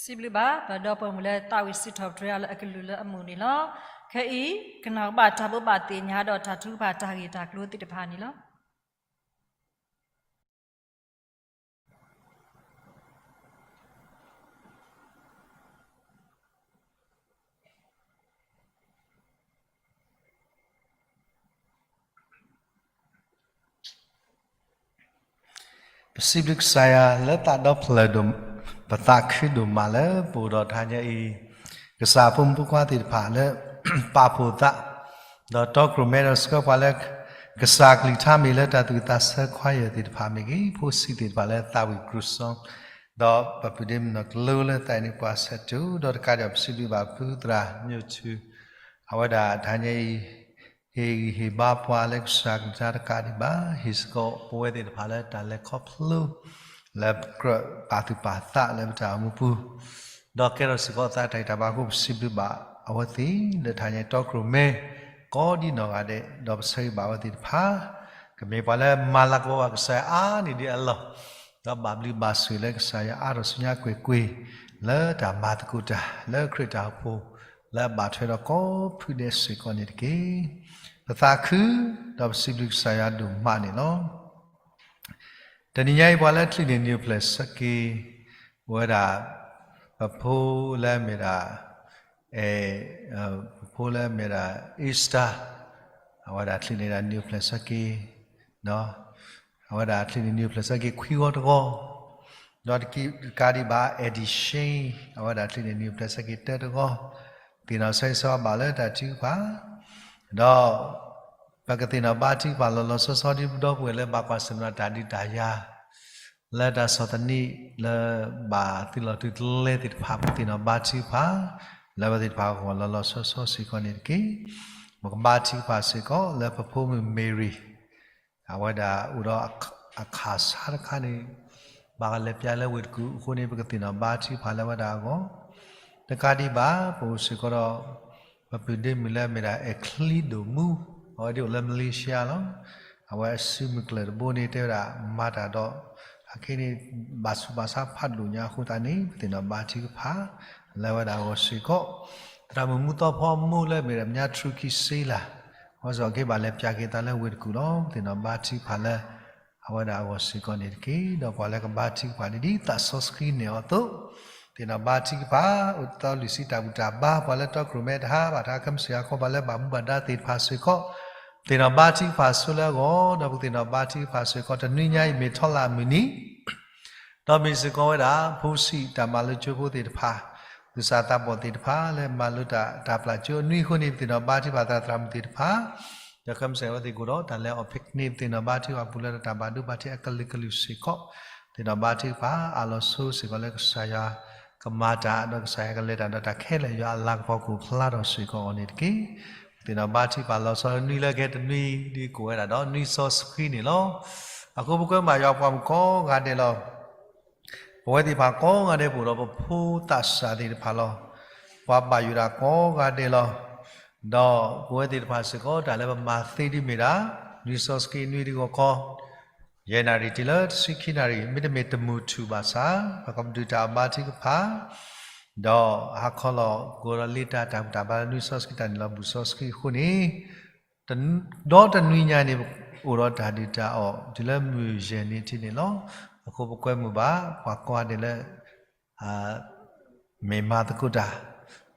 စံးဘျုးဘၣ် ပဒီပုၢ်ဝဲၢ်လၢသးဝံၣ်စံးထီၣ်ပတြၢၤအီၤလၢအကလုၢ်လၢအမုာ်န့ၣ်လီၤ. ခဲအံၤ ကနၢ်ကဘၣ်တၢ်ဘိးဘၣ်သ့ၣ်ညါဒီးတၢ်ထုကဖၣ်တၢ်ဂ့ၢ်တၢ်ကျိၤသ့ၣ်တဖၣ်န့ၣ်လီၤ. ပစံးဘျုးကစၢ်ယွၤလၢသးဒီဖျၢၣ်ဒိၣ်, ပသးခုဒိၣ်မးလၢပအိၣ်ဒီးတဟါညါအံၤ, ကစၢ်အဖိမုၣ်ဖိခွါသ့ၣ်တဖၣ်လၢ ပာ်ဖှိၣ်သး, ဒီးတီကြိုမ့ၢ်ဒီးစ့ၢ်ကီးပှၤလၢ ကစၢ်ကလုၢ်ကထါမ့ၢ်လၢတၢ်သူၣ်ဝံၣ်သးဆၢခွါယဲၢ်သ့ၣ်တဖၣ်မ့ၢ်ဂ့ၤ, ဖိဆံးသ့ၣ်တဖၣ်လၢသးဝံၣ်ကြၢးစီ ဒီးပပုၢ်ဒ့မုၣ်နီၢ်ကလၢလၢသးအံၤန့ၣ် ပှၤဆဲးတုၤဒီးတကးဒံး ပစံးဘျုးဘၣ်ဖုသရၣ်ညိၣ်ထူ အဝဲဒၣ်တဟါညါအံၤ ဟ့ၣ်ဂံၢ်ဟ့ၣ်ဘါပှၤလၢကစၢ်ကလုၢ်ကထါတကးဒံးဘၣ်, ဟ့ၣ်စ့ၢ်ကီးပဝဲသ့ၣ်တဖၣ်လၢတၢ်လဲၤခီဖျိ လၢကြၢးပာ်သူၣ်ပာ်သးလၢပတၢ်အိၣ်မူပူၤ, ဒီးကဲထီၣ်စ့ၢ်ကီးသးတၢ်ဂံၢ်တၢ်ဘါအဃိ ပစံးဘျုးဘၣ်အဝဲသ့ၣ်လၢတဟါညါအံၤ တီကြိုမ့ၢ် ကိးဒံနီၢ်ဂၤဒဲး ဒီးပဆၢဂ့ၤဘၣ်အဝဲသ့ၣ်တဖၣ်, ကမ့ၢ်ပှၤလၢမၤလၤကပီၤဘၣ်ကစၢ်ယွၤအါန့ၢ်ဒံးအလီၢ်, ဒီးဘၣ်ဘျုးဘၣ်ဆိၣ်လၢကစၢ်ယွၤအါထီၣ်ဆူညါကွ့ၢ်ကွ့ၢ် လၢတၢ်မၤသကိးတၢ် လၢခရံာ်တၢ်အိၣ်ဖှိၣ် လၢအဘၣ်ထွဲဒီးကိးဖုဒဲးစ့ၢ်ကီးန့ၣ်တက့ၢ်. ပသးခု ဒီးပစံးဘျုးကစၢ်ယွၤဒိၣ်မးန့ၣ်လီၤ. တနံၤညါအံၤ ပှၤလၢချံးန့ၢ် nuclear စက့ အိၣ်ဝဲဒၣ် ပဖိလၢအမ့ၢ်ဒၣ် အဲ ပဖိလၢအမ့ၢ်ဒၣ် Easter အဝဲဒၣ်ချံးန့ၢ်ဒၣ် nuclear စက့ အဝဲဒၣ်ချံးန့ၢ် nuclear စက့ ခွံဂီၤတဂီၤ, ဒီးတကးဒံးဘၣ် Eddie Shane အဝဲဒၣ်ချံးန့ၢ် nuclear စက့ တၢတဂီၤ, သ့ၣ်နီၣ်ဆၢဂ့ၤဆၢဝါဘၣ်လၢတၢ်ထုကဖၣ်, ဒီး ပကသ့ၣ်နီၣ်ဘါထုကဖၣ်လီၤလီၤဆီဆီ ဒ်ပဒီပုၢ်ဝဲၢ်လၢဘၣ်ကွၢ်ဆၢၣ်မဲာ်တၢ်ဒုးတၢ်ယၤ လၢတၢ်ဆီၣ်သနံးလၢဘၣ်သုးလီၢ်သုးကျဲသ့ၣ်တဖၣ် ပသ့ၣ်နီၣ်ဘါထုကဖၣ် လၢအဝဲသ့ၣ်တဖၣ်အဂီၢ်လီၤလီၤဆီဆီစ့ၢ်ကီးန့ၣ်တက့ၢ်. ပကဘါထုကဖၣ်စ့ၢ်ကီးလၢပဖိမုၣ် Mary အဝဲဒၣ်အိၣ်ဒီးအခၣ်ဆါတခါန့ၣ် ဘၣ်ကလဲၤပျးလၢဝ့ၢ်တကူၣ်အဃိန့ၣ် ပကသ့ၣ်နီၣ်ဘါထုကဖၣ်လၢအဝဲဒၣ်အဂီၢ်, တကးဒံးဘၣ် ပအိၣ်စ့ၢ်ကီးဒီး ပပုၢ်ဒ့မုၣ်လၢအမ့ၢ်ဒၣ် အဲၣ်ချံဒိၣ်မူ, အဝဲဒၣ်အိၣ်လၢ Malaysia လီၤ. အဝဲအစုမုၢ်ကျၢၢ်တဘိန့ၣ် တဲဝဲဒၣ်မၤတၢ်ဒီး အခဲအံၤန့ၣ် ဘၣ်ဆူးဘၣ်ဆါဖးဒိၣ်ညါအဃိသတးန့ၣ် ပသ့ၣ်နီၣ်ဘါထုကဖၣ် လၢအဝဲဒၣ်အဂီၢ်စ့ၢ်ကီး, သရၣ်မုၣ်မူသီဖီမိၢ်လၢအမ့ၢ်ဒၣ် မၠါထရူခံစ့လး, အဝဲစ့ၢ်ကီးက့ၤဘၣ်လဲၤပျးက့ၤသးလၢဝ့ၢ်တကူၣ်လီၤ. ပသ့ၣ်နီၣ်ဘါထုကဖၣ်လၢ အဝဲဒၣ်အဂီၢ်စ့ၢ်ကီးန့ၣ်တက့ၢ်. ဒီးပှၤလၢကဘါထုကဖၣ်န့ၣ် ဒ်သးစီဆှံနဲၣ်အီၤအသိး, သ့ၣ်နီၣ်ဘါထုကဖၣ် အိၣ်သီလွံၢ်ဆံတၢ်ဘူၣ်တၢ်ဘါ ပှၤလၢတီခိၣ်ရိၣ်မဲတဟါ ဘၣ်တဟါ ခဲမုၢ်ဆ့ၣ်ဟါခီ ပှၤလၢဘၣ်မူဘၣ်ဒါသ့ၣ်တဖၣ်စ့ၢ်ကီး, သ့ၣ်နီၣ်ဘါထုကဖၣ်ဆိလၢအဂီၢ်, ဒီးပကသ့ၣ်နီၣ်ဘါထုကဖၣ်စ့ၢ်ကီး တနွံညါအံၤမ့ၢ်ထီလၢအမုၢ်နံၤ ဒီးမ့ၢ်စ့ၢ်ကီးဝဲဒၣ် ဖိဆံးတၢ်မၤလိကၠိဖိသ့ၣ်တဖၣ်, သူၣ်စၢ်သးဘီၣ်သ့ၣ်တဖၣ် လၢမၤလိတၢ်တၢ်ပျၢ်ကၠိအနွံအဃိန့ၣ် ပသ့ၣ်နီၣ်ဘါထုကဖၣ်သရၣ်သရၣ်မုၣ်သ့ၣ်တဖၣ်, ဒီးခဲမုၢ်ဆ့ၣ်ဝဲသ့ၣ်ကအိၣ်ဒီး တၢ်လဲၤအီၣ် picnic ပသ့ၣ်နီၣ်ဘါထုကဖၣ်ပူၤလၢတၢ်ဘၣ်ဒိဘၣ်ထံးအကလုာ်ကလုာ်စ့ၢ်ကီး, သ့ၣ်နီၣ်ဘါထုကဖၣ် အလီၤဆိစ့ၢ်ကီးလၢကစၢ်ယွၤကမၤတၢ် ဒီးကစၢ်ယွၤကလဲၤတၢ်ဒီးတၢ်ခဲလၢာ် ယွၤအလၤကပီၤကအိၣ်ဖျါထီၣ်စ့ၢ်ကီးအီၤန့ၣ်တက့ၢ်. ပသ့ၣ်နီၣ်ဘါထုကဖၣ်လီၤဆီလၢနွံလၢကဟဲတနွံ ဒ်ကိးဝဲဒၣ်ဒီးနွံစီဆှံန့ၣ်လီၤ. အဃိပကွဲမုာ်ယွၤပှၤမုၣ်ကိးဂၤဒဲးလီၤ. ပဝဲသ့ၣ်တဖၣ်ကိးဂၤဒဲးပအိၣ်ဒီးပဖိသးစၢ်သ့ၣ်တဖၣ်လီၤ. ပှၤဘၣ်ယိၣ်ဒၣ်ကိးဂၤဒဲးလီၤ. ဒီးပဝဲသ့ၣ်တဖၣ်စ့ၢ်ကီး တၢ်လၢပမၤသ့ဒ်မ့ၢ်ဒၣ် နွံစီဆှံနွံတဂီၤခီ ယဲၢ်နၣ်ရံၣ်တုၤလၢတဆံခံနၣ်ရံၣ် မ့တမ့ၢ်တမုာ်ထူၣ်ဘၣ်ဆၣ် ပကဒုးတၢ်အီၣ်ဘါထုကဖၣ်, ဒီးဟါခီလီၤ ကအိၣ်ဒီးလ့တၢ်တၢ်ဘူၣ်တၢ်ဘါလၢနွံစီဆှံတၢ်န့ၣ်လီၤ ဘူၣ်စီဆှံအဃိန့ၣ် ဒီတနွံညါန့ၣ် အိၣ်ဒီးတၢ်ဒုးတၢ်အီၣ် တုၤလၢမုၢ်ယဲၢ်နံၤထံးန့ၣ်လီၤ. အဃိပကွဲမုာ်ဘၣ် ပှၤကိးဂၤဒဲးလၢ မ့ၢ်မၤသကိးတၢ်,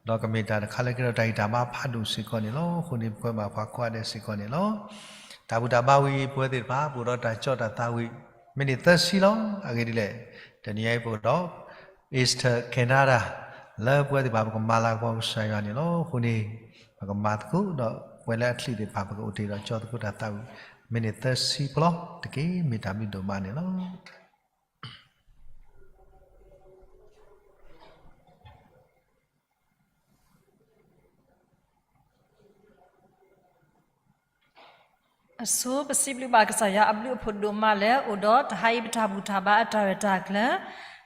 ဒီးကမ့ၢ်တၢ်တခါလၢကဲထီၣ်တၢ်ဂံၢ်တၢ်ဘါဖးဒိၣ်စ့ၢ်ကီးန့ၣ်လီၤ. အဃိန့ၣ်ပကွဲမုာ်ပှၤကိးဂၤဒဲးစ့ၢ်ကီးန့ၣ်လီၤ. တၢ်ဘူၣ်တၢ်ဘါဝံၤ ပဝဲသ့ၣ်တဖၣ် ပအိၣ်ဒီးတၢ်ကၠီတၢ်သးဝံၣ် မ့ၢ်န့ၢ်သၢဆံလီၤ. အဂ့ၢ်ဒ်လဲၣ်, တနံၤညါအံၤပအိၣ်ဒီး Eastern Canada လၢပဝဲသ့ၣ်တဖၣ် ပကမၤလၤကပီၤကစၢ်ယွၤန့ၣ်လီၤ. အဃိန့ၣ် ပကမၤသကိးဒီး ပဝဲလၢအချံးသ့ၣ်တဖၣ် ပကအိၣ်တ့ၢ်ဒီးကၠီသကိးတၢ်သးဝံၣ် မ့ၢ်န့ၢ်သၢဆံပျီတက့ၢ်. မ့ၢ်တၢ်ဘျုးဒိၣ်မးန့ၣ်လီၤ. အဆိ ပစံးဘျုးဘၣ်ကစၢ်ယွၤအဘျုးအဖှိၣ်ဒိၣ်မးလၢ အိၣ်ဒီးတဟါအံၤ ပတၢ်ဘူၣ်တၢ်ဘါအတၢ်ရဲၣ်တၢ်ကျဲၤ,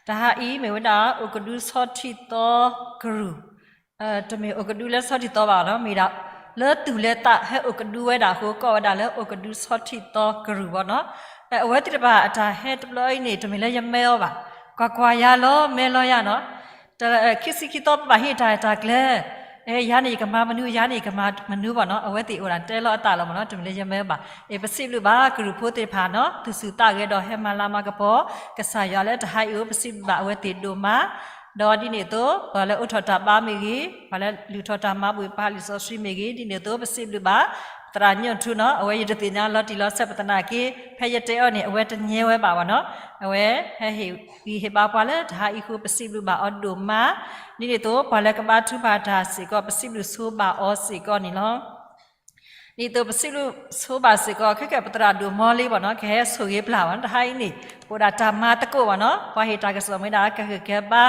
တဟါအံၤမ့ၢ်ဝဲဒၣ် အိၣ်ကဒုဆီထံၣ်သီကရူၢ်, တမ့ၢ်အိၣ်ကဒုလၢဆီထံၣ်သီဘၣ်နီၤ, မ့ၢ်ဒၣ် လၢသူၣ်လၢသးဟဲအိၣ်ကဒုဝဲဒၣ်အဃိ ကိးဝဲဒၣ်လၢအိၣ်ကဒုဆီထံၣ်သီကရူၢ်ဘၣ်နီၤ. အဝဲသ့ၣ်တဖၣ်အတၢ်ဟဲတဘျီအံၤန့ၣ် တမ့ၢ်လၢယမၢအီၤဘၣ်, ကွၢ်ကွၢ်ယၤလီၤ မၢလီၤယၤနီၤ. ခံဆံခံသီပဘၣ်ဟ့ၣ်တၢ်ရဲၣ်တၢ်ကျဲၤ, ယၤန့ၣ်ယကမၤမနုၤ ယၤန့ၣ်ယကမၤမနုၤဘၣ်နီၤ, အဝဲသ့ၣ်အိၣ်ဒၣ်တဲလီၤအသးလီၤမ့ၢ်နီၤ, တမ့ၢ်လၢယမၢဘၣ်. ပစံးဘျုးဘၣ်ကရူၢ်ဖိသ့ၣ်တဖၣ်နီၤ, သူၣ်ဆူၣ်သးဂဲၤဒီးဟဲမၤလၤမၤကပီၤ ကစၢ်ယွၤလၢတဟါအံၤအိၣ် ပစံးဘျုးဘၣ်အဝဲသ့ၣ်ဒိၣ်မး, ဒီးဒ်န့ၣ်အသိး ပှၤလၢအိးထီၣ်တၢ်ဘါမ့ၢ်ဂ့ၤ, ပှၤလၢလုၢ်ထီၣ်တၢ်မၤဘှံးပှၤလံာ်စီဆှံမ့ၢ်ဂ့ၤ, ဒ်န့ၣ်အသိး ပစံးဘျုးဘၣ် သရၣ်ညိၣ်ထူနီၤ, အဝဲယတသ့ၣ်ညါလီၤတံၢ်လီၤဆဲး ပသနာ်က့ ဖဲယတဲအီၤန့ၣ် အဝဲတညဲဝဲဘၣ်ဘၣ်နီၤ, အဝဲဟဲဟ့ၣ်ဂံၢ်ဟ့ၣ်ဘါပှၤလၢတဟါအံၤအဃိ ပစံးဘျုးဘၣ်အီၤဒိၣ်မး, ဒ်န့ၣ်အသိး ပှၤလၢကဘါထုကဖၣ်တၢ်စ့ၢ်ကီး ပစံးဘျုးဆိဘၣ်အီၤစ့ၢ်ကီးန့ၣ်လီၤ. ဒ်သိးပစံးဘျုးဆိဘၣ်စ့ၢ်ကီး ခဲကဲပသရၣ်ဒိၣ်မီလ့ဘၣ်နီၤ, ကဟဲဆိၣ်ဂ့ၤပျၢ်ဘၣ်နီၤ, တဟါအံၤန့ၣ် ပအိၣ်ဒၣ်တၢ်မၤသကိးဘၣ်နီၤ, ပှၤဟ့ၣ်တၢ်ကစီၣ်မ့ၢ်ဒၣ် ကဂ့ၤကဲဘါ,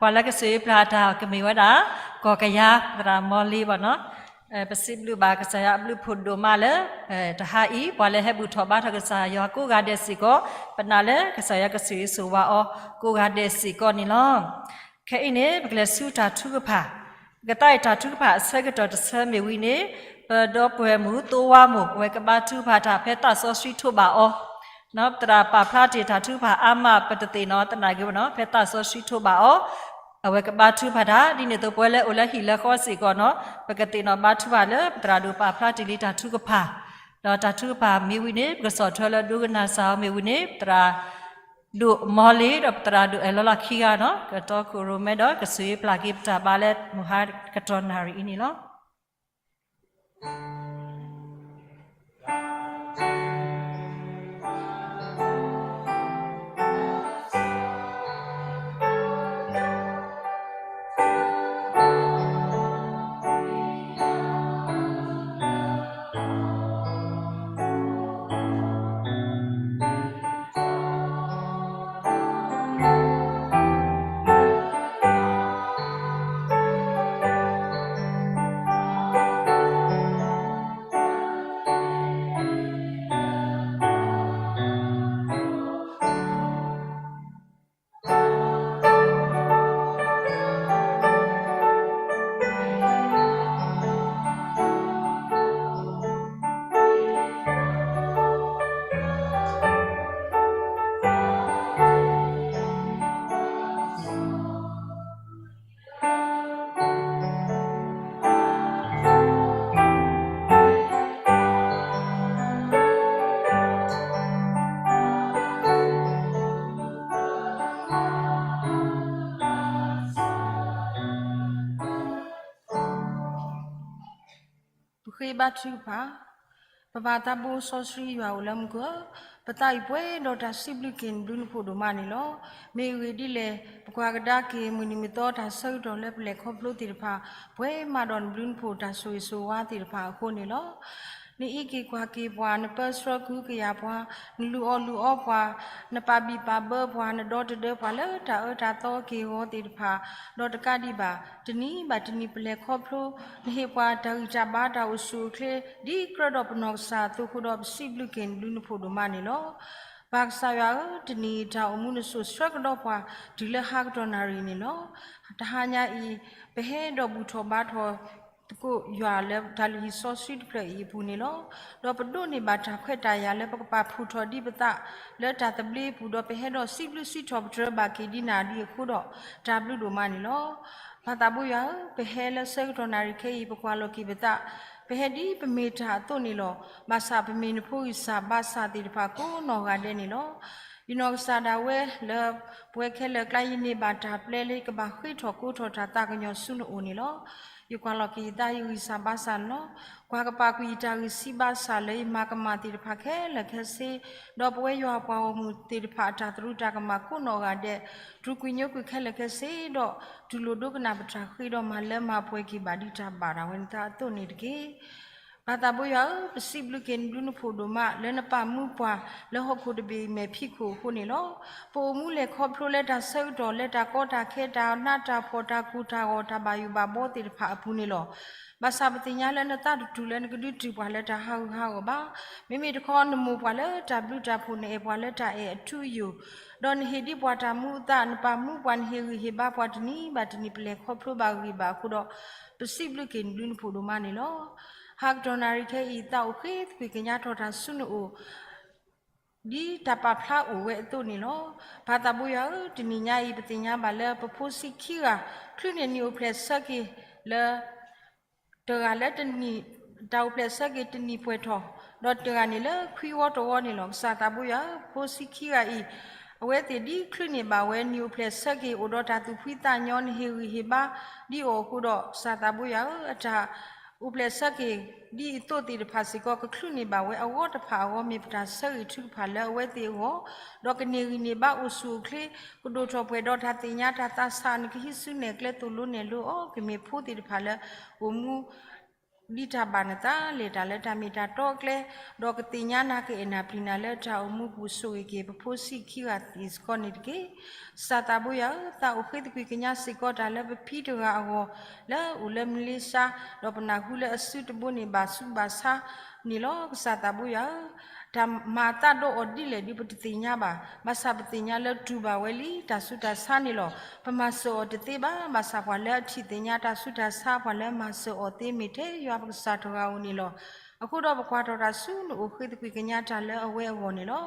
ပှၤလၢကဆိၣ်ဂ့ၤပျၢ်တၢ်ကမ့ၢ်ဝဲဒၣ် ကီၢ်ကယၤ ပသရၣ်မီလ့ဘၣ်နီၤ. ပစံးဘျုးဘၣ်ကစၢ်ယွၤအဘျုးဖှိၣ်ဒိၣ်မးလၢ တဟါအံၤ ပှၤလၢဟဲဘူၣ်ထီၣ်ဘါထီၣ်ကစၢ်ယွၤကိးဂၤဒဲးစ့ၢ်ကီး, ပနာ်လၢကစၢ်ယွၤကဆိၣ်ဂ့ၤဆိၣ်ဝါအီၤကိးဂၤဒဲးစ့ၢ်ကီးန့ၣ်လီၤ. ခဲအံၤန့ၣ် ပကလဲၤဆူတၢ်ထုကဖၣ်, ပကသးအံၤတၢ်ထုကဖၣ်အဆၢကတီၢ်တဆၢမ့ၢ်ဝံၤန့ၣ်, ပဒီပုၢ်ဝဲၢ်မုၣ်သိဝါမိၢ် အဝဲကဘါထုကဖၣ်တၢ်ဖဲသးစီဆှံထိးဘၣ်အီၤ, ပသရၣ်ပာ်ဖျါတ့ၢ်တၢ်ထုကဖၣ်အါမး ပတသ့ၣ်နီၣ်သနာ်က့ဘၣ်နီၤ, ဖဲသးစီဆှံထိးဘၣ်အီၤ အဝဲကဘါထုကဖၣ်တၢ်, ဒ်န့ၣ်အသိးပဝဲလၢအိၣ်လၢဟံၣ်လၢဃီစ့ၢ်ကီးနီၤ, ပကသ့ၣ်နီၣ်ဘါထုကဖၣ်လၢပသရၣ်ဒိၣ်ပာ်ဖျါတ့ၢ်လံတၢ်ထုကဖၣ် ဒီးတၢ်ထုကဖၣ်မ့ၢ်ဝံၤန့ၣ် ပကဆီၣ်ထွဲလၢဒိကနၣ်စၢ်အီၤမ့ၢ်ဝံၤန့ၣ် ပသရၣ်ဒိၣ်မီလ့ၤ ဒီးပသရၣ်ဒိၣ်အဲၣ်လီၤလီၤခံဂၤနီၤ ကတီခိၣ်ရိၣ်မဲဒီး ကဆိၣ်ဂ့ၤပျၢ်က့ၤပတၢ်ဘါလၢမုၢ်ဟါကတီၢ်နၣ်ရံၣ်အံၤန့ၣ်လီၤ. ပဃ့ဘါထုကဖၣ်, ပပၢ်သးဘိစီဆှံယွၤအိၣ်လၢမူခိၣ်ဧၢ, ပသးအံၤပှဲၤဒီးတၢ်စံးဘျုးက့ၤနဘျုးနဖှိၣ်ဒိၣ်မးန့ၣ်လီၤ. မ့ၢ်အဂ့ၢ်ဒ်လဲၣ်, ပကွၢ်ကဒါက့ၤမုၢ်နံၤမုၢ်သီတၢ်ဆၢကတီၢ်လၢပလဲၤခီဖျိသ့ၣ်တဖၣ်, ပှဲၤမးဒီးနဘျုးနဖှိၣ်တၢ်ဆိၣ်ဂ့ၤဆိၣ်ဝါသ့ၣ်တဖၣ်အဃိန့ၣ်လီၤ. နအံးက့ၤကွၢ်က့ၤပှၤ, နပၢဆှၢကဟုကယာ်ပှၤ, နလူၤအီၣ်လူၤအီပှၤ, နပာ်ဘံၣ်ပာ်ဘၢပှၤ, နဒီတဒၢပှၤလၢတၢ်အၢတၢ်သီက့ၢ်ဂီၤသ့ၣ်တဖၣ်, ဒီးတကးဒံးဘၣ်, တနံၤဘၣ်တနံၤပလဲၤခီဖျိ, နဟ့ၣ်ပှၤတၢ်ဂံၢ်တၢ်ဘါတၢ်အိၣ်ဆူၣ်အိၣ်ချ့, ဒ်ကြၢးဒီးပနီၢ်ကစၢ်အသိးအဃိဒီး ပစံးဘျုးက့ၤနဘျုးနဖှိၣ်ဒိၣ်မးန့ၣ်လီၤ. ပၢ်ကစၢ်ယွၤဧၢ, တနံၤအံၤတၢ်အိၣ်မူနဆိၣ်ဆၢကဒီးပှၤ တုၤလၢဟါကတီၢ်နၣ်ရံၣ်န့ၣ်လီၤ. တဟါညါအံၤ, ပဟဲဒီးဘူၣ်ထီၣ်ဘါထီၣ် သကိးယွၤလၢတၢ်လုၢ်ဟံၣ်စီဆှံတဖျၢၣ်အံၤအပူၤန့ၣ်လီၤ. ဒီးပဒိးန့ၢ်ဘၣ်တၢ်ခွဲးတၢ်ယာ်လၢပကပာ်ဖှိၣ်ထီၣ်ဒံးပသး လၢတၢ်သဘျ့အပူၤ, ဒီးပဟဲဒီးစံးဘျုးစံးထီၣ်ပတြၢၤဘၣ်က့ၤဒံးနၤဒံးအဃိဒီး တၢ်ဘျုးဒိၣ်မးန့ၣ်လီၤ. ပၢ်သးဘိယွၤဧၢ, ပဟဲလၢဆၢကတီၢ်နၣ်ရံၣ်ခဲအံၤ ပကွၢ်လီၤက့ၤပသး, ပဟဲဒ်ပမ့ၢ်တၢ်အသိးန့ၣ်လီၤ. ဘၣ်ဆၣ်ပမ့ၢ်နဖိဂံၢ်စၢ်ဘါစၢ်သ့ၣ်တဖၣ်ကိးနီၢ်ဂၤဒဲးန့ၣ်လီၤ. ယနီၢ်ကစၢ်ဒၣ်ဝဲလၢ ပဝဲခဲလၢာ်ကျါ ယန့ၢ်ဘၣ်တၢ်ပျဲလၢယကဘၣ်ဃ့ထီၣ်ကိးထီၣ်တၢ်သးကညီၤဆူနအိၣ်န့ၣ်လီၤ. ယကွၢ်လီၤက့ၤယသးယဂံၢ်စၢ်ဘါစၢ်န့ၣ်လီၤ. ကွၢ်ကပာ်ကွံာ်ယတၢ်ဂံၢ်စၢ်ဘါစၢ်လၢယမၤကမၣ်သ့ၣ်တဖၣ်ခဲလၢာ်ခဲဆ့, ဒီးပဝဲယွၤပှၤဂီၢ်မုၢ်သ့ၣ်တဖၣ်အတၢ်သရူးတၢ်ကမၣ်ကိးနီၢ်ဂၤဒဲး, တြူာ်ကွံာ်ညိကွံာ်ခဲလၢာ်ခဲဆ့, ဒီးတူၢ်လိာ်ဒိကနၣ်ပတၢ်ဃ့ဒီးမၤလၢမၤပှဲၤက့ၤဘၣ်ဒ်တၢ်ဘၣ်ဒၣ်ဝဲနသးအသိးန့ၣ်တက့ၢ်. ပၢ်သးဘိယွၤဧၢ, ပစံးဘျုးက့ၤနဘျုးနဖှိၣ်ဒိၣ်မး လၢနပာ်မူပှၤလၢဟီၣ်ခိၣ်တဘ့ၣ်အမဲာ်ဖံးခိၣ်အဃိန့ၣ်လီၤ. ပအိၣ်မူလဲၤခီဖျိလၢတၢ်ဆၢကတီၢ် လၢတၢ်ကီတၢ်ခဲ တၢ်နးတၢ်ဖှီၣ် တၢ်ကိၢ်တၢ်ဂီၤ တၢ်ဘၣ်ယိၣ်ဘၣ်ဘှီသ့ၣ်တဖၣ်အပူၤန့ၣ်လီၤ. ဘၣ်ဆၣ်ပသ့ၣ်ညါလၢနသးတတူၢ်လၢနကဒုးတုၢ်ပှၤလၢတၢ်ဟးဂူာ်ဟးဂီၤဘၣ်. မ့မ့ၢ်တခီနမိၢ်ပှၤလၢတၢ်ဘျုးတၢ်ဖှိၣ် နအဲၣ်ပှၤလၢတၢ်အဲၣ်အထူအယိာ်, ဒီးနဟ့ၣ်ဒံးပှၤတၢ်မူအသး နပာ်မူပှၤ နဟ့ၣ်ဂံၢ်ဟ့ၣ်ဘါပှၤတနံၤဘၣ်တနံၤ ပလဲၤခီဖျိဘၣ်ဂံၢ်ဘၣ်အဃိဒီး ပစံးဘျုးက့ၤနဘျုးနဖှိၣ်ဒိၣ်မးန့ၣ်လီၤ. ဟါကတီၢ်နၣ်ရံၣ်ခဲအံၤ သးအိၣ်ဃ့သကွံာ်ကညးထီၣ်တၢ်ဆူနအိၣ် ဒ်တၢ်ပာ်ဖျါအိၣ်ဝဲအသိးန့ၣ်လီၤ. ပၢ်သးဘိယွၤဧၢ, တနံၤညါအံၤ ပသ့ၣ်ညါဘၣ်လၢပဖိဆံးခံဂၤ ချုးန့ၢ်နံၣ်အိၣ်ဖျဲၣ်ဆၢက့ၤလၢ တဂၤလၢ တၢ်အိၣ်ဖျဲၣ်ဆၢက့ၤတနံၣ်ပှဲၤထီၣ်, ဒီးတဂၤန့ၣ်လၢခွံဝီတဝီန့ၣ်လီၤ. ကစၢ်သးဘိယွၤဧၢ, ဖိဆံးခံဂၤအံၤ အဝဲသ့ၣ်ဒ်ချုးန့ၢ်ဘၣ်ဝဲနံၣ်အိၣ်ဖျဲၣ်ဆၢက့ၤ အိၣ်ဒီးတၢ်သူၣ်ဖှံသးညီ နဟ့ၣ်ဂံၢ်ဟ့ၣ်ဘါဒ်အီၤအဃိဒီး ကစၢ်သးဘိယွၤဧၢ, အတၢ်အိၣ်ဖျဲၣ်ဆၢက့ၤဒ်အသိးသ့ၣ်တဖၣ်စ့ၢ်ကီး ကချုးန့ၢ်ဘၣ်ဝဲအဂီၢ်တဖၣ်အဂီၢ် မ့ၢ်ပတၢ်ဆၢဂ့ၤထုကဖၣ်လၢအဝဲသ့ၣ်အဂီၢ်, ဒီးကန့ၢ်ဂံၢ်န့ၢ်ဘါအိၣ်ဆူၣ်အိၣ်ချ့, ကဒိၣ်ထီၣ်ပှဲၤဒီးတၢ်သ့ၣ်ညါတၢ်သးဆး နကဟံးစုနဲၣ်ကျဲသိၣ်လိနဲၣ်လိအီၤ ကမ့ၢ်ဖိသ့ၣ်တဖၣ်လၢအိၣ်မူ ဒ်တၢ်ဘၣ်နသး လဲၤတၢ်လၢတၢ်မ့ၢ်တၢ်တီအကျဲ, ဒီးကသ့ၣ်ညါနၤ ကအဲၣ်နၤပျံၤနၤလၢတၢ်အိၣ်မူပူၤ ဆိၣ်ဂ့ၤက့ၤပဖိဆံးခံဂၤသ့ၣ်စ့ၢ်ကီးန့ၣ်တက့ၢ်. ကစၢ်သးဘိယွၤဧၢ, သးအိၣ်ဃ့သကွံာ်ကညးစ့ၢ်ကီးတၢ်လၢပဖံတဂၤအဂီၢ် လၢအိၣ်လၢမလ့ၡါ, ဒီးပနၢ်ဟူလၢအစုတဘိန့ၣ်ဘၣ်ဆူးဘၣ်ဆါန့ၣ်လီၤ. ကစၢ်သးဘိယွၤဧၢ, တၢ်မၤအသးဒီးအီၤဒ်လဲၣ်ဒ်ပတသ့ၣ်ညါဘၣ်, ဘၣ်ဆၣ်ပသ့ၣ်ညါလၢတူၢ်ဘၣ်ဝဲလံတၢ်ဆူးတၢ်ဆါန့ၣ်လီၤ. ပမၤစၢၤအီၤတသ့ဘၣ်, ဘၣ်ဆၣ်ပှၤလၢအထံၣ်သ့ၣ်ညါတၢ်ဆူးတၢ်ဆါ ပှၤလၢမၤစၢၤအီၤသ့မ့ၢ်ထဲယွၤပကစၢ်တဂၤဧိၤန့ၣ်လီၤ. အဃိဒီးပကွၢ်ထီၣ်တၢ်ဆူနအိၣ်ဃ့သကွံာ်ကညးတၢ်လၢအဝဲအဂီၢ်န့ၣ်လီၤ.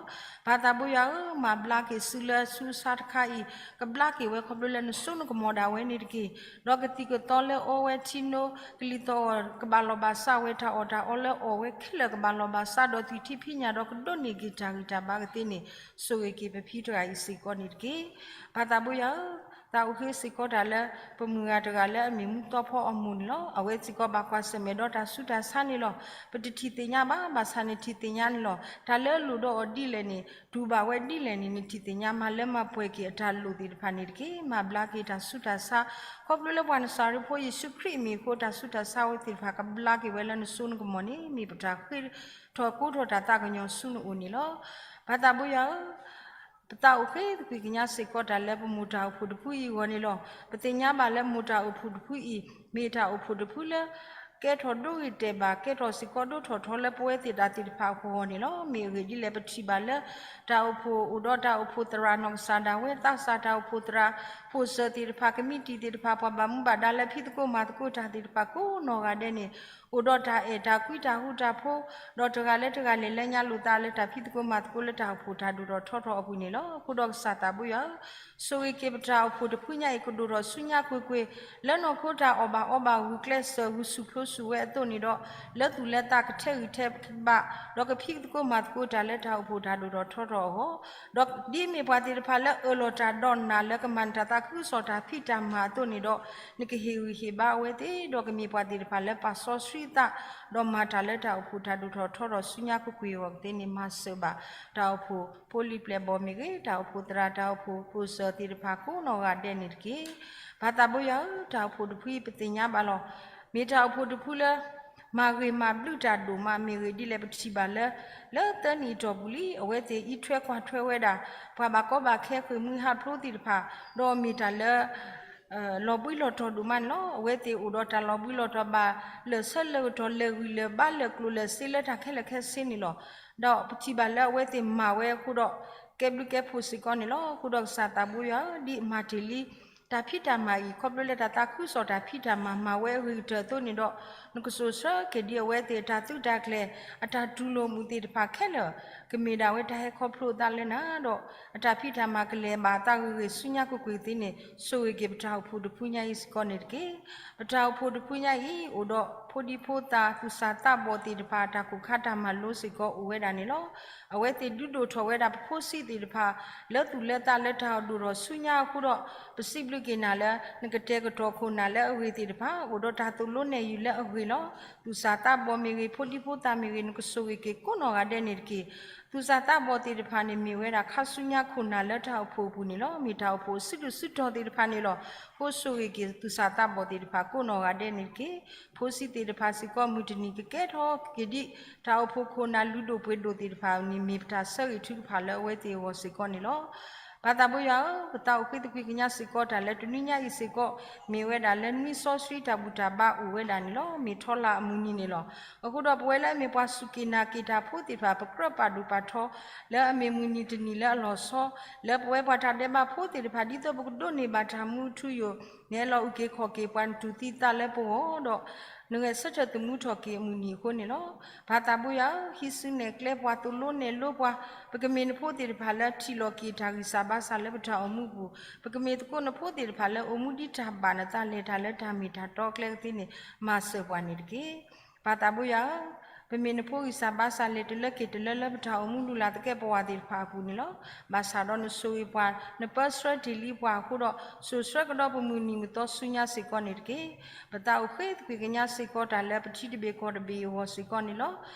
ပၢ်သးဘိယွၤဧၢ, မၤဘျါက့ၤစုလၢဆူဆါတခါအံၤ, ကဘျါက့ၤဝဲခီဖျိလၢနစိနကမီၤဒၣ်ဝဲန့ၣ်တက့ၢ်. ဒီးကသံၣ်ကသီလၢအီဝဲထံနိ, ကလံၤသီၣ်အီၣ်ကဘၣ်လီၤဘၣ်စးဝဲ, တၢ်အီၣ်တၢ်အီလၢအီၣ်ဝဲခဲလၢာ်ကဘၣ်လီၤဘၣ်စး, ဒီးသွံၣ်ထံဖံးညၣ်ဒီးကဒိးန့ၢ်က့ၤတၢ်ဂံၢ်တၢ်ဘါကသ့န့ၣ်, ဆိၣ်ဂ့ၤက့ၤပဖံတဂၤအံၤစ့ၢ်ကီးန့ၣ်တက့ၢ်. ပၢ်သးဘိယွၤဧၢ, သးအိၣ်ဃ့စ့ၢ်ကီးတၢ်လၢ ပမုၢ်ဂၤတဂၤလၢအမ့ၢ်မူသီဖီအမိၢ်န့ၣ်လီၤ. အဝဲစ့ၢ်ကီးဘၣ်ကွၢ်ဆၢၣ်မဲာ်ဒီးတၢ်ဆူးတၢ်ဆါန့ၣ်လီၤ. ပတထံၣ်သ့ၣ်ညါဘၣ်, ဘၣ်ဆၣ်နထံၣ်သ့ၣ်ညါန့ၣ်လီၤ. တၢ်လၢအလိၣ်ဒီးအီၤဒ်လဲၣ်န့ၣ်, တူၢ်ဘၣ်ဝဲဒ်လဲၣ်န့ၣ်, နထံၣ်သ့ၣ်ညါမၤလၢမၤပှဲၤက့ၤအတၢ်လိၣ်သ့ၣ်တဖၣ်န့ၣ်တက့ၢ်. မၤဘျါက့ၤတၢ်ဆူးတၢ်ဆါ, ခီဖျိလၢပှၤနစၤရ့းဖိယ့ၣ်ၡူးခရံာ်အမံၤအဃိ, တၢ်ဆူးတၢ်ဆါဝဲသ့ၣ်တဖၣ်ကဘျါက့ၤဝဲလၢနစိနကမီၤန့ၣ်, မ့ၢ်ပတၢ်ဃ့ထီၣ်ကိးထီၣ်တၢ်သးကညီၤဆူနအိၣ်န့ၣ်လီၤ. ပၢ်သးဘိယွၤဧၢ, ပသးအိၣ်ဃ့သကွံာ်ကညးစ့ၢ်ကီးတၢ်လၢပမိၢ်တၢ်အိၣ်ဖှိၣ်တဖုအံၤအဂီၢ်န့ၣ်လီၤ. ပသ့ၣ်ညါဘၣ်လၢမိၢ်တၢ်အိၣ်ဖှိၣ်တဖုအံၤ, မ့ၢ်တၢ်အိၣ်ဖှိၣ်တဖုလၢ ကဲထီၣ်ဒိဂ့ၤတဲာ်ဘၣ်, ကဲထီၣ်စ့ၢ်ကီးဒိထီၣ်ထီလၢပဝဲသ့ၣ်တၢ်သ့ၣ်တဖၣ်အဂီၢ်န့ၣ်လီၤ. မ့ၢ်အဂ့ၢ်ဒ်လဲၣ်ပထံၣ်ဘၣ်လၢ တၢ်အိၣ်ဖှိၣ်အိၣ်ဒီးတၢ်အိၣ်ဖှိၣ်သရၣ်နီၢ်ကစၢ်ဒၣ်ဝဲ, သးစၢ်တၢ်အိၣ်ဖှိၣ်သရၣ်, ဖိၣ်စၢၤသ့ၣ်တဖၣ်, ကမံးတံာ်သ့ၣ်တဖၣ်, ပှၤဘၣ်မူဘၣ်ဒါလၢဖံးသကိးမၤသကိးတၢ်သ့ၣ်တဖၣ်ကိးနီၢ်ဂၤဒဲးန့ၣ်, အိၣ်ဒီးတၢ်အဲၣ်တၢ်ကွံတၢ်ဃူတၢ်ဖိး, ဒီးတဂၤလၢတဂၤလဲၤလၢညါလိာ်သးလၢတၢ်ဖံးသကိးမၤသကိးလၢတၢ်အိၣ်ဖှိၣ်တၢ်ဒိၣ်ထီၣ်ထီထီၣ်အပူၤန့ၣ်လီၤ. အဃိဒီးကစၢ်သးဘိယွၤဧၢ, ဆိၣ်ဂ့ၤက့ၤပတၢ်အိၣ်ဖှိၣ်တဖုညါအံၤကဒိၣ်ထီၣ်ဆူညါကွ့ၢ်ကွ့ၢ်, လၢနီၢ်ခိတၢ်အီၣ်ဘၣ်အီဘၣ်ဂုာ်ကျဲးစၢးဂုာ်ဆူၣ်ဖျိဆူၣ်ဝဲအသိးန့ၣ်ဒီး, လၢသူၣ်လၢသးကထဲးဂံၢ်ထဲးဘါ, ဒီးကဖံးသကိးမၤသကိးတၢ်လၢတၢ်အိၣ်ဖှိၣ်တၢ်ဒိၣ်ထီၣ်ထီထီၣ်အဂီၢ်, ဒီးဒ်မ့ၢ်ပှၤသ့ၣ်တဖၣ်လၢအၢၣ်လီၤတၢ်ဒီးနၤလၢကမၤနတၢ်သးခုကစီၣ်တၢ်ဖံးတၢ်မၤအသိးန့ၣ်ဒီး, နကဟ့ၣ်ဂံၢ်ဟ့ၣ်ဘါအဝဲသ့ၣ်, ဒီးကမ့ၢ်ပှၤသ့ၣ်တဖၣ်လၢပာ်စီဆှံသး, ဒီးမၤတၢ်လၢတၢ်အိၣ်ဖှိၣ်တၢ်ဒိၣ်ထီၣ်ထီထီၣ်ဆူညါကွ့ၢ်ကွ့ၢ်အဂီၢ်ကသ့န့ၣ် မၤစၢၤဘၣ်တၢ်အိၣ်ဖှိၣ်, ဖိလံၤပျဲၢ်ဘီၣ်မ့ၢ်ဂ့ၤ, တၢ်အိၣ်ဖှိၣ်သရၣ်, တၢ်အိၣ်ဖှိၣ်ဖိၣ်စၢၤသ့ၣ်တဖၣ်ကိးနီၢ်ဂၤဒဲးန့ၣ်တက့ၢ်. ပၢ်သးဘိယွၤဧၢ, တၢ်အိၣ်ဖှိၣ်တဖုအံၤပသ့ၣ်ညါဘၣ်လီၤ. မ့ၢ်တၢ်အိၣ်ဖှိၣ်တဖုလၢ မၤဂ့ၤမၤဘျုးတၢ်ဒိၣ်မး, မ့ၢ်ဂ့ၢ်ဒ်လဲၣ်ပထံၣ်ဘၣ်လၢ လၢသၢနံၣ်အတီၢ်ပူၤလံ အဝဲသ့ၣ်အံးထွဲကွၢ်ထွဲဝဲဒၣ် ပှၤဘၣ်ကီဘၣ်ခဲဃ့ၢ်မှံဟးဖျိးသ့ၣ်တဖၣ်, ဒီးမ့ၢ်တၢ်လၢ လီၤဘှံးလီၤတီၤဒိၣ်မးန့ၣ်လီၤ. အဝဲသ့ၣ်အိၣ်ဒီးတၢ်လီၤဘှံးလီၤတီၤဘၣ်လၢာ်ဆၢလၢာ်ကတီၢ် လၢာ်ဂံၢ်လၢာ်ဘါလၢာ်ကျိၤလၢာ်စ့လၢတၢ်ခဲလၢာ်ခဲဆ့န့ၣ်လီၤ. ဒီးပထံၣ်ဘၣ်လၢအဝဲသ့ၣ်မၤဝဲအဃိဒီး ကဲဘျုးကဲဖှိၣ်စ့ၢ်ကီးန့ၣ်လီၤ. အဃိဒီးကစၢ်သးဘိယွၤဧၢ, ဒ်အမၤတ့ၢ်လံ တၢ်ဖံးတၢ်မၤအံၤ ခီဖျိလၢတၢ်သးခုကစီၣ်တၢ်ဖံးတၢ်မၤမၤဝဲအဂ့ၤကတၢၢ်အသိးန့ၣ်ဒီး, နကစိာ်ဆှၢက့ၤဒံးအဝဲသ့ၣ်အတၢ်သုးတၢ်ကျဲၤ အတၢ်တူၢ်လိာ်မုာ်သ့ၣ်တဖၣ်ခဲလၢာ် ကမ့ၢ်ဒၣ်ဝဲတၢ်ဟဲခီဖျိအသးလၢနၤဒီး အတၢ်ဖံးတၢ်မၤကလဲၤဘၣ်အသးဂ့ၤဂ့ၤဆူညါကွ့ၢ်ကွ့ၢ်သ့န့ၣ် ဆိၣ်ဂ့ၤက့ၤပတၢ်အိၣ်ဖှိၣ်တဖုညါအံၤစ့ၢ်ကီးန့ၣ်တက့ၢ်. ပတၢ်အိၣ်ဖှိၣ်တဖုညါအံၤ အိၣ်ဒီးဖိဒံဖိသၣ်သူၣ်စၢ်သးဘီၣ်သ့ၣ်တဖၣ် တၢ်ကိၢ်ခါတၢ်မၤလိစ့ၢ်ကီးအိၣ်ဝဲဒၣ်န့ၣ်လီၤ. အဝဲသ့ၣ်ဒုးဒိၣ်ထီၣ်ဝဲဒၣ်ပဖိဆံးသ့ၣ်တဖၣ် လၢသူၣ်လၢသးလၢတၢ်ဒိၣ်ထီၣ်ဆူညါအဃိဒီး ပစံးဘျုးက့ၤနၤလၢ နကတဲာ်ကတီၤခိၣ်နၢ်လၢအဂ့ၤသ့ၣ်တဖၣ် အိၣ်ဒီးတၢ်သိၣ်လိနဲၣ်ယုာ်လၢအဂ့ၤလီၤ. သူၣ်စၢ်သးဘီၣ်မ့ၢ်ဂ့ၤ ဖိဒံဖိသၣ်မ့ၢ်ဂ့ၤ နကဆိၣ်ဂ့ၤက့ၤကိးနီၢ်ဂၤဒဲးန့ၣ်တက့ၢ်. သူၣ်စၢ်သးဘီၣ်သ့ၣ်တဖၣ်န့ၣ် မ့ၢ်ဝဲဒၣ်ခါဆူညါခိၣ်နၢ်လၢတၢ်အိၣ်ဖှိၣ်အပူၤန့ၣ်လီၤ. မ့ၢ်တၢ်အိၣ်ဖှိၣ်အစုဒုၣ်စုတီၤသ့ၣ်တဖၣ်န့ၣ်လီၤ. ဃိဆိၣ်ဂ့ၤက့ၤသူၣ်စၢ်သးဘီၣ်သ့ၣ်တဖၣ်ကိးနီၢ်ဂၤဒဲးန့ၣ်တက့ၢ်. ဖိဆံးသ့ၣ်တဖၣ်စ့ၢ်ကီး မုၢ်တနံၤကကဲထီၣ်က့ၤဒံး တၢ်အိၣ်ဖှိၣ်ခိၣ်နၢ်လုၢ်ဒိၣ်ပှ့ၤဒိၣ်သ့ၣ်တဖၣ်န့ၣ် မ့ၢ်ပတၢ်ဆၢဂ့ၤထုကဖၣ်လၢအဝဲသ့ၣ်အဂီၢ်စ့ၢ်ကီးန့ၣ်လီၤ. ပၢ်သးဘိယွၤဧၢ, ပသးအိၣ်ဃ့သကွံာ်ကညးစ့ၢ်ကီးတၢ်လၢတနွံညါအံၤစ့ၢ်ကီး မ့ၢ်ဝဲဒၣ်လၢနွံစီဆှံတၢ်ဘူၣ်တၢ်ဘါအိၣ်ဝဲဒၣ်န့ၣ်လီၤ. မ့ၢ်ထီလၢအမုၢ်နံၤန့ၣ်လီၤ. အဃိဒီးပဝဲလၢအမ့ၢ်ပှၤစူၢ်က့ၤနာ်က့ၤတၢ်ဖိသ့ၣ်တဖၣ် ပကြၢးပာ်ဒိၣ်ပာ်ထီ လၢအမ့ၢ်မုၢ်နံၤတနံၤလၢအလီၤဆီ လၢပဝဲပှၤတၢ်ဒဲးဘးဖိသ့ၣ်တဖၣ် ဒ်သိးပကဒိးန့ၢ်ဘၣ်တၢ်မူအထူအယိာ် နအဲၣ်လီၤအုၣ်က့ၤခီၣ်က့ၤပှၤ နတူၢ်သံသးလၢပဂီၢ်ဒီး နဂဲၤဆၢထၢၣ်သမူထီၣ်က့ၤအမုၢ်နံၤအဃိန့ၣ်လီၤ. ပၢ်သးဘိယွၤဧၢ, ဟံးစုနဲၣ်ကျဲပှၤ သိၣ်လိနဲၣ်လိပှၤ, ပကမ့ၢ်နဖိသ့ၣ်တဖၣ်လၢထံၣ်လီၤက့ၤတၢ်ဂံၢ်စၢ်ဘါစၢ်လၢပတၢ်အိၣ်မူပူၤ, ပကမ့ၢ်သကိးနဖိသ့ၣ်တဖၣ်လၢအိၣ်မူဒ်တၢ်ဘၣ်နသး လဲၤတၢ်လၢတၢ်မ့ၢ်တၢ်တီအကျဲကသ့န့ၣ် မၤစၢၤပှၤန့ၣ်တက့ၢ်. ပၢ်သးဘိယွၤဧၢ, ပမ့ၢ်နဖိဂံၢ်စၢ်ဘါစၢ် လဲၤတလၢက့ၤတလၢလၢပတၢ်အိၣ်မူလုၢ်လၢ်သကဲးပဝးသ့ၣ်တဖၣ်အပူၤန့ၣ်လီၤ. ဘၣ်ဆၣ်ဒီးနဆိၣ်ဂ့ၤပှၤ, နပၢဆှၢတ့ၢ်လံပှၤအဃိဒီး စိာ်ဆှၢကဒီးပမုၢ်နံၤမုၢ်သီဆူညါစ့ၢ်ကီးန့ၣ်တက့ၢ်. ပသးအိၣ်ဃ့သကွံာ်ကညးစ့ၢ်ကီးတၢ်လၢပထံတဘ့ၣ်ကီၢ်တဘ့ၣ်အဂီၢ်စ့ၢ်ကီးန့ၣ်လီၤ.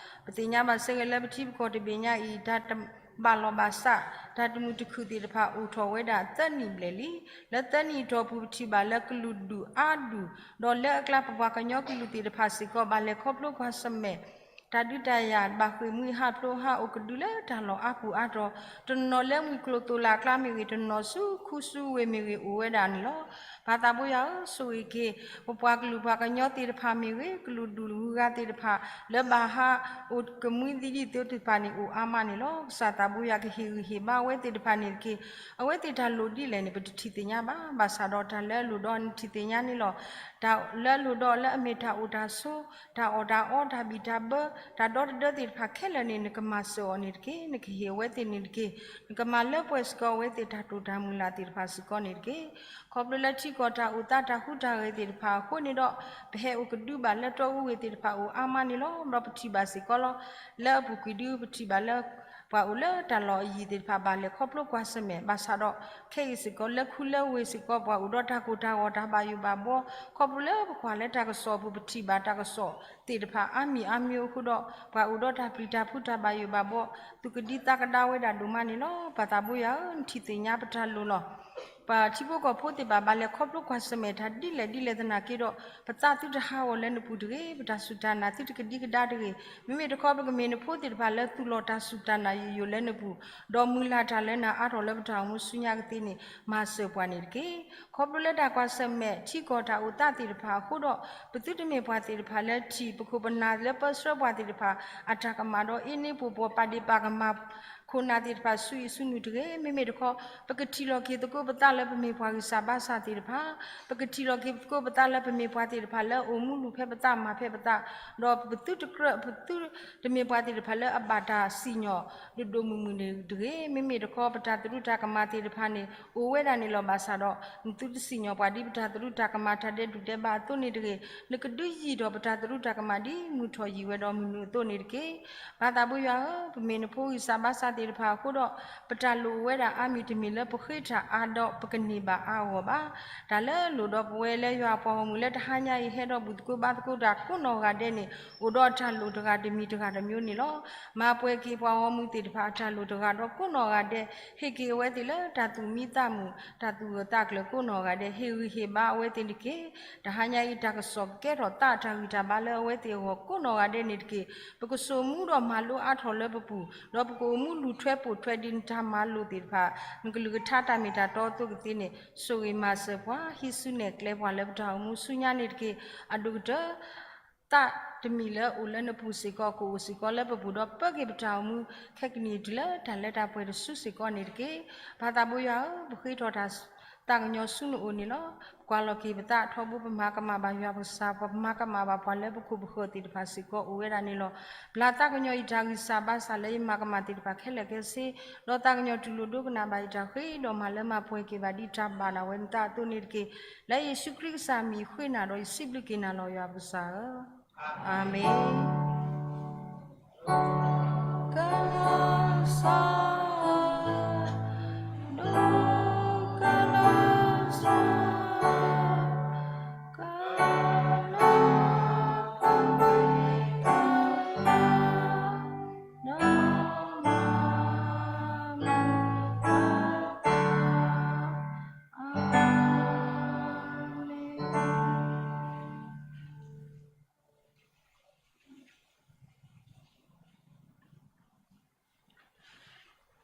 ပသ့ၣ်ညါဘၣ်စ့ၢ်ကီးလၢပထံပကီၢ်တဘ့ၣ်ညါအံၤ တၢ်တဘၣ်လီၤဘၣ်စး, တၢ်တမုာ်တခုၣ်သ့ၣ်တဖၣ်အိၣ်ထီၣ်ဝဲဒၣ်သၢနံၣ်ဘျဲၣ်လံ. လၢသၢနံၣ်အတီၢ်ပူၤ ပထံၣ်ဘၣ်လၢကလုာ်ဒူၣ်အါဒူၣ်, ဒီးလၢအကျါပပှၤကညီကလုာ်သ့ၣ်တဖၣ်စ့ၢ်ကီး ဘၣ်လဲၤခီဖျိကွၢ်ဆၢၣ်မဲာ် တၢ်ဒုးတၢ်ယၤ ဘၣ်ဃ့ၢ်မှံဟးဖျိးဟးအိၣ်ကဒုလၢတၢ်လီၢ်အါပူၤအါတီၤ, တနီၤလၢမုၢ်ကျိၤသိးလၢ်အကျါမ့ၢ်ဂ့ၤ, တနီၤဆူခူဆူဝ့ၢ်မ့ၢ်ဂ့ၤ အိၣ်ဝဲဒၣ်န့ၣ်လီၤ. ပၢ်သးဘိယွၤဧၢ, ဆိၣ်ဂ့ၤက့ၤ ပပှၤကလုာ်ပှၤကညီသ့ၣ်တဖၣ်မ့ၢ်ဂ့ၤ, ကလုာ်ဒူၣ်ဂုၤဂၤသ့ၣ်တဖၣ် လၢဘၣ်ဟးအိၣ်ကမှံသံဒ်သိးသ့ၣ်တဖၣ်န့ၣ် အိၣ်အါမးန့ၣ်လီၤ. ကစၢ်သးဘိယွၤကဟ့ၣ်ဂံၢ်ဟ့ၣ်ဘါဝဲသ့ၣ်တဖၣ်န့ၣ်တက့ၢ်. အဝဲသ့ၣ်တၢ်လိၣ်ဒ်လဲၣ်န့ၣ် ပတထံၣ်သ့ၣ်ညါဘၣ်. ဘၣ်ဆၣ်ဒီးတၢ်လၢအလိၣ်ဒီးနထံၣ်သ့ၣ်ညါန့ၣ်လီၤ. တၢ်လၢအလိၣ်ဒီးလၢအမ့ၢ်တၢ်အိၣ်တၢ်ဆိး, တၢ်အီၣ်တၢ်အီ, တၢ်ဘံၣ်တၢ်ဘၢ, တၢ်ဒီတဒၢသ့ၣ်တဖၣ်ခဲလၢာ်န့ၣ် နကမၤစၢၤအီၤန့ၣ်တက့ၢ်. နကဟ့ၣ်အဝဲသ့ၣ်န့ၣ်တက့ၢ်. နကမၤလၢပှဲၤစ့ၢ်ကီးအဝဲသ့ၣ်တၢ်တိာ်တၢ်မုၢ်လၢ်သ့ၣ်တဖၣ်စ့ၢ်ကီးန့ၣ်တက့ၢ်. ခီဖျိလၢထံကီၢ်တၢ်အိၣ်သးတၢ်ဟူးတၢ်ဂဲၤသ့ၣ်တဖၣ်အဃိန့ၣ်ဒီး ပဟဲအိၣ်ကဒုဘၣ်လၢတီအူဂ့ၢ်သ့ၣ်တဖၣ်အိၣ်အါမးန့ၣ်လီၤ. ဒီးပထံၣ်ဘၣ်စ့ၢ်ကီးလီၤ. လၢအပူၤကွံာ်ဒု ပထံၣ်ဘၣ်လၢ ပှၤအိၣ်လၢတၢ်လီၢ်အယံၤသ့ၣ်တဖၣ်ဘၣ်လဲၤခီဖျိကွၢ်ဆၢၣ်မဲာ် ဘၣ်ဆၣ်ဒီး ခဲအံၤစ့ၢ်ကီးလၢခူလၢဝ့ၢ်စ့ၢ်ကီး ပှၤအိၣ်ဒီးတၢ်ကိၢ်တၢ်ဂီၤတၢ်ဘၣ်ယိၣ်ဘၣ်ဘှီ ခီဖျိလၢပကွၢ်လၢတၢ်ကစီၣ်အပူၤ ပထံၣ်ဘၣ်တၢ်ကစီၣ်သ့ၣ်တဖၣ်အါမံၤအါမံၤအဃိဒီး ပှၤအိၣ်ဒီးတၢ်ပျံၤတၢ်ဖုးတၢ်ဘၣ်ယိၣ်ဘၣ်ဘှီ သူၣ်ကဒံသးကဒါဝဲဒၣ်ဒိၣ်မးန့ၣ်လီၤ. ပှၤသးဘိယွၤဧၢ, နထံၣ်သ့ၣ်ညါပတၢ်လိၣ်လီၤ. ပထံဖိကီၢ်ဖိသ့ၣ်တဖၣ်ဘၣ်လဲၤခီဖျိကွၢ်ဆၢၣ်မဲာ်တၢ်ဒ်လဲၣ်ဒ်လဲၣ်သနာ်က့ဒီး ပသးသုတဟးဂီၤလၢနပူၤတဂ့ၤ. ပတၢ်စူၢ်တၢ်နာ်သုတကဒံကဒါတဂ့ၤ. မ့မ့ၢ်တခီ ပကမ့ၢ်နဖိသ့ၣ်တဖၣ်လၢသူၣ်လီၤတၢ်စူၢ်တၢ်နာ်ယိာ်ယိာ်လၢနပူၤ, ဒီးမုၢ်လၢ်တၢ်လၢနၤအါထီၣ်လၢပတၢ်အိၣ်မူဆူညါကသ့န့ၣ် မၤစၢၤပှၤန့ၣ်တက့ၢ်. ခီဖျိလၢတၢ်ကွၢ်ဆၢၣ်မဲာ်ထံကီၢ်တၢ်အိၣ်သးသ့ၣ်တဖၣ်အဃိဒီး ပသုတမ့ၢ်ပှၤသ့ၣ်တဖၣ်လၢထံၣ်ပခိၣ်ပနၢ်လၢပၢဆှၢပှၤသ့ၣ်တဖၣ် အတၢ်ကမၣ်ဒီးအ့န့ပှိၢ်ပှီၢ် ပာ်ဒ့ၣ်ပာ်ကမၣ် ခိၣ်နၢ်သ့ၣ်တဖၣ်ဆူအံၤဆူနုာ်တဂ့ၤ. မ့မ့ၢ်တခီ ပကထံၣ်လီၤက့ၤသကိးပသးလၢပမ့ၢ်ပှၤဂံၢ်စၢ်ဘါစၢ်သ့ၣ်တဖၣ်, ပကထံၣ်လီၤက့ၤသကိးပသးလၢပမ့ၢ်ပှၤသ့ၣ်တဖၣ်လၢအိၣ်မူလူၤဖဲပသးမၤဖဲပသး, ဒီးပသုတကြၢး ပသုတမ့ၢ်ပှၤသ့ၣ်တဖၣ်လၢအဘၣ်တၢ်စံၣ်ညီၣ်ဒိၣ်ဒိၣ်မုၢ်မုၢ်န့ၣ်တဂ့ၤ. မ့မ့ၢ်တခီ ပတၢ်သရူးတၢ်ကမၣ်သ့ၣ်တဖၣ်န့ၣ် အိၣ်ဝဲဒၣ်န့ၣ်လီၤ. ဘၣ်ဆၣ်ဒီး နသုတစံၣ်ညီၣ်ပှၤဒ်ပတၢ်သရူးတၢ်ကမၣ်တၢ်ဒဲးဒူၣ်ဒဲးဘးအသိးန့ၣ်တဂ့ၤ. နကဒုးယံာ်ထီၣ်ပတၢ်သရူးတၢ်ကမၣ်ဒ်မုၢ်ထီၣ်ယံာ်ဝဲဒီးမုၢ်နုာ်အသိးန့ၣ်တက့ၢ်. ပၢ်သးဘိယွၤဧၢ, ပမ့ၢ်နဖိဂံၢ်စၢ်ဘါစၢ်သ့ၣ်တဖၣ်အဃိဒီး ပတၢ်လိၣ်အိၣ်ဝဲဒၣ်အါမံၤတမ့ၢ်လၢပဃ့တၢ်အါဒီးပကန့ၢ်ဘၣ်အါအဂီၢ်ဘၣ်. တၢ်လၢလိၣ်ဒီးပဝဲလၢယွၤအပှၤဂီၢ်မုၢ်လၢတဟါညါအံၤ ဟဲဒီးဘူၣ်သကိးဘါသကိးတၢ်ကိးနီၢ်ဂၤဒဲးန့ၣ် အိၣ်ဒီးတၢ်လိၣ်တဂၤတမံၤတဂၤတမျိုးန့ၣ်လီၤ. မၤပှဲၤက့ၤပှၤဂီၢ်မုၢ်သ့ၣ်တဖၣ်အတၢ်လိၣ်တဂၤဒီးကိးနီၢ်ဂၤဒဲး, ဟ့ၣ်က့ၤအဝဲသ့ၣ်လၢတၢ်သူၣ်မံသးမုာ် တၢ်သူၣ်ဂၢၢ်သးကျၢၤကိးနီၢ်ဂၤဒဲး, ဟ့ၣ်ဂံၢ်ဟ့ၣ်ဘါအဝဲသ့ၣ်တက့ၢ်. တဟါညါအံၤ တၢ်ကစီၣ်ကကဲထီၣ်သးအတၢ်ဂံၢ်တၢ်ဘါလၢအဝဲသ့ၣ်အဂီၢ်ကိးနီၢ်ဂၤဒဲးန့ၣ်တက့ၢ်. ပကစိာ်မူဒီးမၤလိအါထီၣ်လၢပပူၤ, ဒီးပကအိၣ်မူလူၤထွဲပိာ်ထွဲဒ်နတၢ်မၤလိာ်သ့ၣ်တဖၣ်, နကလုၢ်ကထါတၢ်မ့ၢ်တၢ်တီအသိးကသ့န့ၣ် ဆိၣ်ဂ့ၤမၤစၢၤပှၤ, ဟံးစုနဲၣ်ကျဲပှၤလၢပတၢ်အိၣ်မူဆူညါန့ၣ်တက့ၢ်. အဒိၣ်ကတၢၢ် သးတမံၤလၢအိၣ်လၢနပူၤစ့ၢ်ကီး ကအိၣ်စ့ၢ်ကီးလၢပပူၤ, ဒီးပၢက့ၤပတၢ်အိၣ်မူ ခဲကနံၣ်အံၤတုၤလၢတၢ်လၢတၢ်ပှဲၤတစုစ့ၢ်ကီးန့ၣ်တက့ၢ်. ပၢ်သးဘိယွၤဧၢ, ပဃ့ထီၣ်တၢ်သးကညီၤဆူနအိၣ်န့ၣ်လီၤ. ပကွၢ်လီၤက့ၤပသးထီဘိ ပမၤကမၣ်ဘၣ်ယွၤပကစၢ်, ပမၤကမၣ်ဘၣ်ပှၤလၢပခိၣ်ပဃၢၤသ့ၣ်တဖၣ်စ့ၢ်ကီးအိၣ်ဝဲဒၣ်န့ၣ်လီၤ. ဘျါသးကညီၤယတၢ်ဂံၢ်စၢ်ဘါစၢ်လၢယမၤကမၣ်သ့ၣ်တဖၣ်ခဲလၢာ်ခဲဆ့, ဒီးသးကညီၤတူၢ်လိာ်ဒိကနၣ်ဘၣ်ယတၢ်ဃ့ဒီးမၤလၢမၤပှဲၤက့ၤဘၣ်ဒ်တၢ်ဘၣ်ဒၣ်ဝဲနသးအသိးန့ၣ်တက့ၢ်. လၢယ့ၣ်ၡူးခရံာ်ကစၢ်မံၤဃ့နၤဒီးယစံးဘျုးက့ၤနၤလီၤ ယွၤပကစၢ်ဧၢ. အၤမ့ၣ်.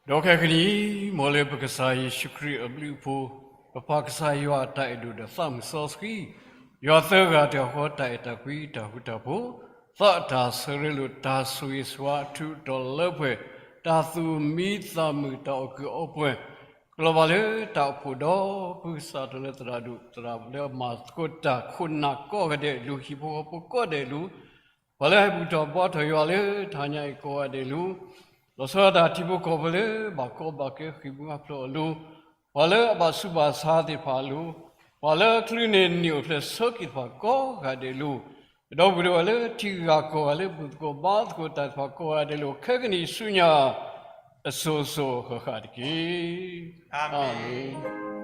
ဒီးခဲကနံၣ်အံၤ မ်လၢပကစၢ်ယ့ၣ်ၡူးခရံာ်အဘျုးအဖှိၣ်, ပပၢ်ကစၢ်ယွၤအတၢ်အဲၣ်ဒိၣ်ဒီးသးမုၢ်စီဆှံ, ယွၤသၢဂၤတဂၤဃီတၢ်အဲၣ်တၢ်ကွံတၢ်ဃူတၢ်ဖိး, သးတၢ်ဆၢရ့လိာ်တၢ်ဆိၣ်ဂ့ၤဆိၣ်ဝါအထူးတီၤလၢပှဲၤ, တၢ်သူၣ်မံသးမုာ်တၢ်အီၣ်ကုာ်အီပှဲၤ ကလီၤဘၣ်လၢတၢ်အိၣ်ဖှိၣ်ဒီး ပကစၢ်တၢ်လၢသရၣ်ဒိၣ်သရၣ်လၢအမၤသကိးတၢ်ခိၣ်နၢ်ကိးဂၤဒဲးအလိၤ, ဟံၣ်ဖိဃီဖိကိးဂၤဒဲးအလိၤ, ပှၤလၢဟဲဘူၣ်ထီၣ်ဘါထီၣ်ယွၤလၢတဟါညါအံၤကိးဂၤဒဲးအလိၤ, လီၤဆီဒၣ်တၢ်ထံဖိကီၢ်ဖိလၢဘၣ်ကီဘၣ်ခဲဃံးမုၢ်အဖျိအလိၤ, ပှၤလၢအဘၣ်ဆူးဘၣ်ဆါသ့ၣ်တဖၣ်အလိၤ, ပှၤလၢအချုးန့ၢ်နံၣ်အိၣ်ဖျဲၣ်ဆၢက့ၤသ့ၣ်တဖၣ်ကိးဂၤဒဲးအလိၤ, ဒီပုၢ်ဒီဝဲၢ်လၢထံဂၤကီၢ်ဂၤလၢဘူၣ်သကိးဘါသကိးတၢ်သ့ၣ်တဖၣ်ကိးဂၤဒဲးအလိၤ ခဲကနံၣ်ဆူညါ အစိၤစိၤဃၣ်ဃၣ်တက့ၢ်. အၤမ့ၣ်.